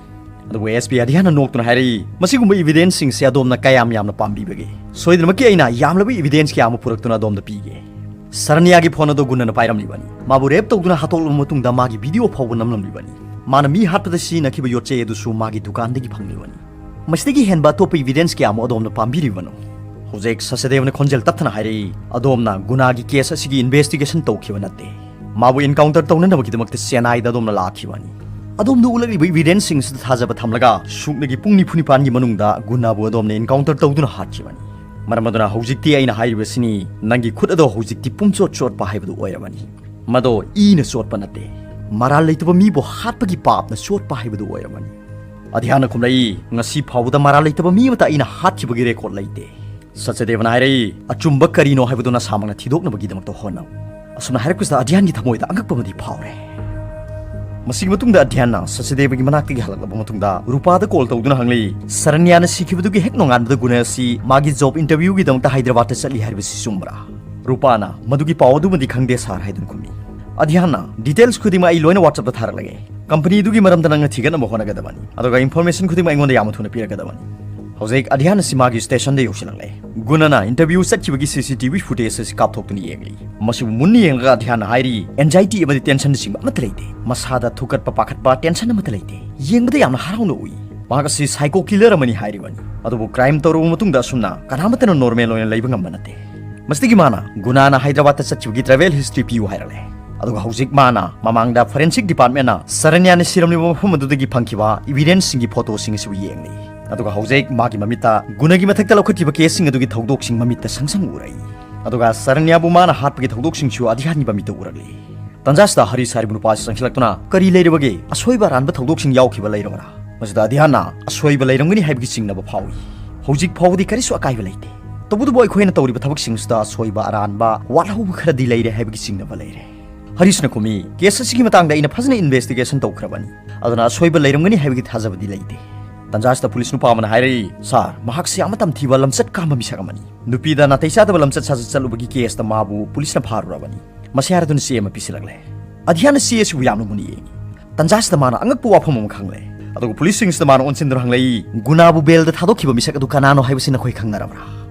ꯑꯗꯨꯕꯨ ꯑꯦꯁ ꯄꯤ ꯑꯙ꯭ꯌꯥꯟꯅ ꯅꯣꯛꯇꯨꯅ ꯍꯥꯏꯔꯛꯏ, "ꯃꯁꯤꯒꯨꯝꯕ ꯏꯚꯤꯗꯦꯟꯁꯁꯤꯡꯁꯦ ꯑꯗꯣꯝꯅ ꯀꯌꯥꯝ ꯌꯥꯝꯅ ꯄꯥꯝꯕꯤꯕꯒꯦ? ꯁꯣꯏꯗꯅꯃꯛꯀꯤ ꯑꯩꯅ ꯌꯥꯝꯂꯕ ꯏꯚꯤꯗꯦꯟꯁ ꯀꯌꯥ ꯑꯃ ꯄꯨꯔꯛꯇꯨꯅ ꯑꯗꯣꯝꯗ ꯄꯤꯒꯦ꯫" ꯁꯔꯅ꯭ꯌꯥꯒꯤ ꯐꯣꯟ ꯑꯗꯨ ꯒꯨꯅꯅ ꯄꯥꯏꯔꯝꯂꯤꯕꯅꯤ꯫ ꯃꯥꯕꯨ ꯔꯦꯞ ꯇꯧꯗꯨꯅ ꯍꯥꯠꯇꯣꯛꯂꯕ ꯃꯇꯨꯡꯗ ꯃꯥꯒꯤ ꯚꯤꯗꯤꯑꯣ ꯐꯥꯎꯕ ꯅꯝꯂꯝꯂꯤꯕꯅꯤ꯫ ꯃꯥꯅ ꯃꯤ ꯍꯥꯠꯄꯗ ꯁꯤꯖꯤꯟꯅꯈꯤꯕ ꯌꯣꯠꯆꯩ ꯑꯗꯨꯁꯨ ꯃꯥꯒꯤ ꯗꯨꯀꯥꯟꯗꯒꯤ ꯐꯪꯂꯤꯕꯅꯤ꯫ ꯃꯁꯤꯗꯒꯤ ꯍꯦꯟꯕ ꯑꯇꯣꯞꯄ ꯏꯚꯤꯗꯦꯟꯁ ꯀꯌꯥ ꯑꯃ ꯑꯗꯣꯝꯅ ꯄꯥꯝꯕꯤꯔꯤꯕꯅꯣ? ꯍꯧꯖꯤꯛ ꯁꯆꯗꯦꯕꯅ ꯈꯣꯟꯖꯦꯜ ꯇꯞꯊꯅ ꯍꯥꯏꯔꯛꯏ, "ꯑꯗꯣꯝꯅ ꯒꯨꯅꯥꯒꯤ ꯀꯦꯁ ꯑꯁꯤꯒꯤ ꯏꯟꯚꯦꯁꯇꯤꯒꯦꯁꯟ ꯇꯧꯈꯤꯕ ꯅꯠꯇꯦ꯫ ꯃꯥꯕꯨ ꯏꯟꯀꯥꯎꯟꯇꯔ ꯇꯧꯅꯅꯕꯒꯤꯗꯃꯛꯇ ꯆꯦꯟꯅꯥꯏꯗ ꯑꯗꯣꯝꯅ ꯂꯥꯛꯈꯤꯕꯅꯤ꯫ ꯑꯗꯣꯝꯅ ꯎꯠꯂꯛꯂꯤꯕ ꯏꯚꯤꯗꯦꯟꯁꯁꯤꯡ ꯑꯁꯤꯗ ꯊꯥꯖꯕ ꯊꯝꯂꯒ ꯁꯨꯞꯅꯒꯤ ꯄꯨꯡ ꯅꯤꯐꯨ ꯅꯤꯄꯥꯟꯒꯤ ꯃꯅꯨꯡꯗ ꯒꯨꯅꯥꯕꯨ ꯑꯗꯣꯝꯅ ꯏꯟꯀꯥꯎꯟꯇꯔ ꯇꯧꯗꯨꯅ ꯍꯥꯠꯈꯤꯕꯅꯤ꯫ ꯃꯔꯝ ꯑꯗꯨꯅ ꯍꯧꯖꯤꯛꯇꯤ ꯑꯩꯅ ꯍꯥꯏꯔꯤꯕꯁꯤꯅꯤ, ꯅꯪꯒꯤ ꯈꯨꯠ ꯑꯗꯣ ꯍꯧꯖꯤꯛꯇꯤ ꯄꯨꯝꯆꯣꯠ ꯆꯣꯠꯄ ꯍꯥꯏꯕꯗꯨ ꯑꯣꯏꯔꯕꯅꯤ꯫ ꯃꯗꯣ ꯏꯅ ꯆꯣꯠꯄ ꯅꯠꯇꯦ, ꯃꯔꯥꯜ ꯂꯩꯇꯕ ꯃꯤꯕꯨ ꯍꯥꯠꯄꯒꯤ ꯄꯥꯞꯅ ꯆꯣꯠꯄ ꯍꯥꯏꯕꯗꯨ ꯑꯣꯏꯔꯕꯅꯤ꯫" ꯑꯙ꯭ꯌꯥꯟꯅ ꯈꯨꯝꯂꯛꯏ, "ꯉꯁꯤ ꯐꯥꯎꯕꯗ ꯃꯔꯥꯜ ꯂꯩꯇꯕ ꯃꯤ ꯑꯃꯠꯇ ꯑꯩꯅ ꯍꯥꯠꯈꯤꯕꯒꯤ ꯔꯦꯀꯣꯔꯗ ꯂꯩꯇꯦ꯫" ꯁꯆꯗꯦꯕꯅ ꯍꯥꯏꯔꯛꯏ, "ꯑꯆꯨꯝꯕ ꯀꯔꯤꯅꯣ ꯍꯥꯏꯕꯗꯨ ꯅꯁꯥꯃꯛꯅ ꯊꯤꯗꯣꯛꯅꯕꯒꯤꯗꯃꯛꯇ ꯍꯣꯠꯅꯧ꯫" ꯑꯁꯨꯝꯅ ꯍꯥꯏꯔꯛꯄꯁꯤꯗ ꯑꯙ꯭ꯌꯥꯟꯒꯤ ꯊꯃꯣꯏꯗ ꯑꯉꯛꯄ ꯑꯃꯗꯤ ꯐꯥꯎꯔꯦ꯫ ꯃꯁꯤꯒꯤ ꯃꯇꯨꯡꯗ ꯑꯙ꯭ꯌꯥꯟꯅ ꯁꯆꯗꯦꯕꯒꯤ ꯃꯅꯥꯛꯇꯒꯤ ꯍꯜꯂꯛꯂꯕ ꯃꯇꯨꯡꯗ ꯔꯨꯄꯥꯗ ꯀꯣꯜ ꯇꯧꯗꯨꯅ ꯍꯪꯂꯤ, "ꯁꯔꯅ꯭ꯌꯥꯅ ꯁꯤꯈꯤꯕꯗꯨꯒꯤ ꯍꯦꯛ ꯅꯣꯡꯉꯥꯟꯕꯗ ꯒꯨꯅ ꯑꯁꯤ ꯃꯥꯒꯤ ꯖꯣꯕ ꯏꯟꯇꯔꯚ꯭ꯌꯨꯒꯤꯗꯃꯛꯇ ꯍꯥꯏꯗ꯭ꯔꯕꯥꯗꯇ ꯆꯠꯂꯤ ꯍꯥꯏꯕꯁꯤ ꯆꯨꯝꯕ꯭ꯔꯥ?" ꯔꯨꯄꯥꯅ, "ꯃꯗꯨꯒꯤ ꯄꯥꯎ ꯑꯗꯨꯃꯗꯤ ꯈꯪꯗꯦ ꯁꯥꯔ" ꯍꯥꯏꯗꯨꯅ ꯈꯨꯝꯃꯤ꯫ ꯑꯙ꯭ꯌꯥꯟꯅ, "ꯗꯤꯇꯦꯜꯁ ꯈꯨꯗꯤꯡꯃꯛ ꯑꯩ ꯂꯣꯏꯅ WhatsApp-ꯇ ꯊꯥꯔꯛꯂꯒꯦ꯫ ꯀꯝꯄꯅꯤꯗꯨꯒꯤ ꯃꯔꯝꯗ ꯅꯪꯅ ꯊꯤꯒꯠꯅꯕ ꯍꯣꯠꯅꯒꯗꯕꯅꯤ, ꯑꯗꯨꯒ ꯏꯟꯐꯣꯔꯃꯦꯁꯟ ꯈꯨꯗꯤꯡꯃꯛ ꯑꯩꯉꯣꯟꯗ ꯌꯥꯝꯅ ꯊꯨꯅ ꯄꯤꯔꯛꯀꯗꯕꯅꯤ꯫" ꯍꯧꯖꯤꯛ ꯑꯙ꯭ꯌꯥꯟ ꯑꯁꯤ ꯃꯥꯒꯤ ꯁ꯭ꯇꯦꯁꯟꯗ ꯌꯧꯁꯤꯜꯂꯛꯂꯦ꯫ ꯒꯨꯅꯅ ꯏꯟꯇꯔꯚ꯭ꯌꯨ ꯆꯠꯈꯤꯕꯒꯤ ꯁꯤ ꯁꯤ ꯇꯤ ꯚꯤ ꯐꯨꯇꯦꯖ ꯑꯁꯤ ꯀꯥꯞꯊꯣꯛꯇꯨꯅ ꯌꯦꯡꯂꯤ꯫ ꯃꯁꯤꯕꯨ ꯃꯨꯟꯅ ꯌꯦꯡꯂꯒ ꯑꯙ꯭ꯌꯥꯟꯅ ꯍꯥꯏꯔꯤ, "ꯑꯦꯟꯖꯥꯏꯇꯤ ꯑꯃꯗꯤ ꯇꯦꯟꯁꯟꯅꯆꯤꯡꯕ ꯑꯃꯠꯇ ꯂꯩꯇꯦ꯫ ꯃꯁꯥꯗ ꯊꯨꯀꯠꯄ ꯄꯥꯈꯠꯄ ꯇꯦꯟꯁꯟ ꯑꯃꯠꯇ ꯂꯩꯇꯦ꯫ ꯌꯦꯡꯕꯗ ꯌꯥꯝꯅ ꯍꯔꯥꯎꯅ ꯎꯏ꯫" ꯃꯍꯥꯛ ꯑꯁꯤ ꯁꯥꯏꯀꯣ ꯀꯤꯂꯔ ꯑꯃꯅꯤ ꯍꯥꯏꯔꯤꯕꯅꯤ꯫ ꯑꯗꯨꯕꯨ ꯀ꯭ꯔꯥꯏꯝ ꯇꯧꯔꯕ ꯃꯇꯨꯡꯗ ꯑꯁꯨꯝꯅ ꯀꯅꯥꯃꯠꯇꯅ ꯅꯣꯔꯃꯦꯜ ꯑꯣꯏꯅ ꯂꯩꯕ ꯉꯝꯕ ꯅꯠꯇꯦ꯫ ꯃꯁꯤꯗꯒꯤ ꯃꯥꯅ ꯒꯨꯅꯥꯅ ꯍꯥꯏꯗ꯭ꯔꯕꯥꯗꯇ ꯆꯠꯈꯤꯕꯒꯤ ꯇ꯭ꯔꯥꯚꯦꯜ ꯍꯤꯁꯇ꯭ꯔꯤ ꯄꯤꯌꯨ ꯍꯥꯏꯔꯛꯂꯦ꯫ ꯑꯗꯨꯒ ꯍꯧꯖꯤꯛ ꯃꯥꯅ ꯃꯃꯥꯡꯗ ꯐꯣꯔꯦꯟꯁꯤꯛ ꯗꯤꯄꯥꯔꯠꯃꯦꯟꯅ ꯁꯔꯅ꯭ꯌꯥꯅ ꯁꯤꯔꯝꯂꯤꯕ ꯃꯐꯝ ꯑꯗꯨꯗꯒꯤ ꯐꯪꯈꯤꯕ ꯏꯚꯤꯗꯦꯟꯁꯁꯤꯡꯒꯤ ꯐꯣꯇꯣꯁꯤꯡ ꯑꯁꯤꯕꯨ ꯌꯦꯡꯂꯤ꯫ ꯑꯗꯨꯒ ꯍꯧꯖꯤꯛ ꯃꯥꯒꯤ ꯃꯃꯤꯠꯇ ꯒꯨꯅꯒꯤ ꯃꯊꯛꯇ ꯂꯧꯈꯠꯈꯤꯕ ꯀꯦꯁꯁꯤꯡ ꯑꯗꯨꯒꯤ ꯊꯧꯗꯣꯛꯁꯤꯡ ꯃꯃꯤꯠꯇ ꯁꯪ ꯁꯪ ꯎꯔꯛꯏ꯫ ꯑꯗꯨꯒ ꯁꯔꯅ꯭ꯌꯥꯕꯨ ꯃꯥꯅ ꯍꯥꯠꯄꯒꯤ ꯊꯧꯗꯣꯛꯁꯤꯡꯁꯨ ꯑꯙ꯭ꯌꯥꯟꯒꯤ ꯃꯃꯤꯠꯇ ꯎꯔꯛꯂꯤ꯫ ꯇꯟꯖꯥ ꯑꯁꯤꯗ ꯍꯔꯤꯁ ꯍꯥꯏꯔꯤꯕ ꯅꯨꯄꯥ ꯑꯁꯤ ꯆꯪꯁꯤꯜꯂꯛꯇꯨꯅ, "ꯀꯔꯤ ꯂꯩꯔꯕꯒꯦ? ꯑꯁꯣꯏꯕ ꯑꯔꯥꯟꯕ ꯊꯧꯗꯣꯛꯁꯤꯡ ꯌꯥꯎꯈꯤꯕ ꯂꯩꯔꯕꯔꯥ?" ꯃꯁꯤꯗ ꯑꯙ꯭ꯌꯥꯟꯅ ꯑꯁꯣꯏꯕ ꯂꯩꯔꯝꯒꯅꯤ ꯍꯥꯏꯕꯒꯤ ꯆꯤꯡꯅꯕ ꯐꯥꯎꯏ꯫ "ꯍꯧꯖꯤꯛ ꯐꯥꯎꯕꯗꯤ ꯀꯔꯤꯁꯨ ꯑꯀꯥꯏꯕ ꯂꯩꯇꯦ꯫ ꯇꯧꯕꯇꯕꯨ ꯑꯩꯈꯣꯏꯅ ꯇꯧꯔꯤꯕ ꯊꯕꯛꯁꯤꯡꯁꯤꯗ ꯑꯁꯣꯏꯕ ꯑꯔꯥꯟꯕ ꯋꯥꯠꯍꯧꯕ ꯈꯔꯗꯤ ꯂꯩꯔꯦ ꯍꯥꯏꯕꯒꯤ ꯆꯤꯡꯅꯕ ꯂꯩꯔꯦ꯫" ꯍꯔꯤꯁꯅ ꯈꯨꯝꯃꯤ, "ꯀꯦꯁ ꯑꯁꯤꯒꯤ ꯃꯇꯥꯡꯗ ꯑꯩꯅ ꯐꯖꯅ ꯏꯟꯚꯦꯁꯇꯤꯒꯦꯁꯟ ꯇꯧꯈ꯭ꯔꯕꯅꯤ, ꯑꯗꯨꯅ ꯑꯁꯣꯏꯕ ꯂꯩꯔꯝꯒꯅꯤ ꯍꯥꯏꯕꯒꯤ ꯊꯥꯖꯕꯗꯤ ꯂꯩꯇꯦ꯫" ꯇꯟꯖꯥꯁꯤꯗ ꯄꯨꯂꯤꯁ ꯅꯨꯄꯥ ꯑꯃꯅ ꯍꯥꯏꯔꯛꯏ, "ꯁꯥꯔ, ꯃꯍꯥꯛꯁꯤ ꯌꯥꯝꯅ ꯇꯝꯊꯤꯕ ꯂꯝꯆꯠ ꯀꯥꯝꯕ ꯃꯤꯁꯛ ꯑꯃꯅꯤ꯫ ꯅꯨꯄꯤꯗ ꯅꯥꯇꯩ ꯆꯥꯗꯕ ꯂꯝꯆꯠ ꯁꯥꯖꯠ ꯆꯠꯂꯨꯕꯒꯤ ꯀꯦꯁꯇ ꯃꯥꯕꯨ ꯄꯨꯂꯤꯁꯅ ꯐꯥꯔꯨꯔꯕꯅꯤ꯫" ꯃꯁꯤ ꯍꯥꯏꯔꯗꯨꯅ ꯆꯦ ꯑꯃ ꯄꯤꯁꯤꯜꯂꯛꯂꯦ꯫ ꯑꯙ꯭ꯌꯥꯟꯅ ꯆꯦ ꯑꯁꯤꯕꯨ ꯌꯥꯝꯅ ꯃꯨꯟꯅ ꯌꯦꯡꯉꯤ꯫ ꯇꯟꯖꯥꯁꯤꯗ ꯃꯥꯅ ꯑꯉꯛꯄ ꯋꯥꯐꯝ ꯑꯃ ꯈꯪꯂꯦ꯫ ꯑꯗꯨꯒ ꯄꯨꯂꯤꯁꯁꯤꯡꯁꯤꯗ ꯃꯥꯅ ꯑꯣꯟꯁꯤꯟꯗꯨꯅ ꯍꯪꯂꯛꯏ, "ꯒꯨꯅꯥꯕꯨ ꯕꯦꯜꯗ ꯊꯥꯗꯣꯛꯈꯤꯕ ꯃꯤꯁꯛ ꯑꯗꯨ ꯀꯅꯥꯅꯣ ꯍꯥꯏꯕꯁꯤ ꯅꯈꯣꯏ ꯈꯪꯅꯔꯕ꯭ꯔꯥ?"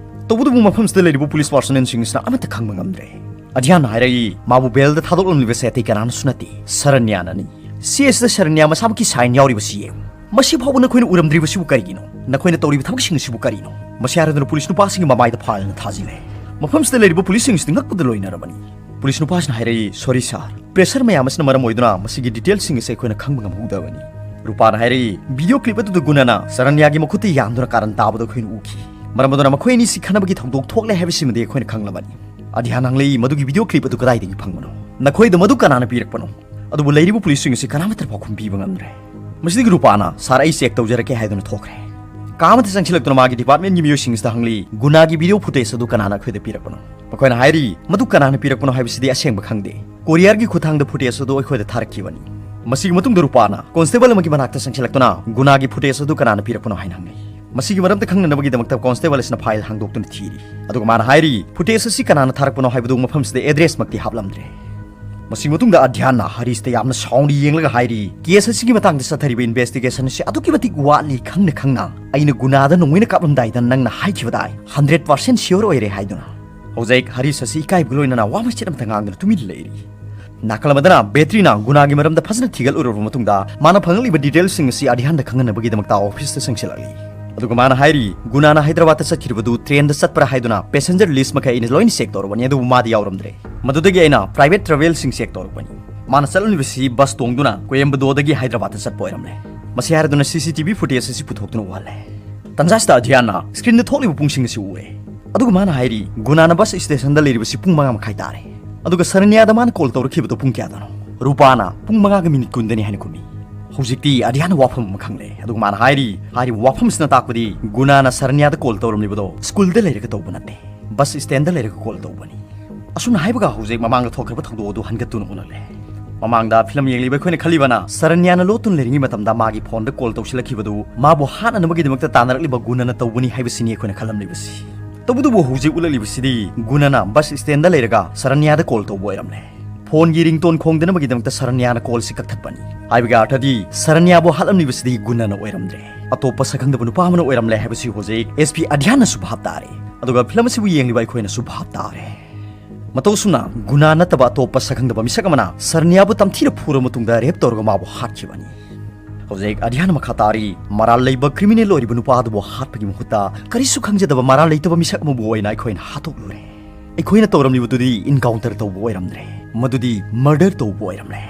ꯇꯧꯕꯇꯕꯨ ꯃꯐꯝꯁꯤꯗ ꯂꯩꯔꯤꯕ ꯄꯨꯂꯤꯁ ꯄꯥꯔꯁꯣꯅꯦꯜꯁꯤꯡꯁꯤꯅ ꯑꯃꯠꯇ ꯈꯪꯕ ꯉꯝꯗ꯭ꯔꯦ꯫ ꯑꯙ꯭ꯌꯥꯟꯅ ꯍꯥꯏꯔꯛꯏ, "ꯃꯥꯕꯨ ꯕꯦꯜꯗ ꯊꯥꯗꯣꯛꯂꯝꯂꯤꯕꯁꯦ ꯑꯇꯩ ꯀꯅꯥꯅꯁꯨ ꯅꯠꯇꯦ, ꯁꯔꯟꯌꯥꯅꯅꯤ꯫ ꯆꯦ ꯑꯁꯤꯗ ꯁꯔꯟꯌꯥ ꯃꯁꯥꯃꯛꯀꯤ ꯁꯥꯏꯟ ꯌꯥꯎꯔꯤꯕꯁꯤ ꯌꯦꯡꯉꯨ꯫ ꯃꯁꯤ ꯐꯥꯎꯕ ꯅꯈꯣꯏꯅ ꯎꯔꯝꯗ꯭ꯔꯤꯕꯁꯤꯕꯨ ꯀꯔꯤꯒꯤꯅꯣ? ꯅꯈꯣꯏꯅ ꯇꯧꯔꯤꯕ ꯊꯕꯛꯁꯤꯡ ꯑꯁꯤꯕꯨ ꯀꯔꯤꯅꯣ?" ꯃꯁꯤ ꯍꯥꯏꯔꯗꯨꯅ ꯄꯨꯂꯤꯁ ꯅꯨꯄꯥꯁꯤꯡꯒꯤ ꯃꯃꯥꯏꯗ ꯐꯥꯏꯜꯅ ꯊꯥꯖꯤꯜꯂꯦ꯫ ꯃꯐꯝꯁꯤꯗ ꯂꯩꯔꯤꯕ ꯄꯨꯂꯤꯁꯁꯤꯡꯁꯤꯗꯤ ꯉꯛꯄꯗ ꯂꯣꯏꯅꯔꯕꯅꯤ꯫ ꯄꯨꯂꯤꯁ ꯅꯨꯄꯥꯁꯤꯅ ꯍꯥꯏꯔꯛꯏ, "ꯁꯣꯔꯤ ꯁꯥꯔ, ꯄ꯭ꯔꯦꯁꯔ ꯃꯌꯥꯝ ꯑꯁꯤꯅ ꯃꯔꯝ ꯑꯣꯏꯗꯨꯅ ꯃꯁꯤꯒꯤ ꯗꯤꯇꯦꯜꯁꯤꯡ ꯑꯁꯤ ꯑꯩꯈꯣꯏꯅ ꯈꯪꯕ ꯉꯝꯍꯧꯗꯕꯅꯤ꯫" ꯔꯨꯄꯥꯅ ꯍꯥꯏꯔꯛꯏ, "ꯚꯤꯗꯤꯑꯣ ꯀ꯭ꯂꯤꯞ ꯑꯗꯨꯗ ꯒꯨꯅꯥꯅ ꯁꯔꯟꯌꯥꯒꯤ ꯃꯈꯨꯠꯇ ꯌꯥꯟꯗꯨꯅ ꯀꯥꯔꯟ ꯇꯥꯕꯗꯨ ꯑꯩꯈꯣꯏꯅ ꯎꯈꯤ꯫ ꯃꯔꯝ ꯑꯗꯨꯅ ꯃꯈꯣꯏ ꯑꯅꯤꯁꯤ ꯈꯠꯅꯕꯒꯤ ꯊꯧꯗꯣꯛ ꯊꯣꯛꯂꯦ ꯍꯥꯏꯕꯁꯤꯃꯗꯤ ꯑꯩꯈꯣꯏꯅ ꯈꯪꯂꯕꯅꯤ꯫" ꯑꯙ꯭ꯌꯥꯟ ꯍꯪꯂꯛꯏ, "ꯃꯗꯨꯒꯤ ꯚꯤꯗꯤꯑꯣ ꯀ꯭ꯂꯤꯞ ꯑꯗꯨ ꯀꯗꯥꯏꯗꯒꯤ ꯐꯪꯕꯅꯣ? ꯅꯈꯣꯏꯗ ꯃꯗꯨ ꯀꯅꯥꯅ ꯄꯤꯔꯛꯄꯅꯣ?" ꯑꯗꯨꯕꯨ ꯂꯩꯔꯤꯕ ꯄꯨꯂꯤꯁꯁꯤꯡ ꯑꯁꯤ ꯀꯅꯥꯃꯠꯇꯅ ꯄꯥꯎꯈꯨꯝ ꯄꯤꯕ ꯉꯝꯗ꯭ꯔꯦ꯫ ꯃꯁꯤꯗꯒꯤ ꯔꯨꯄꯥꯅ, "ꯁꯥꯔ, ꯑꯩ ꯆꯦꯛ ꯇꯧꯖꯔꯛꯀꯦ" ꯍꯥꯏꯗꯨꯅ ꯊꯣꯛꯈ꯭ꯔꯦ꯫ ꯀꯥ ꯑꯃꯗ ꯆꯪꯁꯤꯜꯂꯛꯇꯨꯅ ꯃꯥꯒꯤ ꯗꯤꯄꯥꯔꯠꯃꯦꯟꯒꯤ ꯃꯤꯑꯣꯏꯁꯤꯡꯁꯤꯗ ꯍꯪꯂꯤ, "ꯒꯨꯅꯥꯒꯤ ꯚꯤꯗꯤꯑꯣ ꯐꯨꯇꯦꯖ ꯑꯗꯨ ꯀꯅꯥꯅ ꯑꯩꯈꯣꯏꯗ ꯄꯤꯔꯛꯄꯅꯣ?" ꯃꯈꯣꯏꯅ ꯍꯥꯏꯔꯤ, "ꯃꯗꯨ ꯀꯅꯥꯅ ꯄꯤꯔꯛꯄꯅꯣ ꯍꯥꯏꯕꯁꯤꯗꯤ ꯑꯁꯦꯡꯕ ꯈꯪꯗꯦ꯫ ꯀꯣꯔꯤꯌꯔꯒꯤ ꯈꯨꯠꯊꯥꯡꯗ ꯐꯨꯇꯦꯖ ꯑꯗꯨ ꯑꯩꯈꯣꯏꯗ ꯊꯥꯔꯛꯈꯤꯕꯅꯤ꯫" ꯃꯁꯤꯒꯤ ꯃꯇꯨꯡꯗ ꯔꯨꯄꯥꯅ ꯀꯣꯟꯁꯇꯦꯕꯜ ꯑꯃꯒꯤ ꯃꯅꯥꯛꯇ ꯆꯪꯁꯤꯜꯂꯛꯇꯨꯅ, "ꯒꯨꯅꯥꯒꯤ ꯐꯨꯇꯦꯖ ꯑꯗꯨ ꯀꯅꯥꯅ ꯄꯤꯔꯛꯄꯅꯣ?" ꯍꯥꯏꯅ ꯍꯪꯅꯩ꯫ ꯃꯁꯤꯒꯤ ꯃꯔꯝꯗ ꯈꯪꯅꯅꯕꯒꯤꯗꯃꯛꯇ ꯀꯣꯟꯁꯇꯦꯕꯜ ꯑꯁꯤꯅ ꯐꯥꯏꯜ ꯍꯥꯡꯗꯣꯛꯇꯨꯅ ꯊꯤꯔꯤ꯫ ꯑꯗꯨꯒ ꯃꯥꯅ ꯍꯥꯏꯔꯤ, "ꯐꯨꯇꯦꯖ ꯑꯁꯤ ꯀꯅꯥꯅ ꯊꯥꯔꯛꯄꯅꯣ ꯍꯥꯏꯕꯗꯨ ꯃꯐꯝꯁꯤꯗ ꯑꯦꯗ꯭ꯔꯦꯁꯃꯛꯇꯤ ꯍꯥꯞꯂꯝꯗ꯭ꯔꯦ꯫" ꯃꯁꯤꯒꯤ ꯃꯇꯨꯡꯗ ꯑꯙ꯭ꯌꯥꯟꯅ ꯍꯔꯤꯁꯇ ꯌꯥꯝꯅ ꯁꯥꯎꯅ ꯌꯦꯡꯂꯒ ꯍꯥꯏꯔꯤ, "ꯀꯦꯁ ꯑꯁꯤꯒꯤ ꯃꯇꯥꯡꯗ ꯆꯠꯊꯔꯤꯕ ꯏꯟꯚꯦꯁꯇꯤꯒꯦꯁꯟ ꯑꯁꯤ ꯑꯗꯨꯛꯀꯤ ꯃꯇꯤꯛ ꯋꯥꯠꯂꯤ ꯈꯪꯅ ꯈꯪꯅ ꯑꯩꯅ ꯒꯨꯅꯥꯗ ꯅꯣꯡꯃꯩꯅ ꯀꯥꯞꯂꯝꯗꯥꯏꯗ ꯅꯪꯅ ꯍꯥꯏꯈꯤꯕꯗꯥꯏ, ꯍꯟꯗ꯭ꯔꯦꯠ ꯄꯥꯔꯁꯦꯟ ꯁꯤꯌꯣꯔ ꯑꯣꯏꯔꯦ ꯍꯥꯏꯗꯨꯅ?" ꯍꯧꯖꯤꯛ ꯍꯔꯤꯁ ꯑꯁꯤ ꯏꯀꯥꯏꯕꯒ ꯂꯣꯏꯅꯅ ꯋꯥ ꯃꯆꯦꯠ ꯑꯃꯠꯇ ꯉꯥꯡꯗꯅ ꯇꯨꯃꯤꯟꯅ ꯂꯩꯔꯤ꯫ ꯅꯥꯀꯜ ꯑꯃꯗꯅ ꯕꯦꯇ꯭ꯔꯤꯅ ꯒꯨꯅꯥꯒꯤ ꯃꯔꯝꯗ ꯐꯖꯅ ꯊꯤꯒꯠꯂꯨꯔꯕ ꯃꯇꯨꯡꯗ, ꯃꯥꯅ ꯐꯪꯂꯛꯂꯤꯕ ꯗꯤꯇꯦꯜꯁꯤꯡ ꯑꯁꯤ ꯑꯙ꯭ꯌꯥꯟꯗ ꯈꯪꯍꯟꯅꯕꯒꯤꯗꯃꯛꯇ ꯑꯣꯐꯤꯁꯇ ꯆꯪꯁꯤꯜꯂꯛꯂꯤ꯫ ꯑꯗꯨꯒ ꯃꯥꯅ ꯍꯥꯏꯔꯤ, "ꯒꯨꯅꯥꯅ ꯍꯥꯏꯗ꯭ꯔꯕꯥꯗꯇ ꯆꯠꯈꯤꯕꯗꯨ ꯇ꯭ꯔꯦꯟꯗ ꯆꯠꯄ꯭ꯔꯥ ꯍꯥꯏꯗꯨꯅ ꯄꯦꯁꯦꯟꯖꯔ ꯂꯤꯁ ꯃꯈꯩ ꯑꯩꯅ ꯂꯣꯏꯅ ꯆꯦꯛ ꯇꯧꯔꯕꯅꯤ, ꯑꯗꯨꯕꯨ ꯃꯥꯗꯤ ꯌꯥꯎꯔꯝꯗ꯭ꯔꯦ꯫ ꯃꯗꯨꯗꯒꯤ ꯑꯩꯅ ꯄ꯭ꯔꯥꯏꯚꯦꯠ ꯇ꯭ꯔꯥꯚꯦꯜꯁꯤꯡ ꯆꯦꯛ ꯇꯧꯔꯛꯄꯅꯤ꯫ ꯃꯥꯅ ꯆꯠꯂꯝꯂꯤꯕꯁꯤ ꯕꯁ ꯇꯣꯡꯗꯨꯅ ꯀꯣꯌꯦꯝꯕꯗꯣꯗꯒꯤ ꯍꯥꯏꯗ꯭ꯔꯕꯥꯗꯇ ꯆꯠꯄ ꯑꯣꯏꯔꯝꯂꯦ꯫" ꯃꯁꯤ ꯍꯥꯏꯔꯗꯨꯅ ꯁꯤ ꯁꯤ ꯇꯤ ꯚꯤ ꯐꯨꯇꯦꯖ ꯑꯁꯤ ꯄꯨꯊꯣꯛꯇꯨꯅ ꯎꯍꯜꯂꯦ꯫ ꯇꯟꯖꯥꯁꯤꯗ ꯑꯙ꯭ꯌꯥꯟꯅ ꯁ꯭ꯀ꯭ꯔꯤꯟꯗ ꯊꯣꯛꯂꯤꯕ ꯄꯨꯡꯁꯤꯡ ꯑꯁꯤ ꯎꯔꯦ꯫ ꯑꯗꯨꯒ ꯃꯥꯅ ꯍꯥꯏꯔꯤ, "ꯒꯨꯅꯥꯅ ꯕꯁ ꯁ꯭ꯇꯦꯁꯟꯗ ꯂꯩꯔꯤꯕꯁꯤ ꯄꯨꯡ ꯃꯉꯥ ꯃꯈꯥꯏ ꯇꯥꯔꯦ꯫ ꯑꯗꯨꯒ ꯁꯔꯅ꯭ꯌꯥꯗ ꯃꯥꯅ ꯀꯣꯜ ꯇꯧꯔꯛꯈꯤꯕꯗꯨ ꯄꯨꯡ ꯀꯌꯥꯗꯅꯣ?" ꯔꯨꯄꯥꯅ, "ꯄꯨꯡ ꯃꯉꯥꯒ ꯃꯤꯅꯤꯠ ꯀꯨꯟꯗꯅꯤ" ꯍꯥꯏꯅ ꯈꯨꯝꯃꯤ꯫ ꯍꯧꯖꯤꯛꯇꯤ ꯑꯙ꯭ꯌꯥꯟꯅ ꯋꯥꯐꯝ ꯑꯃ ꯈꯪꯂꯦ꯫ ꯑꯗꯨꯒ ꯃꯥꯅ ꯍꯥꯏꯔꯤ, ꯍꯥꯏꯔꯤꯕ ꯋꯥꯐꯝ ꯑꯁꯤꯅ ꯇꯥꯛꯄꯗꯤ ꯒꯨꯅꯥꯅ ꯁꯔꯅ꯭ꯌꯥꯗ ꯀꯣꯜ ꯇꯧꯔꯝꯂꯤꯕꯗꯣ ꯁ꯭ꯀꯨꯜꯗ ꯂꯩꯔꯒ ꯇꯧꯕ ꯅꯠꯇꯦ, ꯕꯁ ꯁ꯭ꯇꯦꯟꯗ ꯂꯩꯔꯒ ꯀꯣꯜ ꯇꯧꯕꯅꯤ꯫ ꯑꯁꯨꯝꯅ ꯍꯥꯏꯕꯒ ꯍꯧꯖꯤꯛ ꯃꯃꯥꯡꯗ ꯊꯣꯛꯈ꯭ꯔꯕ ꯊꯧꯗꯣꯛ ꯑꯗꯨ ꯍꯟꯒꯠꯇꯨꯅ ꯎꯅꯂꯦ꯫ ꯃꯃꯥꯡꯗ ꯐꯤꯂꯝ ꯌꯦꯡꯂꯤꯕ ꯑꯩꯈꯣꯏꯅ ꯈꯜꯂꯤꯕꯅ ꯁꯔꯅ꯭ꯌꯥꯅ ꯂꯣꯠꯇꯨꯅ ꯂꯩꯔꯤꯉꯩ ꯃꯇꯝꯗ ꯃꯥꯒꯤ ꯐꯣꯟꯗ ꯀꯣꯜ ꯇꯧꯁꯤꯜꯂꯛꯈꯤꯕꯗꯨ ꯃꯥꯕꯨ ꯍꯥꯠꯅꯅꯕꯒꯤꯗꯃꯛꯇ ꯇꯥꯟꯅꯔꯛꯂꯤꯕ ꯒꯨꯅꯅ ꯇꯧꯕꯅꯤ ꯍꯥꯏꯕꯁꯤꯅꯤ ꯑꯩꯈꯣꯏꯅ ꯈꯜꯂꯝꯂꯤꯕꯁꯤ꯫ ꯇꯧꯕꯇꯕꯨ ꯍꯧꯖꯤꯛ ꯎꯠꯂꯛꯂꯤꯕꯁꯤꯗꯤ ꯒꯨꯅꯅ ꯕꯁ ꯁ꯭ꯇꯦꯟꯗ ꯂꯩꯔꯒ ꯁꯔꯅ꯭ꯌꯥꯗ ꯀꯣꯜ ꯇꯧꯕ ꯑꯣꯏꯔꯝꯂꯦ꯫ ꯐꯣꯟꯒꯤ ꯔꯤꯡꯇꯣꯟ ꯈꯣꯡꯗꯅꯕꯒꯤꯗꯃꯛꯇ ꯁꯔꯅ꯭ꯌꯥꯅ ꯀꯣꯜꯁꯤ ꯀꯛꯊꯠꯄꯅꯤ꯫ ꯍꯥꯏꯕꯒꯤ ꯑꯥꯔꯊꯗꯤ ꯁꯔꯅ꯭ꯌꯥꯕꯨ ꯍꯥꯠꯂꯝꯂꯤꯕꯁꯤꯗꯤ ꯒꯨꯅꯅ ꯑꯣꯏꯔꯝꯗ꯭ꯔꯦ, ꯑꯇꯣꯞꯄ ꯁꯛꯈꯪꯗꯕ ꯅꯨꯄꯥ ꯑꯃꯅ ꯑꯣꯏꯔꯝꯂꯦ ꯍꯥꯏꯕꯁꯤ ꯍꯧꯖꯤꯛ ꯑꯦꯁ ꯄꯤ ꯑꯙ꯭ꯌꯥꯟꯅꯁꯨ ꯚꯥꯞ ꯇꯥꯔꯦ꯫ ꯑꯗꯨꯒ ꯐꯤꯂꯝ ꯑꯁꯤꯕꯨ ꯌꯦꯡꯂꯤꯕ ꯑꯩꯈꯣꯏꯅꯁꯨ ꯚꯥꯞ ꯇꯥꯔꯦ꯫ ꯃꯇꯧ ꯑꯁꯨꯝꯅ ꯒꯨꯅꯥ ꯅꯠꯇꯕ ꯑꯇꯣꯞꯄ ꯁꯛꯈꯪꯗꯕ ꯃꯤꯁꯛ ꯑꯃꯅ ꯁꯔꯅ꯭ꯌꯥꯕꯨ ꯇꯝꯊꯤꯅ ꯐꯨꯔ ꯃꯇꯨꯡꯗ ꯔꯦꯞ ꯇꯧꯔꯒ ꯃꯥꯕꯨ ꯍꯥꯠꯈꯤꯕꯅꯤ꯫ ꯍꯧꯖꯤꯛ ꯑꯙ꯭ꯌꯥꯟꯅ ꯃꯈꯥ ꯇꯥꯔꯤ, ꯃꯔꯥꯜ ꯂꯩꯕ ꯀ꯭ꯔꯤꯃꯤꯅꯦꯜ ꯑꯣꯏꯔꯤꯕ ꯅꯨꯄꯥ ꯑꯗꯨꯕꯨ ꯍꯥꯠꯄꯒꯤ ꯃꯍꯨꯠꯇ ꯀꯔꯤꯁꯨ ꯈꯪꯖꯗꯕ ꯃꯔꯥꯜ ꯂꯩꯇꯕ ꯃꯤꯁꯛ ꯑꯃꯕꯨ ꯑꯣꯏꯅ ꯑꯩꯈꯣꯏꯅ ꯍꯥꯠꯇꯣꯛꯂꯨꯔꯦ꯫ ꯑꯩꯈꯣꯏꯅ ꯇꯧꯔꯝꯂꯤꯕꯗꯨꯗꯤ ꯏꯟꯀꯥꯎꯟꯇꯔ ꯇꯧꯕ ꯑꯣꯏꯔꯝꯗ꯭ꯔꯦ, ꯃꯗꯨꯗꯤ ꯃꯔꯗꯔ ꯇꯧꯕ ꯑꯣꯏꯔꯝꯂꯦ꯫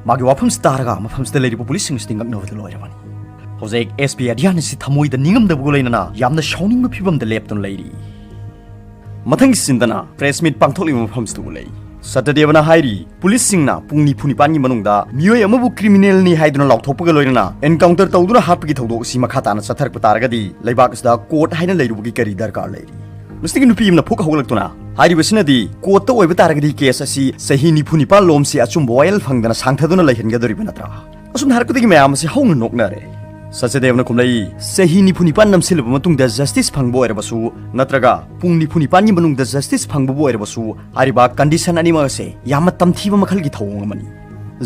ꯃꯥꯒꯤ ꯋꯥꯐꯝꯁꯤ ꯇꯥꯔꯒ ꯃꯐꯝꯁꯤꯗ ꯂꯩꯔꯤꯕ ꯄꯨꯂꯤꯁꯁꯤꯡꯁꯤꯗꯤ ꯉꯛꯅꯕꯗ ꯂꯣꯏꯔꯕꯅꯤ꯫ ꯍꯧꯖꯤꯛ ꯑꯦꯁ ꯄꯤ ꯑꯙ꯭ꯌꯥꯟ ꯑꯁꯤ ꯊꯃꯣꯏꯗ ꯅꯤꯡꯉꯝꯗꯕꯒ ꯂꯣꯏꯅꯅ ꯌꯥꯝꯅ ꯁꯥꯎꯅꯤꯡꯕ ꯐꯤꯕꯝꯗ ꯂꯦꯞꯇꯨꯅ ꯂꯩꯔꯤ꯫ ꯃꯊꯪꯒꯤ ꯁꯤꯟꯗꯅ ꯄ꯭ꯔꯦꯁ ꯃꯤꯠ ꯄꯥꯡꯊꯣꯛꯂꯤꯕ ꯃꯐꯝꯁꯤꯗ ꯎꯠꯂꯛꯏ꯫ ꯁꯇꯗꯦꯕꯅ ꯍꯥꯏꯔꯤ, ꯄꯨꯂꯤꯁꯁꯤꯡꯅ ꯄꯨꯡ ꯅꯤꯐꯨ ꯅꯤꯄꯥꯟꯒꯤ ꯃꯅꯨꯡꯗ ꯃꯤꯑꯣꯏ ꯑꯃꯕꯨ ꯀ꯭ꯔꯤꯃꯤꯅꯦꯜꯅꯤ ꯍꯥꯏꯗꯨꯅ ꯂꯥꯎꯊꯣꯛꯄꯒ ꯂꯣꯏꯅꯅ ꯑꯦꯟꯀꯥꯎꯟꯇꯔ ꯇꯧꯗꯨꯅ ꯍꯥꯠꯄꯒꯤ ꯊꯧꯗꯣꯛ ꯑꯁꯤ ꯃꯈꯥ ꯇꯥꯅ ꯆꯠꯊꯔꯛꯄ ꯇꯥꯔꯒꯗꯤ ꯂꯩꯕꯥꯛ ꯑꯁꯤꯗ ꯀꯣꯔꯠ ꯍꯥꯏꯅ ꯂꯩꯔꯨꯕꯒꯤ ꯀꯔꯤ ꯗꯔꯀꯥꯔ ꯂꯩꯔꯤ? ꯃꯁꯤꯒꯤ ꯅꯨꯄꯤ ꯑꯃꯅ ꯐꯨꯛ ꯍꯧꯒꯠꯂꯛꯇꯨꯅ ꯍꯥꯏꯔꯤꯕꯁꯤꯅꯗꯤ ꯀꯣꯔꯠꯇ ꯑꯣꯏꯕ ꯇꯥꯔꯒꯗꯤ ꯀꯦꯁ ꯑꯁꯤ ꯆꯍꯤ ꯅꯤꯐꯨ ꯅꯤꯄꯥꯟ ꯂꯣꯝꯁꯤ ꯑꯆꯨꯝꯕ ꯋꯥꯌꯦꯜ ꯐꯪꯗꯅ ꯁꯥꯡꯊꯗꯨꯅ ꯂꯩꯍꯟꯒꯗꯧꯔꯤꯕ ꯅꯠꯇ꯭ꯔꯥ? ꯑꯁꯨꯝꯅ ꯍꯥꯏꯔꯛꯄꯗꯒꯤ ꯃꯌꯥꯝ ꯑꯁꯤ ꯍꯧꯅ ꯅꯣꯛꯅꯔꯦ꯫ ꯁꯆꯗꯦꯕꯅ ꯈꯨꯝꯂꯛꯏ, ꯆꯍꯤ ꯅꯤꯐꯨ ꯅꯤꯄꯥꯟ ꯅꯝꯁꯤꯜꯂꯕ ꯃꯇꯨꯡꯗ ꯖꯁꯇꯤꯁ ꯐꯪꯕ ꯑꯣꯏꯔꯕꯁꯨ ꯅꯠꯇ꯭ꯔꯒ ꯄꯨꯡ ꯅꯤꯐꯨ ꯅꯤꯄꯥꯟꯒꯤ ꯃꯅꯨꯡꯗ ꯖꯁꯇꯤꯁ ꯐꯪꯕꯕꯨ ꯑꯣꯏꯔꯕꯁꯨ ꯍꯥꯏꯔꯤꯕ ꯀꯟꯗꯤꯁꯟ ꯑꯅꯤꯃꯛ ꯑꯁꯦ ꯌꯥꯝꯅ ꯇꯝꯊꯤꯕ ꯃꯈꯜꯒꯤ ꯊꯧꯑꯣꯡ ꯑꯃꯅꯤ꯫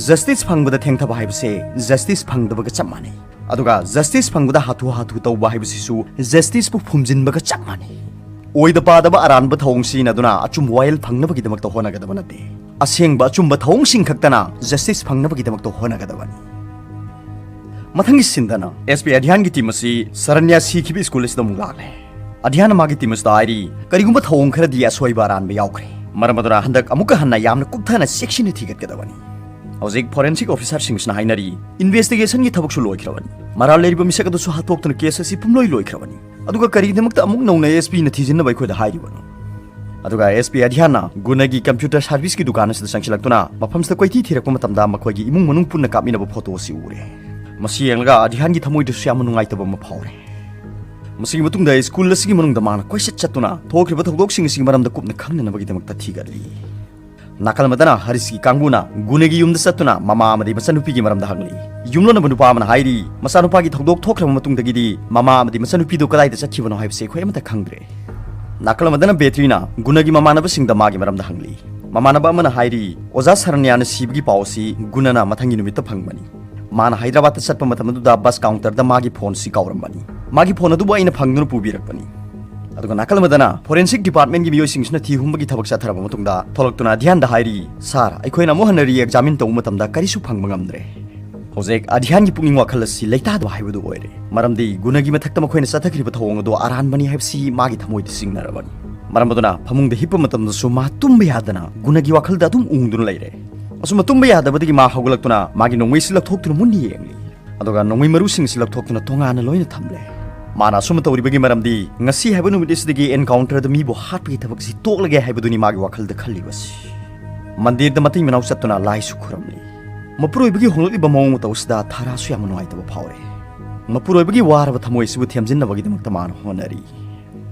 ꯖꯁꯇꯤꯁ ꯐꯪꯕꯗ ꯊꯦꯡꯊꯕ ꯍꯥꯏꯕꯁꯦ ꯖꯁꯇꯤꯁ ꯐꯪꯗꯕꯒ ꯆꯞ ꯃꯥꯟꯅꯩ꯫ ꯑꯗꯨꯒ ꯖꯁꯇꯤꯁ ꯐꯪꯕꯗ ꯍꯥꯊꯨ ꯍꯥꯊꯨ ꯇꯧꯕ ꯍꯥꯏꯕꯁꯤꯁꯨ ꯖꯁꯇꯤꯁꯄꯨ ꯐꯨꯝꯖꯤꯟꯕꯒ ꯆꯞ ꯃꯥꯟꯅꯩ꯫ ꯑꯣꯏꯗ ꯄꯥꯗꯕ ꯑꯔꯥꯟꯕ ꯊꯧꯑꯣꯡ ꯁꯤꯖꯤꯟꯅꯗꯨꯅ ꯑꯆꯨꯝꯕ ꯋꯥꯌꯦꯜ ꯐꯪꯅꯕꯒꯤꯗꯃꯛꯇ ꯍꯣꯠꯅꯒꯗꯕ ꯅꯠꯇꯦ꯫ ꯑꯁꯦꯡꯕ ꯑꯆꯨꯝꯕ ꯊꯧꯑꯣꯡꯁꯤꯡ ꯈꯛꯇꯅ ꯖꯁꯇꯤꯁ ꯐꯪꯅꯕꯒꯤꯗꯃꯛꯇ ꯍꯣꯠꯅꯒꯗꯕꯅꯤ꯫ ꯃꯊꯪꯒꯤ ꯁꯤꯟꯗꯅ ꯑꯦꯁ ꯄꯤ ꯑꯙ꯭ꯌꯥꯟꯒꯤ ꯇꯤꯝ ꯑꯁꯤ ꯁꯔꯅ꯭ꯌꯥ ꯁꯤꯈꯤꯕ ꯁ꯭ꯀꯨꯜ ꯑꯁꯤꯗ ꯑꯃꯨꯛ ꯂꯥꯛꯂꯦ꯫ ꯑꯙ꯭ꯌꯥꯟꯅ ꯃꯥꯒꯤ ꯇꯤꯝ ꯑꯁꯤꯗ ꯍꯥꯏꯔꯤ, ꯀꯔꯤꯒꯨꯝꯕ ꯊꯧꯑꯣꯡ ꯈꯔꯗꯤ ꯑꯁꯣꯏꯕ ꯑꯔꯥꯟꯕ ꯌꯥꯎꯈ꯭ꯔꯦ꯫ ꯃꯔꯝ ꯑꯗꯨꯅ ꯍꯟꯗꯛ ꯑꯃꯨꯛꯀ ꯍꯟꯅ ꯌꯥꯝꯅ ꯀꯨꯞꯊꯅ ꯆꯦꯛꯁꯤꯟꯅ ꯊꯤꯒꯠꯀꯗꯕꯅꯤ꯫ ꯍꯧꯖꯤꯛ ꯐꯣꯔꯦꯟꯁꯤꯛ ꯑꯣꯐꯤꯁꯥꯔꯁꯤꯡꯁꯤꯅ ꯍꯥꯏꯅꯔꯤ, ꯏꯟꯚꯦꯁꯇꯤꯒꯦꯁꯟꯒꯤ ꯊꯕꯛꯁꯨ ꯂꯣꯏꯈ꯭ꯔꯕꯅꯤ꯫ ꯃꯔꯥꯜ ꯂꯩꯔꯤꯕ ꯃꯤꯁꯛ ꯑꯗꯨꯁꯨ ꯍꯥꯠꯇꯣꯛꯇꯨꯅ ꯀꯦꯁ ꯑꯁꯤ ꯄꯨꯝꯂꯣꯏ ꯂꯣꯏꯈ꯭ꯔꯕꯅꯤ꯫ ꯑꯗꯨꯒ ꯀꯔꯤꯒꯤꯗꯃꯛꯇ ꯑꯃꯨꯛ ꯅꯧꯅ ꯑꯦꯁ ꯄꯤꯅ ꯊꯤꯖꯤꯟꯅꯕ ꯑꯩꯈꯣꯏꯗ ꯍꯥꯏꯔꯤꯕꯅꯣ? ꯑꯗꯨꯒ ꯑꯦꯁ ꯄꯤ ꯑꯙ꯭ꯌꯥꯟꯅ ꯒꯨꯅꯒꯤ ꯀꯝꯄ꯭ꯌꯨꯇꯔ ꯁꯥꯔꯚꯤꯁꯀꯤ ꯗꯨꯀꯥꯟ ꯑꯁꯤꯗ ꯆꯪꯁꯤꯜꯂꯛꯇꯨꯅ ꯃꯐꯝꯁꯤꯗ ꯀꯣꯏꯊꯤ ꯊꯤꯔꯛꯄ ꯃꯇꯝꯗ ꯃꯈꯣꯏꯒꯤ ꯏꯃꯨꯡ ꯃꯅꯨꯡ ꯄꯨꯟꯅ ꯀꯥꯞꯃꯤꯟꯅꯕ ꯐꯣꯇꯣ ꯑꯁꯤ ꯎꯔꯦ꯫ ꯃꯁꯤ ꯌꯦꯡꯂꯒ ꯑꯙ꯭ꯌꯥꯟꯒꯤ ꯊꯃꯣꯏꯗꯁꯨ ꯌꯥꯝꯅ ꯅꯨꯡꯉꯥꯏꯇꯕ ꯑꯃ ꯐꯥꯎꯔꯦ꯫ ꯃꯁꯤꯒꯤ ꯃꯇꯨꯡꯗ ꯁ꯭ꯀꯨꯜ ꯑꯁꯤꯒꯤ ꯃꯅꯨꯡꯗ ꯃꯥꯅ ꯀꯣꯏꯆꯠ ꯆꯠꯇꯨꯅ ꯊꯣꯛꯈ꯭ꯔꯤꯕ ꯊꯧꯗꯣꯛꯁꯤꯡ ꯑꯁꯤꯒꯤ ꯃꯔꯝꯗ ꯀꯨꯞꯅ ꯈꯪꯅꯅꯕꯒꯤꯗꯃꯛꯇ ꯊꯤꯒꯠꯂꯤ꯫ ꯅꯥꯀꯜ ꯑꯃꯗꯅ ꯍꯔꯤꯁꯀꯤ ꯀꯥꯡꯕꯨꯅ ꯒꯨꯅꯒꯤ ꯌꯨꯝꯗ ꯆꯠꯇꯨꯅ ꯃꯃꯥ ꯑꯃꯗꯤ ꯃꯆꯟꯅꯨꯄꯤꯒꯤ ꯃꯔꯝꯗ ꯍꯪꯂꯤ꯫ ꯌꯨꯝꯂꯣꯟꯅꯕ ꯅꯨꯄꯥ ꯑꯃꯅ ꯍꯥꯏꯔꯤ, ꯃꯆꯥꯅꯨꯄꯥꯒꯤ ꯊꯧꯗꯣꯛ ꯊꯣꯛꯈ꯭ꯔꯕ ꯃꯇꯨꯡꯗꯒꯤꯗꯤ ꯃꯃꯥ ꯑꯃꯗꯤ ꯃꯆꯟꯅꯨꯄꯤꯗꯨ ꯀꯗꯥꯏꯗ ꯆꯠꯈꯤꯕꯅꯣ ꯍꯥꯏꯕꯁꯤ ꯑꯩꯈꯣꯏ ꯑꯃꯠꯇ ꯈꯪꯗ꯭ꯔꯦ꯫ ꯅꯥꯀꯜ ꯑꯃꯗꯅ ꯕꯦꯇ꯭ꯔꯤꯅ ꯒꯨꯅꯒꯤ ꯃꯃꯥꯟꯅꯕꯁꯤꯡꯗ ꯃꯥꯒꯤ ꯃꯔꯝꯗ ꯍꯪꯂꯤ꯫ ꯃꯃꯥꯟꯅꯕ ꯑꯃꯅ ꯍꯥꯏꯔꯤ, ꯑꯣꯖꯥ ꯁꯔꯅ꯭ꯌꯥꯅ ꯁꯤꯕꯒꯤ ꯄꯥꯎ ꯑꯁꯤ ꯒꯨꯅꯅ ꯃꯊꯪꯒꯤ ꯅꯨꯃꯤꯠꯇ ꯐꯪꯕꯅꯤ꯫ ꯃꯥꯅ ꯍꯥꯏꯗ꯭ꯔꯕꯥꯗꯇ ꯆꯠꯄ ꯃꯇꯝ ꯑꯗꯨꯗ ꯕꯁ ꯀꯥꯎꯟꯇꯔꯗ ꯃꯥꯒꯤ ꯐꯣꯟꯁꯤ ꯀꯥꯎꯔꯝꯕꯅꯤ꯫ ꯃꯥꯒꯤ ꯐꯣꯟ ꯑꯗꯨꯕꯨ ꯑꯩꯅ ꯐꯪꯗꯨꯅ ꯄꯨꯕꯤꯔꯛꯄꯅꯤ꯫ ꯑꯗꯨꯒ ꯅꯥꯀꯜ ꯑꯃꯗꯅ ꯐꯣꯔꯦꯟꯁꯤꯛ ꯗꯤꯄꯥꯔꯠꯃꯦꯟꯒꯤ ꯃꯤꯑꯣꯏꯁꯤꯡꯁꯤꯅ ꯊꯤ ꯍꯨꯝꯕꯒꯤ ꯊꯕꯛ ꯆꯠꯊꯔꯕ ꯃꯇꯨꯡꯗ ꯊꯣꯛꯂꯛꯇꯨꯅ ꯑꯙ꯭ꯌꯥꯟꯗ ꯍꯥꯏꯔꯤ, "ꯁꯥꯔ, ꯑꯩꯈꯣꯏꯅ ꯑꯃꯨꯛ ꯍꯟꯅ ꯔꯤ ꯑꯦꯛꯖꯥꯃꯤꯟ ꯇꯧꯕ ꯃꯇꯝꯗ ꯀꯔꯤꯁꯨ ꯐꯪꯕ ꯉꯝꯗ꯭ꯔꯦ"꯫ ꯍꯧꯖꯤꯛ ꯑꯙ꯭ꯌꯥꯟꯒꯤ ꯄꯨꯛꯅꯤꯡ ꯋꯥꯈꯜ ꯑꯁꯤ ꯂꯩꯇꯥꯗꯕ ꯍꯥꯏꯕꯗꯨ ꯑꯣꯏꯔꯦ, ꯃꯔꯝꯗꯤ ꯒꯨꯅꯒꯤ ꯃꯊꯛꯇ ꯃꯈꯣꯏꯅ ꯆꯠꯊꯈ꯭ꯔꯤꯕ ꯊꯧꯑꯣꯡ ꯑꯗꯨ ꯑꯔꯥꯟꯕꯅꯤ ꯍꯥꯏꯕꯁꯤ ꯃꯥꯒꯤ ꯊꯃꯣꯏꯗ ꯆꯤꯡꯅꯔꯕꯅꯤ꯫ ꯃꯔꯝ ꯑꯗꯨꯅ ꯐꯃꯨꯡꯗ ꯍꯤꯞꯄ ꯃꯇꯝꯗꯁꯨ ꯃꯥ ꯇꯨꯝꯕ ꯌꯥꯗꯅ ꯒꯨꯅꯒꯤ ꯋꯥꯈꯜꯗ ꯑꯗꯨꯝ ꯎꯪꯗꯨꯅ ꯂꯩꯔꯦ꯫ ꯑꯁꯨꯝꯅ ꯇꯨꯝꯕ ꯌꯥꯗꯕꯗꯒꯤ ꯃꯥ ꯍꯧꯒꯠꯂꯛꯇꯨꯅ ꯃꯥꯒꯤ ꯅꯣꯡꯃꯩꯁꯤ ꯂꯧꯊꯣꯛꯇꯨꯅ ꯃꯨꯟꯅ ꯌꯦꯡꯂꯤ꯫ ꯑꯗꯨꯒ ꯅꯣꯡꯃꯩ ꯃꯔꯨꯁꯤꯡ ꯑꯁꯤ ꯂꯧꯊꯣꯛꯇꯨꯅ ꯇꯣꯉꯥꯟꯅ ꯂꯣꯏꯅ ꯊꯝꯂꯦ꯫ ꯃꯥꯅ ꯑꯁꯨꯝꯅ ꯇꯧꯔꯤꯕꯒꯤ ꯃꯔꯝꯗꯤ ꯉꯁꯤ ꯍꯥꯏꯕ ꯅꯨꯃꯤꯠ ꯑꯁꯤꯗꯒꯤ ꯑꯦꯟꯀꯥꯎꯟꯇꯔꯗ ꯃꯤꯕꯨ ꯍꯥꯠꯄꯒꯤ ꯊꯕꯛꯁꯤ ꯇꯣꯛꯂꯒꯦ ꯍꯥꯏꯕꯗꯨꯅꯤ ꯃꯥꯒꯤ ꯋꯥꯈꯜꯗ ꯈꯜꯂꯤꯕꯁꯤ꯫ ꯃꯟꯗꯤꯔꯗ ꯃꯇꯩ ꯃꯅꯥꯎ ꯆꯠꯇꯨꯅ ꯂꯥꯏꯁꯨ ꯈꯨꯔꯨꯝꯂꯤ꯫ ꯃꯄꯨꯔꯣꯏꯕꯒꯤ ꯍꯣꯡꯂꯛꯂꯤꯕ ꯃꯑꯣꯡ ꯃꯇꯧ ꯑꯁꯤꯗ ꯊꯥꯔꯥꯁꯨ ꯌꯥꯝꯅ ꯅꯨꯡꯉꯥꯏꯇꯕ ꯐꯥꯎꯔꯦ꯫ ꯃꯄꯨꯔꯣꯏꯕꯒꯤ ꯋꯥꯔꯕ ꯊꯃꯣꯏ ꯑꯁꯤꯕꯨ ꯊꯦꯝꯖꯤꯟꯅꯕꯒꯤꯗꯃꯛꯇ ꯃꯥꯅ ꯍꯣꯠꯅꯔꯤ꯫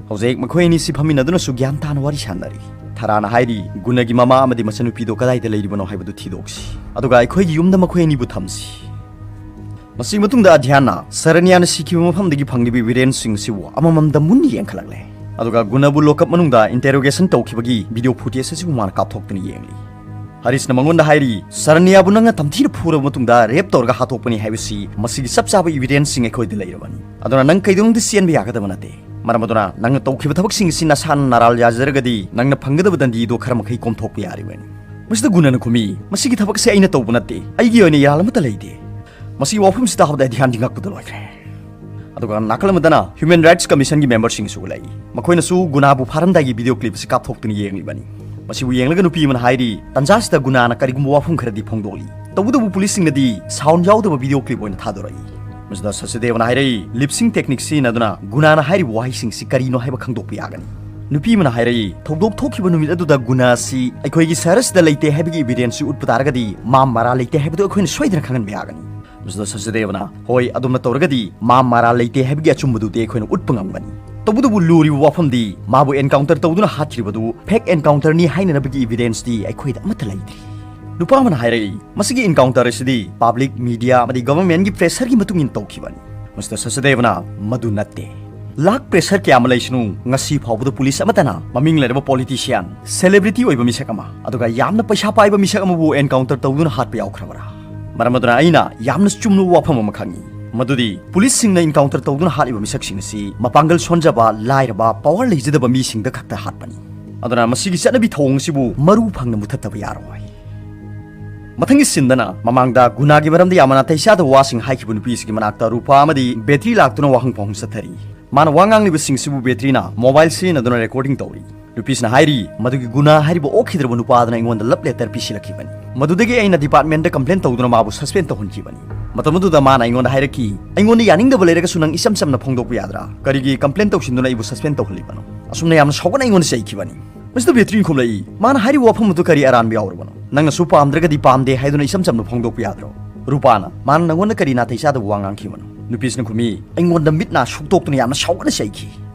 ꯍꯧꯖꯤꯛ ꯃꯈꯣꯏ ꯑꯅꯤꯁꯤ ꯐꯝꯃꯤꯟꯅꯗꯨꯅꯁꯨ ꯒ꯭ꯌꯥꯟ ꯇꯥꯅ ꯋꯥꯔꯤ ꯁꯥꯟꯅꯔꯤ꯫ ꯊꯥꯔꯥꯅ ꯍꯥꯏꯔꯤ, "ꯒꯨꯅꯒꯤ ꯃꯃꯥ ꯑꯃꯗꯤ ꯃꯆꯟꯅꯨꯄꯤꯗꯣ ꯀꯗꯥꯏꯗ ꯂꯩꯔꯤꯕꯅꯣ ꯍꯥꯏꯕꯗꯨ ꯊꯤꯗꯣꯛꯁꯤ꯫ ꯑꯗꯨꯒ ꯑꯩꯈꯣꯏꯒꯤ ꯌꯨꯝꯗ ꯃꯈꯣꯏ ꯑꯅꯤꯕꯨ ꯊꯝꯁꯤ"꯫ ꯃꯁꯤꯒꯤ ꯃꯇꯨꯡꯗ ꯑꯙ꯭ꯌꯥꯟꯅ ꯁꯔꯅ꯭ꯌꯥꯅ ꯁꯤꯈꯤꯕ ꯃꯐꯝꯗꯒꯤ ꯐꯪꯂꯤꯕ ꯏꯚꯤꯗꯦꯟꯁꯁꯤꯡ ꯑꯁꯤꯕꯨ ꯑꯃꯃꯝꯗ ꯃꯨꯟꯅ ꯌꯦꯡꯈꯠꯂꯛꯂꯦ꯫ ꯑꯗꯨꯒ ꯒꯨꯅꯕꯨ ꯂꯣꯀꯞ ꯃꯅꯨꯡꯗ ꯏꯟꯇꯦꯔꯣꯒꯦꯁꯟ ꯇꯧꯈꯤꯕꯒꯤ ꯚꯤꯗꯤꯑꯣ ꯐꯨꯇꯦꯖ ꯑꯁꯤꯕꯨ ꯃꯥꯅ ꯀꯥꯞꯊꯣꯛꯇꯨꯅ ꯌꯦꯡꯂꯤ꯫ ꯍꯔꯤꯁꯅ ꯃꯉꯣꯟꯗ ꯍꯥꯏꯔꯤ, "ꯁꯔꯅ꯭ꯌꯥꯕꯨ ꯅꯪꯅ ꯇꯝꯊꯤꯅ ꯐꯨꯔꯕ ꯃꯇꯨꯡꯗ ꯔꯦꯞ ꯇꯧꯔꯒ ꯍꯥꯠꯇꯣꯛꯄꯅꯤ ꯍꯥꯏꯕꯁꯤ ꯃꯁꯤꯒꯤ ꯆꯞ ꯆꯥꯕ ꯏꯚꯤꯗꯦꯟꯁꯁꯤꯡ ꯑꯩꯈꯣꯏꯗ ꯂꯩꯔꯕꯅꯤ꯫ ꯑꯗꯨꯅ ꯅꯪ ꯀꯩꯗꯧꯅꯨꯡꯗ ꯆꯦꯟꯕ ꯌꯥꯒꯗꯕ ꯅꯠꯇꯦ꯫ ꯃꯔꯝ ꯑꯗꯨꯅ ꯅꯪꯅ ꯇꯧꯈꯤꯕ ꯊꯕꯛꯁꯤꯡ ꯑꯁꯤ ꯅꯁꯥꯅ ꯅꯔꯥꯜ ꯌꯥꯖꯔꯒꯗꯤ ꯅꯪꯅ ꯐꯪꯒꯗꯕ ꯗꯟꯗꯤꯗꯨ ꯈꯔ ꯃꯈꯩ ꯀꯣꯝꯊꯣꯛꯄ ꯌꯥꯔꯤꯕꯅꯤ"꯫ ꯃꯁꯤꯗ ꯒꯨꯅꯅ ꯈꯨꯝꯃꯤ, "ꯃꯁꯤꯒꯤ ꯊꯕꯛ ꯑꯁꯤ ꯑꯩꯅ ꯇꯧꯕ ꯅꯠꯇꯦ꯫ ꯑꯩꯒꯤ ꯑꯣꯏꯅ ꯏꯔꯥꯜ ꯑꯃꯠꯇ ꯂꯩꯇꯦ꯫ ꯃꯁꯤꯒꯤ ꯋꯥꯐꯝꯁꯤ ꯇꯥꯕꯗ ꯑꯙ꯭ꯌꯥꯟꯗꯤ ꯉꯛꯄꯗ ꯂꯣꯏꯈ꯭ꯔꯦ"꯫ ꯑꯗꯨꯒ ꯅꯥꯀꯜ ꯑꯃꯗꯅ ꯍ꯭ꯌꯨꯃꯦꯟ ꯔꯥꯏꯠꯁ ꯀꯃꯤꯁꯟꯒꯤ ꯃꯦꯝꯕꯔꯁꯤꯡꯁꯨ ꯂꯩ꯫ ꯃꯈꯣꯏꯅꯁꯨ ꯒꯨꯅꯥꯕꯨ ꯐꯥꯔꯝꯗꯥꯏꯒꯤ ꯚꯤꯗꯤꯑꯣ ꯀ꯭ꯂꯤꯞ ꯑꯁꯤ ꯀꯥꯞꯊꯣꯛꯇꯨꯅ ꯌꯦꯡꯂꯤꯕꯅꯤ꯫ ꯃꯁꯤꯕꯨ ꯌꯦꯡꯂꯒ ꯅꯨꯄꯤ ꯑꯃꯅ ꯍꯥꯏꯔꯤ, "ꯇꯟꯖꯥꯁꯤꯗ ꯒꯨꯅꯥꯅ ꯀꯔꯤꯒꯨꯝꯕ ꯋꯥꯐꯝ ꯈꯔꯗꯤ ꯐꯣꯡꯗꯣꯛꯂꯤ꯫ ꯇꯧꯕꯇꯕꯨ ꯄꯨꯂꯤꯁꯁꯤꯡꯅꯗꯤ ꯁꯥꯎꯟ ꯌꯥꯎꯗꯕ ꯚꯤꯗꯤꯑꯣ ꯀ꯭ꯂꯤꯞ ꯑꯣꯏꯅ ꯊꯥꯗꯣꯔꯛꯏ"꯫ ꯃꯁꯤꯗ ꯁꯆꯗꯦꯕꯅ ꯍꯥꯏꯔꯛꯏ, "ꯂꯤꯞꯁꯤꯡ ꯇꯦꯛꯅꯤꯛ ꯁꯤꯖꯤꯟꯅꯗꯨꯅ ꯒꯨꯅꯥꯅ ꯍꯥꯏꯔꯤꯕ ꯋꯥꯍꯩꯁꯤꯡꯁꯤ ꯀꯔꯤꯅꯣ ꯍꯥꯏꯕ ꯈꯪꯗꯣꯛꯄ ꯌꯥꯒꯅꯤ"꯫ ꯅꯨꯄꯤ ꯑꯃꯅ ꯍꯥꯏꯔꯛꯏ, "ꯊꯧꯗꯣꯛ ꯊꯣꯛꯈꯤꯕ ꯅꯨꯃꯤꯠ ꯑꯗꯨꯗ ꯒꯨꯅꯥ ꯑꯁꯤ ꯑꯩꯈꯣꯏꯒꯤ ꯁꯍꯔ ꯑꯁꯤꯗ ꯂꯩꯇꯦ ꯍꯥꯏꯕꯒꯤ ꯏꯚꯤꯗꯦꯟꯁꯁꯤ ꯎꯠꯄ ꯇꯥꯔꯒꯗꯤ ꯃꯥ ꯃꯔꯥꯜ ꯂꯩꯇꯦ ꯍꯥꯏꯕꯗꯨ ꯑꯩꯈꯣꯏꯅ ꯁꯣꯏꯗꯅ ꯈꯪꯍꯟꯕ ꯌꯥꯒꯅꯤ"꯫ ꯃꯁꯤꯗ ꯁꯆꯗꯦꯕꯅ, "ꯍꯣꯏ, ꯑꯗꯨꯝꯅ ꯇꯧꯔꯒꯗꯤ ꯃꯥ ꯃꯔꯥꯜ ꯂꯩꯇꯦ ꯍꯥꯏꯕꯒꯤ ꯑꯆꯨꯝꯕꯗꯨꯗꯤ ꯑꯩꯈꯣꯏꯅ ꯎꯠꯄ ꯉꯝꯒꯅꯤ"꯫ ꯇꯧꯕꯇꯕꯨ ꯂꯨꯔꯤꯕ ꯋꯥꯐꯝꯗꯤ ꯃꯥꯕꯨ encounter ꯇꯧꯗꯨꯅ ꯍꯥꯠꯈꯤꯕꯗꯨ fake encounter ꯅꯤ ꯍꯥꯏꯅꯅꯕꯒꯤ evidence ꯗꯤ ꯑꯩꯈꯣꯏꯗ ꯑꯃꯠꯇ ꯂꯩꯇ꯭ꯔꯤ꯫ ꯅꯨꯄꯥ ꯑꯃꯅ ꯍꯥꯏꯔꯛꯏ, ꯃꯁꯤꯒꯤ encounter ꯑꯁꯤꯗꯤ public, media ꯑꯃꯗꯤ government ꯀꯤ pressure ꯒꯤ ꯃꯇꯨꯡ ꯏꯟꯅ ꯇꯧꯈꯤꯕꯅꯤ꯫ ꯃꯤꯁꯇꯔ ꯁꯆꯗꯦꯕꯅ ꯃꯗꯨ ꯅꯠꯇꯦ꯫ ꯂꯥꯛ pressure ꯀꯌꯥ ꯑꯃ ꯂꯩꯁꯅꯨ, ꯉꯁꯤ ꯐꯥꯎꯕꯗ ꯄꯨꯂꯤꯁ ꯑꯃꯠꯇꯅ ꯃꯃꯤꯡ ꯂꯩꯔꯕ politician, celebrity ꯑꯣꯏꯕ ꯃꯤꯁꯛ ꯑꯃ, ꯑꯗꯨꯒ ꯌꯥꯝꯅ ꯄꯩꯁꯥ ꯄꯥꯏꯕ ꯃꯤꯁꯛ ꯑꯃꯕꯨ encounter ꯇꯧꯗꯨꯅ ꯍꯥꯠꯄ ꯌꯥꯎꯈ꯭ꯔꯕꯔꯥ? ꯃꯔꯝ ꯑꯗꯨꯅ ꯑꯩꯅ ꯌꯥꯝꯅ ꯆꯨꯝꯂꯕ ꯋꯥꯐꯝ ꯑꯃ ꯈꯪꯏ, ꯃꯗꯨꯗꯤ ꯄꯨꯂꯤꯁꯁꯤꯡꯅ encounter ꯇꯧꯗꯨꯅ ꯍꯥꯠꯂꯤꯕ ꯃꯤꯁꯛꯁꯤꯡ ꯑꯁꯤ ꯃꯄꯥꯡꯒꯜ ꯁꯣꯟꯖꯕ, ꯂꯥꯏꯔꯕ, power ꯂꯩꯖꯗꯕ ꯃꯤꯁꯤꯡꯗ ꯈꯛꯇ ꯍꯥꯠꯄꯅꯤ꯫ ꯑꯗꯨꯅ ꯃꯁꯤꯒꯤ ꯆꯠꯅꯕꯤ ꯊꯧꯑꯣꯡ ꯑꯁꯤꯕꯨ ꯃꯔꯨ ꯐꯪꯅ ꯃꯨꯊꯠꯇꯕ ꯌꯥꯔꯣꯏ꯫ ꯃꯊꯪꯒꯤ scene ꯗꯅ ꯃꯃꯥꯡꯗ ꯒꯨꯅꯥꯒꯤ ꯃꯔꯝꯗ ꯌꯥꯝꯅ ꯅꯥꯇꯩ ꯆꯥꯗꯕ ꯋꯥꯁꯤꯡ ꯍꯥꯏꯈꯤꯕ ꯅꯨꯄꯤ ꯑꯁꯤꯒꯤ ꯃꯅꯥꯛꯇ ꯔꯨꯄꯥ ꯑꯃꯗꯤ ꯕꯦꯇ꯭ꯔꯤ ꯂꯥꯛꯇꯨꯅ ꯋꯥꯍꯪ ꯄꯥꯎꯍꯪ ꯆꯠꯊꯔꯤ꯫ ꯃꯥꯅ ꯋꯥ ꯉꯥꯡꯂꯤꯕꯁꯤꯡꯁꯤꯕꯨ ꯕꯦꯇ꯭ꯔꯤꯅ mobile ꯁꯤꯖꯤꯟꯅꯗꯨꯅ recording ꯇꯧꯔꯤ꯫ ꯅꯨꯄꯤꯁꯤꯅ ꯍꯥꯏꯔꯤ, ꯃꯗꯨꯒꯤ ꯒꯨꯅꯥ ꯍꯥꯏꯔꯤꯕ ꯑꯣꯛꯈꯤꯗ꯭ꯔꯕ ꯅꯨꯄꯥ ꯑꯗꯨꯅ ꯑꯩꯉꯣꯟꯗ love letter ꯄꯤꯁꯤꯜꯂꯛꯈꯤꯕꯅꯤ꯫ ꯃꯗꯨꯗꯒꯤ ꯑꯩꯅ department ꯗ complain ꯇꯧꯗꯨꯅ ꯃꯥꯕꯨ suspend ꯇꯧꯍꯟꯈꯤꯕꯅꯤ꯫ ꯃꯇꯝ ꯑꯗꯨꯗ ꯃꯥꯅ ꯑꯩꯉꯣꯟꯗ ꯍꯥꯏꯔꯛꯈꯤ, "ꯑꯩꯉꯣꯟꯗ ꯌꯥꯅꯤꯡꯗꯕ ꯂꯩꯔꯒꯁꯨ ꯅꯪ ꯏꯆꯝ ꯆꯝꯅ ꯐꯣꯡꯗꯣꯛꯄ ꯌꯥꯗ꯭ꯔꯥ? ꯀꯔꯤꯒꯤ complain ꯇꯧꯁꯤꯟꯗꯨꯅ ꯑꯩꯕꯨ suspend ꯇꯧꯍꯜꯂꯤꯕꯅꯣ?" ꯑꯁꯨꯝꯅ ꯌꯥꯝꯅ ꯁꯥꯎꯒꯠꯅ ꯑꯩꯉꯣꯟꯗ ꯆꯩꯈꯤꯕꯅꯤ꯫ ꯃꯤꯁꯇꯔ ꯕꯦꯇ꯭ꯔꯤꯅ ꯈꯨꯝꯂꯛꯏ, "ꯃꯥꯅ ꯍꯥꯏꯔꯤꯕ ꯋꯥꯐꯝ ꯑꯗꯨ ꯀꯔꯤ ꯑꯔꯥꯟꯕ ꯌꯥꯎꯔꯕꯅꯣ? ꯅꯪꯅꯁꯨ ꯄꯥꯝꯗ꯭ꯔꯒꯗꯤ ꯄꯥꯝꯗꯦ ꯍꯥꯏꯗꯨꯅ ꯏꯆꯝ ꯆꯝꯅ ꯐꯣꯡꯗꯣꯛꯄ ꯌꯥꯗ꯭ꯔꯣ?" ꯔꯨꯄꯥꯅ, "ꯃꯥꯅ ꯅꯪꯉꯣꯟꯗ ꯀꯔꯤ ꯅꯥꯇꯩ ꯆꯥꯗꯕ ꯋꯥ ꯉꯥꯡꯈꯤꯕꯅꯣ?" ꯅꯨꯄꯤꯁꯤꯅ ꯈꯨꯝꯃꯤ, "ꯑꯩꯉꯣꯟꯗ ꯃꯤꯠ ꯅꯥ ꯁꯨꯛꯇꯣꯛꯇꯨꯅ ꯌꯥꯝꯅ ꯁꯥꯎꯒꯠꯅ ꯆꯩꯈꯤ꯫"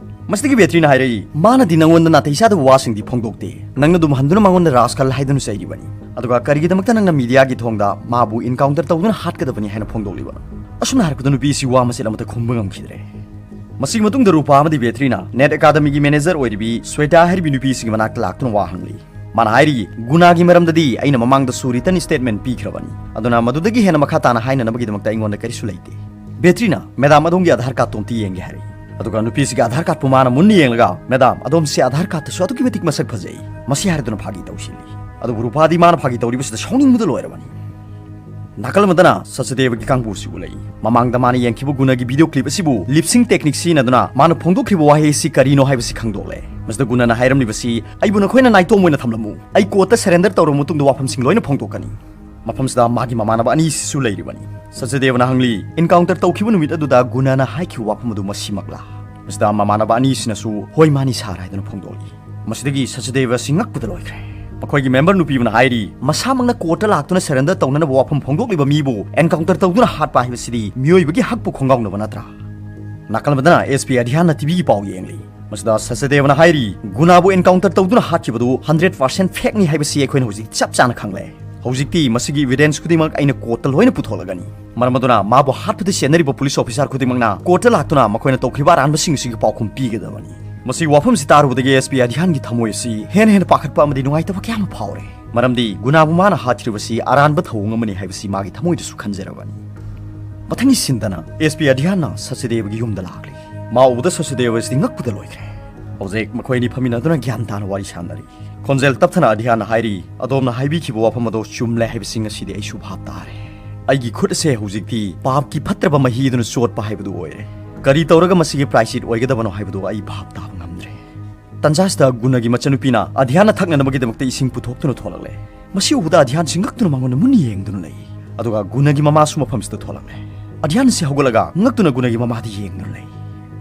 ꯃꯁꯤꯗꯒꯤ ꯕꯦꯇ꯭ꯔꯤꯅ ꯍꯥꯏꯔꯛꯏ, "ꯃꯥꯅꯗꯤ ꯅꯪꯉꯣꯟꯗ ꯅꯥꯇꯩ ꯆꯥꯗꯕ ꯋꯥꯁꯤꯡꯗꯤ ꯐꯣꯡꯗꯣꯛꯇꯦ꯫ ꯅꯪꯅ ꯑꯗꯨꯝ ꯍꯟꯗꯨꯅ ꯃꯉꯣꯟꯗ rascal ꯍꯥꯏꯗꯨꯅ ꯆꯩꯔꯤꯕꯅꯤ꯫ ꯑꯗꯨꯒ ꯀꯔꯤꯒꯤꯗꯃꯛꯇ ꯅꯪꯅ media ꯒꯤ ꯊꯣꯡꯗ ꯃꯥꯕꯨ encounter ꯇꯧꯗꯨꯅ ꯍꯥꯠꯀꯗꯕꯅꯤ ꯍꯥꯏꯅ ꯐꯣꯡꯗꯣꯛꯂꯤꯕꯅꯣ?" ꯑꯁꯨꯝꯅ ꯍꯥꯏꯔꯛꯄꯗ ꯅꯨꯄꯤ ꯑꯁꯤ ꯋꯥ ꯃꯆꯦꯠ ꯑꯃꯠꯇ ꯈꯨꯝꯕ ꯉꯝꯈꯤꯗ꯭ꯔꯦ꯫ ꯃꯁꯤꯒꯤ ꯃꯇꯨꯡꯗ ꯔꯨꯄꯥ ꯑꯃꯗꯤ ꯕꯦꯇ꯭ꯔꯤꯅ ꯅꯦꯠ ꯑꯦꯀꯥꯗꯃꯤꯒꯤ manager ꯑꯣꯏꯔꯤꯕꯤ ꯁ꯭ꯋꯦꯇꯥ ꯍꯥꯏꯔꯤꯕꯤ ꯅꯨꯄꯤꯁꯤꯒꯤ ꯃꯅꯥꯛꯇ ꯂꯥꯛꯇꯨꯅ ꯋꯥ ꯍꯪꯂꯤ꯫ ꯃꯥꯅ ꯍꯥꯏꯔꯤ, ꯒꯨꯅꯥꯒꯤ ꯃꯔꯝꯗꯗꯤ ꯑꯩꯅ ꯃꯃꯥꯡꯗꯁꯨ written statement ꯄꯤꯈ꯭ꯔꯕꯅꯤ꯫ ꯑꯗꯨꯅ ꯃꯗꯨꯗꯒꯤ ꯍꯦꯟꯅ ꯃꯈꯥ ꯇꯥꯅ ꯍꯥꯏꯅꯅꯕꯒꯤꯗꯃꯛꯇ ꯑꯩꯉꯣꯟꯗ ꯀꯔꯤꯁꯨ ꯂꯩꯇꯦ꯫ ꯕꯦꯇ꯭ꯔꯤꯅ, "Madam, ꯑꯗꯣꯝꯒꯤ ꯑꯙꯥꯔ ꯀꯥꯔꯗꯇꯣ ꯑꯝꯇ ꯌꯦꯡꯒꯦ" ꯍꯥꯏꯔꯛꯏ꯫ ꯑꯗꯨꯒ ꯅꯨꯄꯤꯁꯤꯒꯤ ꯑꯙꯥꯔ ꯀꯥꯔꯗꯄꯨ ꯃꯥꯅ ꯃꯨꯟꯅ ꯌꯦꯡꯂꯒ, "Madam, ꯑꯗꯣꯝꯁꯦ ꯑꯙꯥꯔ ꯀꯥꯔꯗꯇꯁꯨ ꯑꯗꯨꯛꯀꯤ ꯃꯇꯤꯛ ꯃꯁꯛ ꯐꯖꯩ" ꯃꯁꯤ ꯍꯥꯏꯔꯗꯨꯅ ꯐꯥꯒꯤ ꯇꯧꯁꯤꯜꯂꯤ꯫ ꯑꯗꯨꯕꯨ ꯔꯨꯄꯥꯗꯤ ꯃꯥꯅ ꯐꯥꯒꯤ ꯇꯧꯔꯤꯕꯁꯤꯗ ꯁꯥꯎꯅꯤꯡꯕꯗ ꯂꯣꯏꯔꯕꯅꯤ꯫ ꯅꯥꯀꯜ ꯑꯃꯗꯅ ꯁꯆꯗꯦꯕꯒꯤ ꯀꯥꯡꯕꯨ ꯑꯁꯤ ꯎꯠꯂꯛꯏ꯫ ꯃꯃꯥꯡꯗ ꯃꯥꯅ ꯌꯦꯡꯈꯤꯕ ꯒꯨꯅꯒꯤ video clip ꯑꯁꯤꯕꯨ lip sync technique ꯁꯤꯖꯤꯟꯅꯗꯨꯅ ꯃꯥꯅ ꯐꯣꯡꯗꯣꯛꯈ꯭ꯔꯤꯕ ꯋꯥꯍꯩ ꯑꯁꯤ ꯀꯔꯤꯅꯣ ꯍꯥꯏꯕꯁꯤ ꯈꯪꯗꯣꯛꯂꯦ꯫ ꯃꯁꯤꯗ ꯒꯨꯅꯅ ꯍꯥꯏꯔꯝꯂꯤꯕꯁꯤ, "ꯑꯩꯕꯨ ꯅꯈꯣꯏꯅ ꯅꯥꯏꯇꯣꯝ ꯑꯣꯏꯅ ꯊꯝꯂꯝꯃꯨ꯫ ꯑꯩ court ꯇ surrender ꯇꯧꯔꯕ ꯃꯇꯨꯡꯗ ꯋꯥꯐꯝꯁꯤꯡ ꯂꯣꯏꯅ ꯐꯣꯡꯗꯣꯛꯀꯅꯤ꯫" ꯃꯐꯝꯁꯤꯗ ꯃꯥꯒꯤ ꯃꯃꯥꯟꯅꯕ ꯑꯅꯤꯁꯤꯁꯨ ꯂꯩꯔꯤꯕꯅꯤ꯫ ꯁꯆꯗꯦꯕꯅ ꯍꯪꯂꯤ, "Encounter ꯇꯧꯈꯤꯕ ꯅꯨꯃꯤꯠ ꯑꯗꯨꯗ ꯒꯨꯅꯅ ꯍꯥꯏꯈꯤꯕ ꯋꯥꯐꯝ ꯑꯗꯨ ꯃꯁꯤꯃꯛꯂꯥ?" ꯃꯁꯤꯗ ꯃꯃꯥꯟꯅꯕ ꯑꯅꯤꯁꯤꯅꯁꯨ, "ꯍꯣꯏ, ꯃꯥꯅꯤ ꯁꯥꯔ" ꯍꯥꯏꯗꯨꯅ ꯐꯣꯡꯗꯣꯛꯂꯤ꯫ ꯃꯁꯤꯗꯒꯤ ꯁꯆꯗꯦꯕ ꯑꯁꯤ ꯉꯛꯄꯗ ꯂꯣꯏꯈ꯭ꯔꯦ꯫ ꯃꯈꯣꯏꯒꯤ member ꯅꯨꯄꯤ ꯑꯃꯅ ꯍꯥꯏꯔꯤ, "ꯃꯁꯥꯃꯛꯅ court ꯇ ꯂꯥꯛꯇꯨꯅ surrender ꯇꯧꯅꯅꯕ ꯋꯥꯐꯝ ꯐꯣꯡꯗꯣꯛꯂꯤꯕ ꯃꯤꯕꯨ encounter ꯇꯧꯗꯨꯅ ꯍꯥꯠꯄ ꯍꯥꯏꯕꯁꯤꯗꯤ ꯃꯤꯑꯣꯏꯕꯒꯤ ꯍꯛꯄꯨ ꯈꯣꯡꯒꯥꯎꯅꯕ ꯅꯠꯇ꯭ꯔꯥ?" ꯅꯥꯀꯜ ꯑꯃꯗꯅ SP ꯑꯙ꯭ꯌꯥꯟꯅ TVꯒꯤ ꯄꯥꯎ ꯌꯦꯡꯂꯤ꯫ ꯃꯁꯤꯗ ꯁꯆꯗꯦꯕꯅ ꯍꯥꯏꯔꯤ, ꯒꯨꯅꯥꯕꯨ encounter ꯇꯧꯗꯨꯅ ꯍꯥꯠꯈꯤꯕꯗꯨ hundred percent fakeꯅꯤ ꯍꯥꯏꯕꯁꯤ ꯑꯩꯈꯣꯏꯅ ꯍꯧꯖꯤꯛ ꯆꯞ ꯆꯥꯅ ꯈꯪꯂꯦ꯫ ꯍꯧꯖꯤꯛꯇꯤ ꯃꯁꯤꯒꯤ evidence ꯈꯨꯗꯤꯡꯃꯛ ꯑꯩꯅ courtꯇ ꯂꯣꯏꯅ ꯄꯨꯊꯣꯛꯂꯒꯅꯤ꯫ ꯃꯔꯝ ꯑꯗꯨꯅ ꯃꯥꯕꯨ ꯍꯥꯠꯄꯗ ꯆꯦꯟꯅꯔꯤꯕ police officer ꯈꯨꯗꯤꯡꯃꯛꯅ courtꯇ ꯂꯥꯛꯇꯨꯅ ꯃꯈꯣꯏꯅ ꯇꯧꯈꯤꯕ ꯑꯔꯥꯟꯕꯁꯤꯡ ꯑꯁꯤꯒꯤ ꯄꯥꯎꯈꯨꯝ ꯄꯤꯒꯗꯕꯅꯤ꯫ ꯃꯁꯤꯒꯤ ꯋꯥꯐꯝꯁꯤ ꯇꯥꯔꯨꯕꯗꯒꯤ SP ꯑꯙ꯭ꯌꯥꯟꯒꯤ ꯊꯃꯣꯏ ꯑꯁꯤ ꯍꯦꯟꯅ ꯍꯦꯟꯅ ꯄꯥꯈꯠꯄ ꯑꯃꯗꯤ ꯅꯨꯡꯉꯥꯏꯇꯕ ꯀꯌꯥ ꯑꯃ ꯐꯥꯎꯔꯦ꯫ ꯃꯔꯝꯗꯤ ꯒꯨꯅꯥꯕꯨ ꯃꯥꯅ ꯍꯥꯠꯈꯤꯕꯁꯤ ꯑꯔꯥꯟꯕ ꯊꯧꯑꯣꯡ ꯑꯃꯅꯤ ꯍꯥꯏꯕꯁꯤ ꯃꯥꯒꯤ ꯊꯃꯣꯏꯗꯁꯨ ꯈꯟꯖꯔꯕꯅꯤ꯫ ꯃꯊꯪꯒꯤ sceneꯗꯅ SP ꯑꯙ꯭ꯌꯥꯟꯅ ꯁꯆꯗꯦꯕꯒꯤ ꯌꯨꯝꯗ ꯂꯥꯛꯂꯤ꯫ ꯃꯥ ꯎꯕꯗ ꯁꯆꯗꯦꯕ ꯑꯁꯤꯗꯤ ꯉꯛꯄꯗ ꯂꯣꯏꯈ꯭ꯔꯦ꯫ ꯍꯧꯖꯤꯛ ꯃꯈꯣꯏ ꯑꯅꯤ ꯐꯝꯃꯤꯟꯅꯗꯨꯅ ꯒ꯭ꯌꯥꯟ ꯇꯥꯅ ꯋꯥꯔꯤ ꯁꯥꯟꯅꯔꯤ꯫ ꯈꯣꯟꯖꯦꯜ ꯇꯞꯊꯅ ꯑꯙ꯭ꯌꯥꯟꯅ ꯍꯥꯏꯔꯤ, "ꯑꯗꯣꯝꯅ ꯍꯥꯏꯕꯤꯈꯤꯕ ꯋꯥꯐꯝ ꯑꯗꯣ ꯆꯨꯝꯂꯦ ꯍꯥꯏꯕꯁꯤ ꯉꯁꯤꯗꯤ ꯑꯩꯁꯨ ꯚꯥꯞ ꯇꯥꯔꯦ꯫ ꯑꯩꯒꯤ ꯈꯨꯠ ꯑꯁꯦ ꯍꯧꯖꯤꯛꯇꯤ ꯄꯥꯞꯀꯤ ꯐꯠꯇ꯭ꯔꯕ ꯃꯍꯤ ꯑꯗꯨꯅ ꯆꯣꯠꯄ ꯍꯥꯏꯕꯗꯨ ꯑꯣꯏꯔꯦ꯫ ꯀꯔꯤ ꯇꯧꯔꯒ ꯃꯁꯤꯒꯤ ꯄ꯭ꯔꯥꯏꯁꯤꯠ ꯑꯣꯏꯒꯗꯕꯅꯣ ꯍꯥꯏꯕꯗꯨ ꯑꯩ ꯚꯥꯞ ꯇꯥꯕ ꯉꯝꯗ꯭ꯔꯦ꯫" ꯇꯟꯖꯥꯁꯤꯗ ꯒꯨꯅꯒꯤ ꯃꯆꯟꯅꯨꯄꯤꯅ ꯑꯙ꯭ꯌꯥꯟꯅ ꯊꯛꯅꯅꯕꯒꯤꯗꯃꯛꯇ ꯏꯁꯤꯡ ꯄꯨꯊꯣꯛꯇꯨꯅ ꯊꯣꯛꯂꯛꯂꯦ꯫ ꯃꯁꯤ ꯎꯕꯗ ꯑꯙ꯭ꯌꯥꯟꯁꯤ ꯉꯛꯇꯨꯅ ꯃꯉꯣꯟꯗ ꯃꯨꯟꯅ ꯌꯦꯡꯗꯨꯅ ꯂꯩ꯫ ꯑꯗꯨꯒ ꯒꯨꯅꯒꯤ ꯃꯃꯥꯁꯨ ꯃꯐꯝꯁꯤꯗ ꯊꯣꯛꯂꯛꯂꯦ꯫ ꯑꯙ꯭ꯌꯥꯟꯁꯤ ꯍꯧꯒꯠꯂꯒ ꯉꯛꯇꯨꯅ ꯒꯨꯅꯒꯤ ꯃꯃꯥꯗ ꯌꯦꯡꯗꯨꯅ ꯂꯩ꯫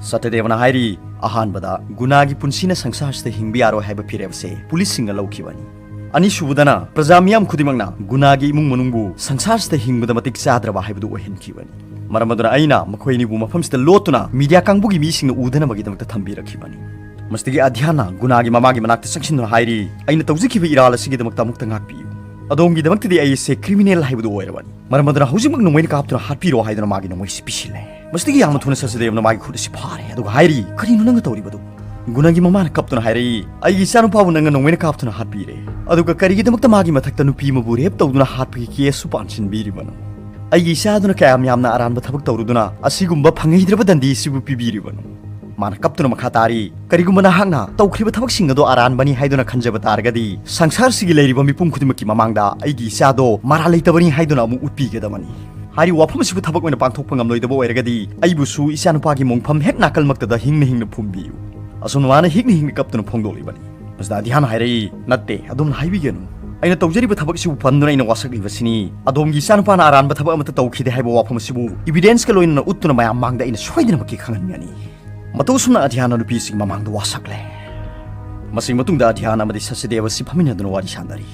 ꯁꯇꯗꯦꯕꯅ ꯍꯥꯏꯔꯤ, "ꯑꯍꯥꯟꯕꯗ ꯒꯨꯅꯥꯒꯤ ꯄꯨꯟꯁꯤꯅ ꯁꯪꯁꯥꯔꯁꯤꯗ ꯍꯤꯡꯕ ꯌꯥꯔꯣꯏ ꯍꯥꯏꯕ ꯐꯤꯔꯦꯞ ꯑꯁꯦ ꯄꯨꯂꯤꯁꯁꯤꯡꯅ ꯂꯧꯈꯤꯕꯅꯤ꯫ ꯑꯅꯤꯁꯨꯕꯗꯅ ꯄ꯭ꯔꯖꯥ ꯃꯤꯌꯥꯝ ꯈꯨꯗꯤꯡꯃꯛꯅ ꯒꯨꯅꯥꯒꯤ ꯏꯃꯨꯡ ꯃꯅꯨꯡꯕꯨ ꯁꯪꯁꯥꯔꯁꯤꯗ ꯍꯤꯡꯕꯗ ꯃꯇꯤꯛ ꯆꯥꯗ꯭ꯔꯕ ꯍꯥꯏꯕꯗꯨ ꯑꯣꯏꯍꯟꯈꯤꯕꯅꯤ꯫ ꯃꯔꯝ ꯑꯗꯨꯅ ꯑꯩꯅ ꯃꯈꯣꯏ ꯑꯅꯤꯕꯨ ꯃꯐꯝꯁꯤꯗ ꯂꯣꯠꯇꯨꯅ ꯃꯤꯗꯤꯌꯥ ꯀꯥꯡꯕꯨꯒꯤ ꯃꯤꯁꯤꯡꯅ ꯎꯗꯅꯕꯒꯤꯗꯃꯛꯇ ꯊꯝꯕꯤꯔꯛꯈꯤꯕꯅꯤ꯫" ꯃꯁꯤꯗꯒꯤ ꯑꯙ꯭ꯌꯥꯟꯅ ꯒꯨꯅꯥꯒꯤ ꯃꯃꯥꯒꯤ ꯃꯅꯥꯛꯇ ꯆꯪꯁꯤꯟꯗꯨꯅ ꯍꯥꯏꯔꯤ, "ꯑꯩꯅ ꯇꯧꯖꯈꯤꯕ ꯏꯔꯥꯜ ꯑꯁꯤꯒꯤꯗꯃꯛꯇ ꯑꯃꯨꯛꯇ ꯉꯥꯛꯄꯤꯌꯨ꯫ ꯑꯗꯣꯝꯒꯤꯗꯃꯛꯇꯗꯤ ꯑꯩ ꯑꯁꯦ criminal ꯍꯥꯏꯕꯗꯨ ꯑꯣꯏꯔꯕꯅꯤ꯫ ꯃꯔꯝ ꯑꯗꯨꯅ ꯍꯧꯖꯤꯛꯃꯛ ꯅꯣꯡꯃꯩꯅ ꯀꯥꯞꯇꯨꯅ ꯍꯥꯠꯄꯤꯔꯣ" ꯍꯥꯏꯗꯨꯅ ꯃꯥꯒꯤ ꯅꯣꯡꯃꯩꯁꯤ ꯄꯤꯁꯤꯜꯂꯦ꯫ ꯃꯁꯤꯗꯒꯤ ꯌꯥꯝꯅ ꯊꯨꯅ ꯁꯆꯗꯦꯕꯅ ꯃꯥꯒꯤ ꯈꯨꯠ ꯑꯁꯤ ꯐꯥꯔꯦ, ꯑꯗꯨꯒ ꯍꯥꯏꯔꯤ, "ꯀꯔꯤꯅꯣ ꯅꯪꯅ ꯇꯧꯔꯤꯕꯗꯨ?" ꯒꯨꯅꯒꯤ ꯃꯃꯥꯅ ꯀꯞꯇꯨꯅ ꯍꯥꯏꯔꯛꯏ, "ꯑꯩꯒꯤ ꯏꯆꯥꯅꯨꯄꯥꯕꯨ ꯅꯪꯅ ꯅꯣꯡꯃꯩꯅ ꯀꯥꯞꯇꯨꯅ ꯍꯥꯠꯄꯤꯔꯦ, ꯑꯗꯨꯒ ꯀꯔꯤꯒꯤꯗꯃꯛꯇ ꯃꯥꯒꯤ ꯃꯊꯛꯇ ꯅꯨꯄꯤ ꯑꯃꯕꯨ rape ꯇꯧꯗꯨꯅ ꯍꯥꯠꯄꯒꯤ caseꯁꯨ ꯄꯥꯟꯁꯤꯟꯕꯤꯔꯤꯕꯅꯣ? ꯑꯩꯒꯤ ꯏꯆꯥꯗꯨꯅ ꯀꯌꯥꯝ ꯌꯥꯝꯅ ꯑꯔꯥꯟꯕ ꯊꯕꯛ ꯇꯧꯔꯨꯗꯨꯅ ꯑꯁꯤꯒꯨꯝꯕ ꯐꯪꯍꯩꯗ꯭ꯔꯕ ꯗꯟꯗꯤꯁꯤꯕꯨ ꯄꯤꯕꯤꯔꯤꯕꯅꯣ?" ꯃꯥꯅ ꯀꯞꯇꯨꯅ ꯃꯈꯥ ꯇꯥꯔꯤ, "ꯀꯔꯤꯒꯨꯝꯕ ꯅꯍꯥꯛꯅ ꯇꯧꯈ꯭ꯔꯤꯕ ꯊꯕꯛꯁꯤꯡ ꯑꯗꯨ ꯑꯔꯥꯟꯕꯅꯤ ꯍꯥꯏꯗꯨꯅ ꯈꯟꯖꯕ ꯇꯥꯔꯒꯗꯤ, ꯁꯪꯁꯥꯔꯁꯤꯒꯤ ꯂꯩꯔꯤꯕ ꯃꯤꯄꯨꯝ ꯈꯨꯗꯤꯡꯃꯛꯀꯤ ꯃꯃꯥꯡꯗ ꯑꯩꯒꯤ ꯏꯆꯥꯗꯣ ꯃꯔꯥꯜ ꯂꯩꯇꯕꯅꯤ ꯍꯥꯏꯗꯨꯅ ꯑꯃꯨꯛ ꯎꯠꯄꯤꯒꯗꯕꯅꯤ꯫ ꯍꯥꯏꯔꯤꯕ ꯋꯥꯐꯝ ꯑꯁꯤꯕꯨ ꯊꯕꯛ ꯑꯣꯏꯅ ꯄꯥꯡꯊꯣꯛꯄ ꯉꯝꯂꯣꯏꯗꯕ ꯑꯣꯏꯔꯒꯗꯤ, ꯑꯩꯕꯨꯁꯨ ꯏꯆꯥꯅꯨꯄꯥꯒꯤ ꯃꯣꯡꯐꯝ ꯍꯦꯛ ꯅꯥꯀꯜꯃꯛꯇꯗ ꯍꯤꯡꯅ ꯍꯤꯡꯅ ꯐꯨꯝꯕꯤꯌꯨ꯫" ꯑꯁꯨꯝꯅ ꯃꯥꯅ ꯍꯤꯛꯅ ꯍꯤꯡꯅ ꯀꯞꯇꯨꯅ ꯐꯣꯡꯗꯣꯛꯂꯤꯕꯅꯤ꯫ ꯃꯁꯤꯗ ꯑꯙ꯭ꯌꯥꯟꯅ ꯍꯥꯏꯔꯛꯏ, "ꯅꯠꯇꯦ, ꯑꯗꯨꯝꯅ ꯍꯥꯏꯕꯤꯒꯅꯨ꯫ ꯑꯩꯅ ꯇꯧꯖꯔꯤꯕ ꯊꯕꯛꯁꯤꯕꯨ ꯄꯟꯗꯨꯅ ꯑꯩꯅ ꯋꯥꯁꯛꯂꯤꯕꯁꯤꯅꯤ꯫ ꯑꯗꯣꯝꯒꯤ ꯏꯆꯥꯅꯨꯄꯥꯅ ꯑꯔꯥꯟꯕ ꯊꯕꯛ ꯑꯃꯠꯇ ꯇꯧꯈꯤꯗꯦ ꯍꯥꯏꯕ ꯋꯥꯐꯝ ꯑꯁꯤꯕꯨ evidenceꯀ ꯂꯣꯏꯅꯅ ꯎꯠꯇꯨꯅ ꯃꯌꯥꯝ ꯃꯥꯡꯗ ꯑꯩꯅ ꯁꯣꯏꯗꯅꯃꯛꯀꯤ ꯈꯪꯍꯟꯒꯅꯤ꯫" ꯃꯇꯧ ꯑꯁꯨꯝꯅ ꯑꯙ꯭ꯌꯥꯟꯅ ꯅꯨꯄꯤꯁꯤꯒꯤ ꯃꯃꯥꯡꯗ ꯋꯥꯁꯛꯂꯦ꯫ ꯃꯁꯤꯒꯤ ꯃꯇꯨꯡꯗ ꯑꯙ꯭ꯌꯥꯟ ꯑꯃꯗꯤ ꯁꯆꯗꯦꯕ ꯑꯁꯤ ꯐꯝꯃꯤꯟꯅꯗꯨꯅ ꯋꯥꯔꯤ ꯁꯥꯟꯅꯔꯤ꯫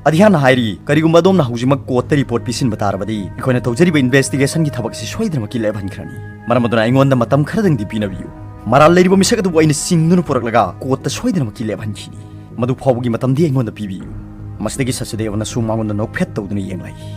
ꯑꯙ꯭ꯌꯥꯟꯅ ꯍꯥꯏꯔꯤ, "ꯀꯔꯤꯒꯨꯝꯕ ꯑꯗꯣꯝꯅ ꯍꯧꯖꯤꯛꯃꯛ ꯀꯣꯔꯠꯇ ꯔꯤꯄꯣꯔꯠ ꯄꯤꯁꯤꯟꯕ ꯇꯥꯔꯕꯗꯤ, ꯑꯩꯈꯣꯏꯅ ꯇꯧꯖꯔꯤꯕ ꯏꯟꯚꯦꯁꯇꯤꯒꯦꯁꯟꯒꯤ ꯊꯕꯛ ꯑꯁꯤ ꯁꯣꯏꯗꯅꯃꯛꯀꯤ ꯂꯦꯞꯍꯟꯈ꯭ꯔꯅꯤ꯫ ꯃꯔꯝ ꯑꯗꯨꯅ ꯑꯩꯉꯣꯟꯗ ꯃꯇꯝ ꯈꯔꯗꯪꯗꯤ ꯄꯤꯅꯕꯤꯌꯨ꯫ ꯃꯔꯥꯜ ꯂꯩꯔꯤꯕ ꯃꯤꯁꯛ ꯑꯗꯨꯕꯨ ꯑꯩꯅ ꯆꯤꯡꯗꯨꯅ ꯄꯨꯔꯛꯂꯒ ꯀꯣꯔꯠꯇ ꯁꯣꯏꯗꯅꯃꯛꯀꯤ ꯂꯦꯞꯍꯟꯈꯤꯅꯤ꯫ ꯃꯗꯨ ꯐꯥꯎꯕꯒꯤ ꯃꯇꯝꯗꯤ ꯑꯩꯉꯣꯟꯗ ꯄꯤꯕꯤꯌꯨ"꯫ ꯃꯁꯤꯗꯒꯤ ꯁꯆꯗꯦꯕꯅꯁꯨ ꯃꯉꯣꯟꯗ ꯅꯣꯛꯐꯦꯠ ꯇꯧꯗꯨꯅ ꯌꯦꯡꯂꯛꯏ꯫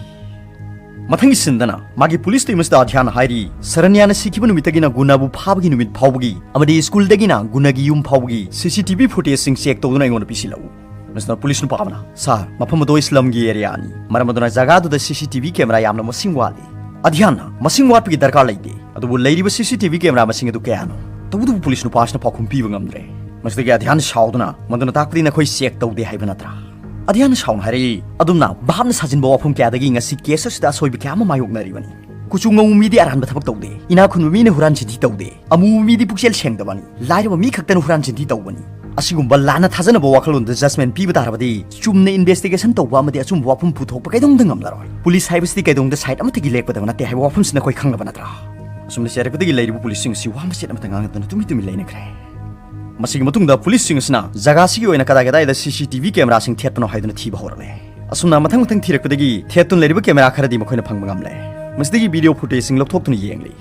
ꯃꯊꯪꯒꯤ ꯁꯤꯟꯗꯅ ꯃꯥꯒꯤ ꯄꯨꯂꯤꯁ ꯇꯤꯝ ꯑꯁꯤꯗ ꯑꯙ꯭ꯌꯥꯟꯅ ꯍꯥꯏꯔꯤ, "ꯁꯔꯅ꯭ꯌꯥꯅ ꯁꯤꯈꯤꯕ ꯅꯨꯃꯤꯠꯇꯒꯤꯅ ꯒꯨꯅꯥꯕꯨ ꯐꯥꯕꯒꯤ ꯅꯨꯃꯤꯠ ꯐꯥꯎꯕꯒꯤ ꯑꯃꯗꯤ ꯁ꯭ꯀꯨꯜꯗꯒꯤꯅ ꯒꯨꯅꯥꯒꯤ ꯌꯨꯝ ꯐꯥꯎꯕꯒꯤ ꯁꯤ ꯁꯤ ꯇꯤ ꯚꯤ ꯐꯨꯇꯦꯖꯁꯤꯡ ꯆꯦꯛ ꯇꯧꯗꯨꯅ ꯑꯩꯉꯣꯟꯗ ꯄꯤꯁꯤꯜꯂꯛꯎ"꯫ ꯃꯁꯤꯗ ꯄꯨꯂꯤꯁ ꯅꯨꯄꯥ ꯑꯃꯅ, "ꯁꯥꯔ, ꯃꯐꯝ ꯑꯗꯨ ꯏꯁꯂꯝꯒꯤ ꯑꯦꯔꯤꯌꯥꯅꯤ, ꯃꯔꯝ ꯑꯗꯨꯅ ꯖꯒꯥꯗꯨꯗ ꯁꯤ ꯁꯤ ꯇꯤ ꯚꯤ ꯀꯦꯃꯦꯔꯥ ꯌꯥꯝꯅ ꯃꯁꯤꯡ ꯋꯥꯠꯂꯤ"꯫ ꯑꯙ꯭ꯌꯥꯟꯅ, "ꯃꯁꯤꯡ ꯋꯥꯠꯄꯒꯤ ꯗꯔꯀꯥꯔ ꯂꯩꯇꯦ, ꯑꯗꯨꯕꯨ ꯂꯩꯔꯤꯕ ꯁꯤ ꯁꯤ ꯇꯤ ꯚꯤ ꯀꯦꯃꯦꯔꯥ ꯃꯁꯤꯡ ꯑꯗꯨ ꯀꯌꯥꯅꯣ?" ꯇꯧꯕꯇꯕꯨ ꯄꯨꯂꯤꯁ ꯅꯨꯄꯥ ꯑꯁꯤꯅ ꯄꯥꯎꯈꯨꯝ ꯄꯤꯕ ꯉꯝꯗ꯭ꯔꯦ꯫ ꯃꯁꯤꯗꯒꯤ ꯑꯙ꯭ꯌꯥꯟ ꯁꯥꯎꯗꯨꯅ, "ꯃꯗꯨꯅ ꯇꯥꯛꯄꯗꯤ ꯅꯈꯣꯏ ꯆꯦꯛ ꯇꯧꯗꯦ ꯍꯥꯏꯕ ꯅꯠꯇ꯭ꯔꯥ?" ꯑꯙ꯭ꯌꯥꯟ ꯁꯥꯎꯅ ꯍꯥꯏꯔꯛꯏ, "ꯑꯗꯨꯝꯅ ꯚꯥꯞꯅ ꯁꯥꯖꯤꯟꯕ ꯋꯥꯐꯝ ꯀꯌꯥꯗꯒꯤ ꯉꯁꯤ ꯀꯦꯁ ꯑꯁꯤꯗ ꯑꯁꯣꯏꯕ ꯀꯌꯥ ꯑꯃ ꯃꯥꯌꯣꯛꯅꯔꯤꯕꯅꯤ꯫ ꯀꯨꯆꯨ ꯉꯧꯕ ꯃꯤꯗꯤ ꯑꯔꯥꯟꯕ ꯊꯕꯛ ꯇꯧꯗꯦ, ꯏꯅꯥꯛ ꯈꯨꯟꯕ ꯃꯤꯅ ꯍꯨꯔꯥꯟ ꯆꯤꯟꯊꯤ ꯇꯧꯗꯦ, ꯑꯃꯨꯕ ꯃꯤꯗꯤ ꯄꯨꯛꯆꯦꯜ ꯁꯦꯡꯗꯕꯅꯤ, ꯂꯥꯏꯔꯕ ꯃꯤ ꯈꯛꯇꯅ ꯍꯨꯔꯥꯟ ꯆꯤꯟꯊꯤ ꯇꯧꯕꯅꯤ꯫ ꯑꯁꯤꯒꯨꯝꯕ ꯂꯥꯟꯅ ꯊꯥꯖꯅꯕ ꯋꯥꯈꯜꯂꯣꯟꯗ ꯖꯖꯃꯦꯟ ꯄꯤꯕ ꯇꯥꯔꯕꯗꯤ, ꯆꯨꯝꯅ ꯏꯟꯚꯦꯁꯇꯤꯒꯦꯁꯟ ꯇꯧꯕ ꯑꯃꯗꯤ ꯑꯆꯨꯝꯕ ꯋꯥꯐꯝ ꯄꯨꯊꯣꯛꯄ ꯀꯩꯗꯧꯅꯨꯡꯗ ꯉꯝꯂꯔꯣꯏ꯫ ꯄꯨꯂꯤꯁ ꯍꯥꯏꯕꯁꯤꯗꯤ ꯀꯩꯗꯧꯅꯨꯡꯗ ꯁꯥꯏꯠ ꯑꯃꯠꯇꯒꯤ ꯂꯦꯞꯀꯗꯕ ꯅꯠꯇꯦ ꯍꯥꯏꯕ ꯋꯥꯐꯝꯁꯤ ꯅꯈꯣꯏ ꯈꯪꯂꯕ ꯅꯠꯇ꯭ꯔꯥ?" ꯑꯁꯨꯝꯅ ꯆꯩꯔꯛꯄꯗꯒꯤ ꯂꯩꯔꯤꯕ ꯄꯨꯂꯤꯁꯁꯤꯡ ꯑꯁꯤ ꯋꯥ ꯃꯆꯦꯠ ꯑꯃꯠꯇ ꯉꯥꯡꯅꯗꯅ ꯇꯨꯃꯤꯟ ꯇꯨꯃꯤꯟ ꯂꯩꯅꯈ꯭ꯔꯦ꯫ ꯃꯁꯤꯒꯤ ꯃꯇꯨꯡꯗ ꯄꯨꯂꯤꯁꯁꯤꯡ ꯑꯁꯤꯅ ꯖꯒꯥꯁꯤꯒꯤ ꯑꯣꯏꯅ ꯀꯗꯥꯏ ꯀꯗꯥꯏꯗ ꯁꯤ ꯁꯤ ꯇꯤ ꯚꯤ ꯀꯦꯃꯦꯔꯥꯁꯤꯡ ꯊꯦꯠꯄꯅꯣ ꯍꯥꯏꯗꯨꯅ ꯊꯤꯕ ꯍꯧꯔꯛꯂꯦ꯫ ꯑꯁꯨꯝꯅ ꯃꯊꯪ ꯃꯊꯪ ꯊꯤꯔꯛꯄꯗꯒꯤ ꯊꯦꯠꯇꯨꯅ ꯂꯩꯔꯤꯕ ꯀꯦꯃꯦꯔꯥ ꯈꯔꯗꯤ ꯃꯈꯣꯏꯅ ꯐꯪꯕ ꯉꯝꯂꯦ꯫ ꯃꯁꯤꯗꯒꯤ ꯚꯤꯗꯤꯑꯣ ꯐꯨꯇꯦꯖꯁꯤꯡ ꯂꯧꯊꯣꯛꯇꯨꯅ ꯌꯦꯡꯂꯤ꯫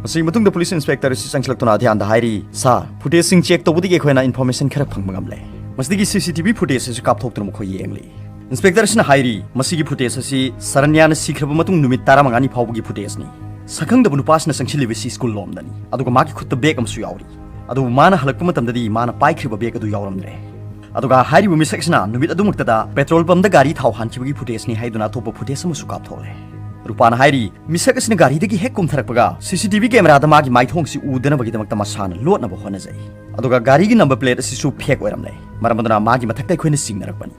ꯃꯁꯤꯒꯤ ꯃꯇꯨꯡꯗ ꯄꯨꯂꯤꯁ ꯏꯟꯁꯄꯦꯛꯇꯔ ꯑꯁꯤ ꯆꯪꯁꯤꯜꯂꯛꯇꯨꯅ ꯑꯙ꯭ꯌꯥꯟꯗ ꯍꯥꯏꯔꯤ, "ꯁꯥꯔ, ꯐꯨꯇꯦꯖꯁꯤꯡ ꯆꯦꯛ ꯇꯧꯕꯗꯒꯤ ꯑꯩꯈꯣꯏꯅ ꯏꯟꯐꯣꯔꯃꯦꯁꯟ ꯈꯔ ꯐꯪꯕ ꯉꯝꯂꯦ"꯫ ꯃꯁꯤꯗꯒꯤ ꯁꯤ ꯁꯤ ꯇꯤ ꯚꯤ ꯐꯨꯇꯦꯖ ꯑꯁꯤ ꯀꯥꯞꯊꯣꯛꯇꯨꯅ ꯃꯈꯣꯏ ꯌꯦꯡꯂꯤ꯫ ꯏꯟꯁꯄꯦꯛꯇꯔ ꯑꯁꯤꯅ ꯍꯥꯏꯔꯤ, "ꯃꯁꯤꯒꯤ ꯐꯨꯇꯦꯖ ꯑꯁꯤ ꯁꯔꯅ꯭ꯌꯥꯅ ꯁꯤꯈ꯭ꯔꯕ ꯃꯇꯨꯡ ꯅꯨꯃꯤꯠ ꯇꯔꯥꯃꯉꯥꯅꯤ ꯐꯥꯎꯕꯒꯤ ꯐꯨꯇꯦꯖꯅꯤ꯫ ꯁꯛꯈꯪꯗꯕ ꯅꯨꯄꯥ ꯑꯁꯤꯅ ꯆꯪꯁꯤꯜꯂꯤꯕꯁꯤ ꯁ꯭ꯀꯨꯜ ꯂꯣꯝꯗꯅꯤ, ꯑꯗꯨꯒ ꯃꯥꯒꯤ ꯈꯨꯠꯇ ꯕꯦꯒ ꯑꯃꯁꯨ ꯌꯥꯎꯔꯤ꯫ ꯑꯗꯨꯕꯨ ꯃꯥꯅ ꯍꯜꯂꯛꯄ ꯃꯇꯝꯗꯗꯤ ꯃꯥꯅ ꯄꯥꯏꯈ꯭ꯔꯤꯕ ꯕꯦꯒ ꯑꯗꯨ ꯌꯥꯎꯔꯝꯗ꯭ꯔꯦ꯫ ꯑꯗꯨꯒ ꯍꯥꯏꯔꯤꯕ ꯃꯤꯁꯛ ꯑꯁꯤꯅ ꯅꯨꯃꯤꯠ ꯑꯗꯨꯃꯛꯇꯗ ꯄꯦꯇ꯭ꯔꯣꯜ ꯄꯝꯗ ꯒꯥꯔꯤ ꯊꯥꯎ ꯍꯥꯟꯈꯤꯕꯒꯤ ꯐꯨꯇꯦꯖꯅꯤ ꯍꯥꯏꯗꯨꯅ ꯑꯇꯣꯞꯄ ꯐꯨꯇꯦꯖ ꯑꯃꯁꯨ ꯀꯥꯞꯊꯣꯛꯂꯦ"꯫ ꯔꯨꯄꯥꯅ ꯍꯥꯏꯔꯤ, "ꯃꯤꯁꯛ ꯑꯁꯤꯅ ꯒꯥꯔꯤꯗꯒꯤ ꯍꯦꯛ ꯀꯨꯝꯊꯔꯛꯄꯒ ꯁꯤ ꯁꯤ ꯇꯤ ꯚꯤ ꯀꯦꯃꯦꯔꯥꯗ ꯃꯥꯒꯤ ꯃꯥꯏꯊꯣꯡꯁꯤ ꯎꯗꯅꯕꯒꯤꯗꯃꯛꯇ ꯃꯁꯥꯅ ꯂꯣꯠꯅꯕ ꯍꯣꯠꯅꯖꯩ꯫ ꯑꯗꯨꯒ ꯒꯥꯔꯤꯒꯤ ꯅꯝꯕꯔ ꯄ꯭ꯂꯦꯠ ꯑꯁꯤꯁꯨ ꯐꯦꯛ ꯑꯣꯏꯔꯝꯂꯦ꯫ ꯃꯔꯝ ꯑꯗꯨꯅ ꯃꯥꯒꯤ ꯃꯊꯛꯇ ꯑꯩꯈꯣꯏꯅ ꯆꯤꯡꯅꯔꯛꯄꯅꯤ"꯫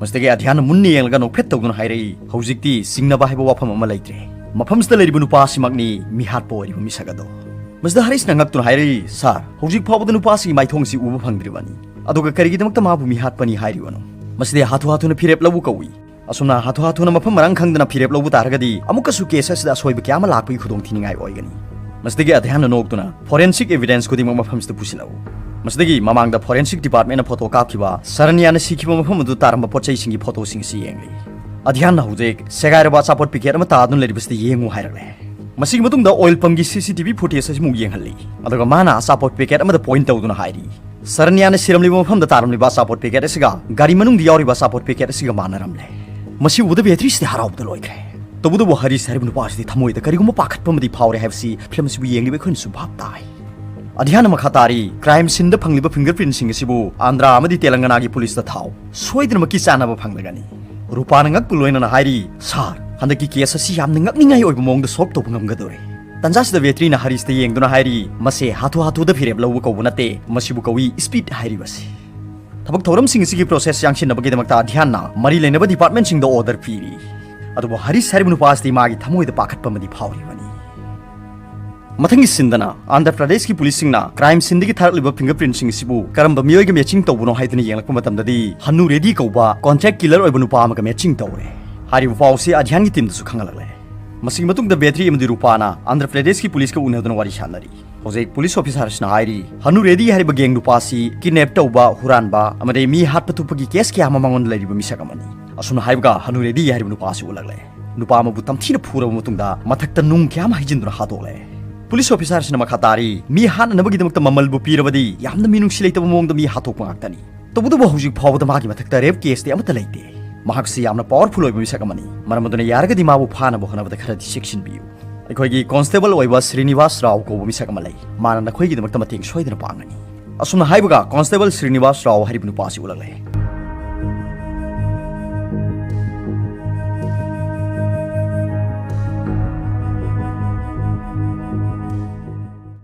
ꯃꯁꯤꯗꯒꯤ ꯑꯙ꯭ꯌꯥꯟꯅ ꯃꯨꯟꯅ ꯌꯦꯡꯂꯒ ꯅꯣꯛꯐꯦꯠ ꯇꯧꯗꯨꯅ ꯍꯥꯏꯔꯛꯏ, "ꯍꯧꯖꯤꯛꯇꯤ ꯆꯤꯡꯅꯕ ꯍꯥꯏꯕ ꯋꯥꯐꯝ ꯑꯃ ꯂꯩꯇ꯭ꯔꯦ꯫ ꯃꯐꯝꯁꯤꯗ ꯂꯩꯔꯤꯕ ꯅꯨꯄꯥ ꯑꯁꯤꯃꯛꯅꯤ ꯃꯤꯍꯥꯠꯄ ꯑꯣꯏꯔꯤꯕ ꯃꯤꯁꯛ ꯑꯗꯣ"꯫ ꯃꯁꯤꯗ ꯍꯔꯤꯁꯅ ꯉꯛꯇꯨꯅ ꯍꯥꯏꯔꯛꯏ, "ꯁꯥꯔ, ꯍꯧꯖꯤꯛ ꯐꯥꯎꯕꯗ ꯅꯨꯄꯥ ꯑꯁꯤꯒꯤ ꯃꯥꯏꯊꯣꯡ ꯑꯁꯤ ꯎꯕ ꯐꯪꯗ꯭ꯔꯤꯕꯅꯤ꯫ ꯑꯗꯨꯒ ꯀꯔꯤꯒꯤꯗꯃꯛꯇ ꯃꯥꯕꯨ ꯃꯤꯍꯥꯠꯄꯅꯤ ꯍꯥꯏꯔꯤꯕꯅꯣ?" ꯃꯁꯤꯗꯤ ꯍꯥꯊꯨ ꯍꯥꯊꯨꯅ ꯐꯤꯔꯦꯞ ꯂꯧꯕ ꯀꯧꯏ꯫ ꯑꯁꯨꯝꯅ ꯍꯥꯊꯨ ꯍꯥꯊꯨꯅ ꯃꯐꯝ ꯃꯔꯥꯡ ꯈꯪꯗꯅ ꯐꯤꯔꯦꯞ ꯂꯧꯕ ꯇꯥꯔꯒꯗꯤ ꯑꯃꯨꯛꯀꯁꯨ ꯀꯦꯁ ꯑꯁꯤꯗ ꯑꯁꯣꯏꯕ ꯀꯌꯥ ꯑꯃ ꯂꯥꯛꯄꯒꯤ ꯈꯨꯗꯣꯡꯊꯤꯅꯤꯡꯉꯥꯏ ꯑꯣꯏꯒꯅꯤ꯫ ꯃꯁꯤꯗꯒꯤ ꯑꯙ꯭ꯌꯥꯟꯅ ꯅꯣꯛꯇꯨꯅ, "ꯐꯣꯔꯦꯟꯁꯤꯛ ꯑꯦꯚꯤꯗꯦꯟꯁ ꯈꯨꯗꯤꯡꯃꯛ ꯃꯐꯝꯁꯤꯗ ꯄꯨꯁꯤꯜꯂꯛꯎ"꯫ ꯃꯁꯤꯗꯒꯤ ꯃꯃꯥꯡꯗ forensic department ꯅ photo ꯀꯥꯞꯈꯤꯕ ꯁꯔꯅ꯭ꯌꯥꯅ ꯁꯤꯈꯤꯕ ꯃꯐꯝ ꯑꯗꯨ ꯇꯥꯔꯝꯕ ꯄꯣꯠ ꯆꯩꯁꯤꯡꯒꯤ photo ꯁꯤꯡ ꯑꯁꯤ ꯌꯦꯡꯂꯤ꯫ ꯑꯙ꯭ꯌꯥꯟꯅ ꯍꯧꯖꯤꯛ ꯁꯦꯒꯥꯏꯔꯕ ꯑꯆꯥꯄꯣꯠ packet ꯑꯃ ꯇꯥꯗꯨꯅ ꯂꯩꯔꯤꯕꯁꯤꯗ ꯌꯦꯡꯉꯨ ꯍꯥꯏꯔꯛꯂꯦ꯫ ꯃꯁꯤꯒꯤ ꯃꯇꯨꯡꯗ oil pump ꯀꯤ C C T V footage ꯑꯁꯤꯃꯨꯛ ꯌꯦꯡꯍꯜꯂꯤ꯫ ꯑꯗꯨꯒ ꯃꯥꯅ ꯑꯆꯥꯄꯣꯠ packet ꯑꯃꯗ point ꯇꯧꯗꯨꯅ ꯍꯥꯏꯔꯤ, ꯁꯔꯅ꯭ꯌꯥꯅ ꯁꯤꯔꯝꯂꯤꯕ ꯃꯐꯝꯗ ꯇꯥꯔꯝꯂꯤꯕ ꯑꯆꯥꯄꯣꯠ packet ꯑꯁꯤꯒ ꯒꯥꯔꯤ ꯃꯅꯨꯡꯗ ꯌꯥꯎꯔꯤꯕ ꯑꯆꯥꯄꯣꯠ packet ꯑꯁꯤꯒ ꯃꯥꯟꯅꯔꯝꯂꯦ꯫ ꯃꯁꯤ ꯎꯕꯗ ꯕꯦꯇ꯭ꯔꯤꯁꯤꯗꯤ ꯍꯔꯥꯎꯕꯗ ꯂꯣꯏꯈ꯭ꯔꯦ꯫ ꯇꯧꯕꯇꯕꯨ ꯍꯔꯤꯁ ꯍꯥꯏꯔꯤꯕ ꯅꯨꯄꯥꯁꯤꯗꯤ ꯊꯃꯣꯏꯗ ꯀꯔꯤꯒꯨꯝꯕ ꯄꯥꯈꯠꯄ ꯑꯃꯗꯤ ꯐꯥꯎꯔꯦ ꯍꯥꯏꯕꯁꯤ ꯐꯤꯂꯝ ꯑꯁꯤꯕꯨ ꯌꯦꯡꯂꯤꯕ ꯑꯩꯈꯣꯏꯅꯁꯨ ꯚꯥꯞ ꯇꯥꯏ꯫ ꯑꯙ꯭ꯌꯥꯟꯅ ꯃꯈꯥ ꯇꯥꯔꯤ, crime scene ꯗ ꯐꯪꯂꯤꯕ fingerprint ꯁꯤꯡ ꯑꯁꯤꯕꯨ ꯑꯟꯙ꯭ꯔꯥ ꯑꯃꯗꯤ ꯇꯦꯂꯪꯒꯅꯥꯒꯤ ꯄꯨꯂꯤꯁꯇ ꯊꯥꯎ, ꯁꯣꯏꯗꯅꯃꯛꯀꯤ ꯆꯥꯟꯅꯕ ꯐꯪꯂꯒꯅꯤ꯫ ꯔꯨꯄꯥꯅ ꯉꯛꯄ ꯂꯣꯏꯅꯅ ꯍꯥꯏꯔꯤ, "ꯁꯥꯔ, ꯍꯟꯗꯛꯀꯤ case ꯑꯁꯤ ꯌꯥꯝꯅ ꯉꯛꯅꯤꯡꯉꯥꯏ ꯑꯣꯏꯕ ꯃꯑꯣꯡꯗ solve ꯇꯧꯕ ꯉꯝꯒꯗꯧꯔꯦ"꯫ ꯇꯟꯖꯥꯁꯤꯗ ꯕꯦꯇ꯭ꯔꯤꯅ ꯍꯔꯤꯁꯇ ꯌꯦꯡꯗꯨꯅ ꯍꯥꯏꯔꯤ, "ꯃꯁꯦ ꯍꯥꯊꯨ ꯍꯥꯊꯨꯗ ꯐꯤꯔꯦꯞ ꯂꯧꯕ ꯀꯧꯕ ꯅꯠꯇꯦ, ꯃꯁꯤꯕꯨ ꯀꯧꯏ speed ꯍꯥꯏꯔꯤꯕꯁꯤ"꯫ ꯊꯕꯛ ꯊꯧꯔꯝꯁꯤꯡ ꯑꯁꯤꯒꯤ process ꯌꯥꯡꯁꯤꯟꯅꯕꯒꯤꯗꯃꯛꯇ ꯑꯙ꯭ꯌꯥꯟꯅ ꯃꯔꯤ ꯂꯩꯅꯕ department ꯁꯤꯡꯗ order ꯄꯤꯔꯤ꯫ ꯑꯗꯨꯕꯨ ꯍꯔꯤꯁ ꯍꯥꯏꯔꯤꯕ ꯅꯨꯄꯥ ꯑꯁꯤꯗꯤ ꯃꯥꯒꯤ ꯊꯃꯣꯏꯗ ꯄꯥꯈꯠꯄ ꯑꯃꯗꯤ ꯐꯥꯎꯔꯤꯕꯅꯤ꯫ ꯃꯊꯪꯒꯤ scene ꯗꯅ ꯑꯟꯙ꯭ꯔ ꯄ꯭ꯔꯗꯦꯁꯀꯤ ꯄꯨꯂꯤꯁꯁꯤꯡꯅ crime scene ꯗꯒꯤ ꯊꯥꯔꯛꯂꯤꯕ fingerprint ꯁꯤꯡ ꯑꯁꯤꯕꯨ ꯀꯔꯝꯕ ꯃꯤꯑꯣꯏꯒ matching ꯇꯧꯕꯅꯣ ꯍꯥꯏꯗꯨꯅ ꯌꯦꯡꯂꯛꯄ ꯃꯇꯝꯗꯗꯤ ꯍꯅꯨ ꯔꯦꯗꯤ ꯀꯧꯕ contract killer ꯑꯣꯏꯕ ꯅꯨꯄꯥ ꯑꯃꯒ matching ꯇꯧꯔꯦ꯫ ꯍꯥꯏꯔꯤꯕ ꯄꯥꯎ ꯑꯁꯤ ꯑꯙ꯭ꯌꯥꯟꯒꯤ team ꯗꯁꯨ ꯈꯪꯍꯜꯂꯛꯂꯦ꯫ ꯃꯁꯤꯒꯤ ꯃꯇꯨꯡꯗ ꯕꯦꯇ꯭ꯔꯤ ꯑꯃꯗꯤ ꯔꯨꯄꯥꯅ ꯑꯟꯙ꯭ꯔ ꯄ꯭ꯔꯗꯦꯁꯀꯤ ꯄꯨꯂꯤꯁꯀ ꯎꯅꯗꯨꯅ ꯋꯥꯔꯤ ꯁꯥꯟꯅꯔꯤ꯫ ꯍꯧꯖꯤꯛ ꯄꯨꯂꯤꯁ ꯑꯣꯐꯤꯁꯥꯔꯁꯤꯅ ꯍꯥꯏꯔꯤ, ꯍꯅꯨ ꯔꯦꯗꯤ ꯍꯥꯏꯔꯤꯕ gang ꯅꯨꯄꯥ ꯑꯁꯤ kidnap ꯇꯧꯕ, ꯍꯨꯔꯥꯟꯕ ꯑꯃꯗꯤ ꯃꯤ ꯍꯥꯠꯄ ꯊꯨꯞꯄꯒꯤ case ꯀꯌꯥ ꯑꯃ ꯃꯉꯣꯟꯗ ꯂꯩꯔꯤꯕ ꯃꯤꯁꯛ ꯑꯃꯅꯤ꯫ ꯑꯁꯨꯝꯅ ꯍꯥꯏꯕꯒ ꯍꯅꯨ ꯔꯦꯗꯤ ꯍꯥꯏꯔꯤꯕ ꯅꯨꯄꯥ ꯑꯁꯤ ꯎꯠꯂꯛꯂꯦ꯫ ꯅꯨꯄꯥ ꯑꯃꯕꯨ ꯇꯝꯊꯤꯅ ꯐꯨꯔꯕ ꯃꯇꯨꯡꯗ ꯃꯊꯛꯇ ꯅꯨꯡ ꯀꯌꯥ ꯑꯃ ꯍꯩꯖꯤꯟꯗꯨꯅ ꯍꯥꯠꯇꯣꯛꯂꯦ꯫ ꯄꯨꯂꯤꯁ ꯑꯣꯐꯤꯁꯥꯔꯁꯤꯅ ꯃꯈꯥ ꯇꯥꯔꯤ, "ꯃꯤ ꯍꯥꯠꯅꯅꯕꯒꯤꯗꯃꯛꯇ ꯃꯃꯜꯕꯨ ꯄꯤꯔꯕꯗꯤ ꯌꯥꯝꯅ ꯃꯤꯅꯨꯡꯁꯤ ꯂꯩꯇꯕ ꯃꯑꯣꯡꯗ ꯃꯤ ꯍꯥꯠꯇꯣꯛꯄ ꯉꯥꯛꯇꯅꯤ꯫ ꯇꯧꯕꯇꯕꯨ ꯍꯧꯖꯤꯛ ꯐꯥꯎꯕꯗ ꯃꯥꯒꯤ ꯃꯊꯛꯇ rape case ꯇꯤ ꯑꯃꯠꯇ ꯂꯩꯇꯦ꯫ ꯃꯍꯥꯛꯁꯤ ꯌꯥꯝꯅ powerful ꯑꯣꯏꯕ ꯃꯤꯁꯛ ꯑꯃꯅꯤ꯫ ꯃꯔꯝ ꯑꯗꯨꯅ ꯌꯥꯔꯒꯗꯤ ꯃꯥꯕꯨ ꯐꯥꯅꯕ ꯍꯣꯠꯅꯕꯗ ꯈꯔꯗꯤ ꯆꯦꯛꯁꯤꯟꯕꯤꯌꯨ"꯫ ꯑꯩꯈꯣꯏꯒꯤ constable ꯑꯣꯏꯕ ꯁ꯭ꯔꯤꯅꯤꯋꯥꯁ ꯔꯥꯎ ꯀꯧꯕ ꯃꯤꯁꯛ ꯑꯃ ꯂꯩ꯫ ꯃꯥꯅ ꯅꯈꯣꯏꯒꯤꯗꯃꯛꯇ ꯃꯇꯦꯡ ꯁꯣꯏꯗꯅ ꯄꯥꯡꯒꯅꯤ꯫ ꯑꯁꯨꯝꯅ ꯍꯥꯏꯕꯒ constable ꯁ꯭ꯔꯤꯅꯤꯋꯥꯁ ꯔꯥꯎ ꯍꯥꯏꯔꯤꯕ ꯅꯨꯄꯥ ꯑꯁꯤ ꯎꯠꯂꯛꯂꯦ꯫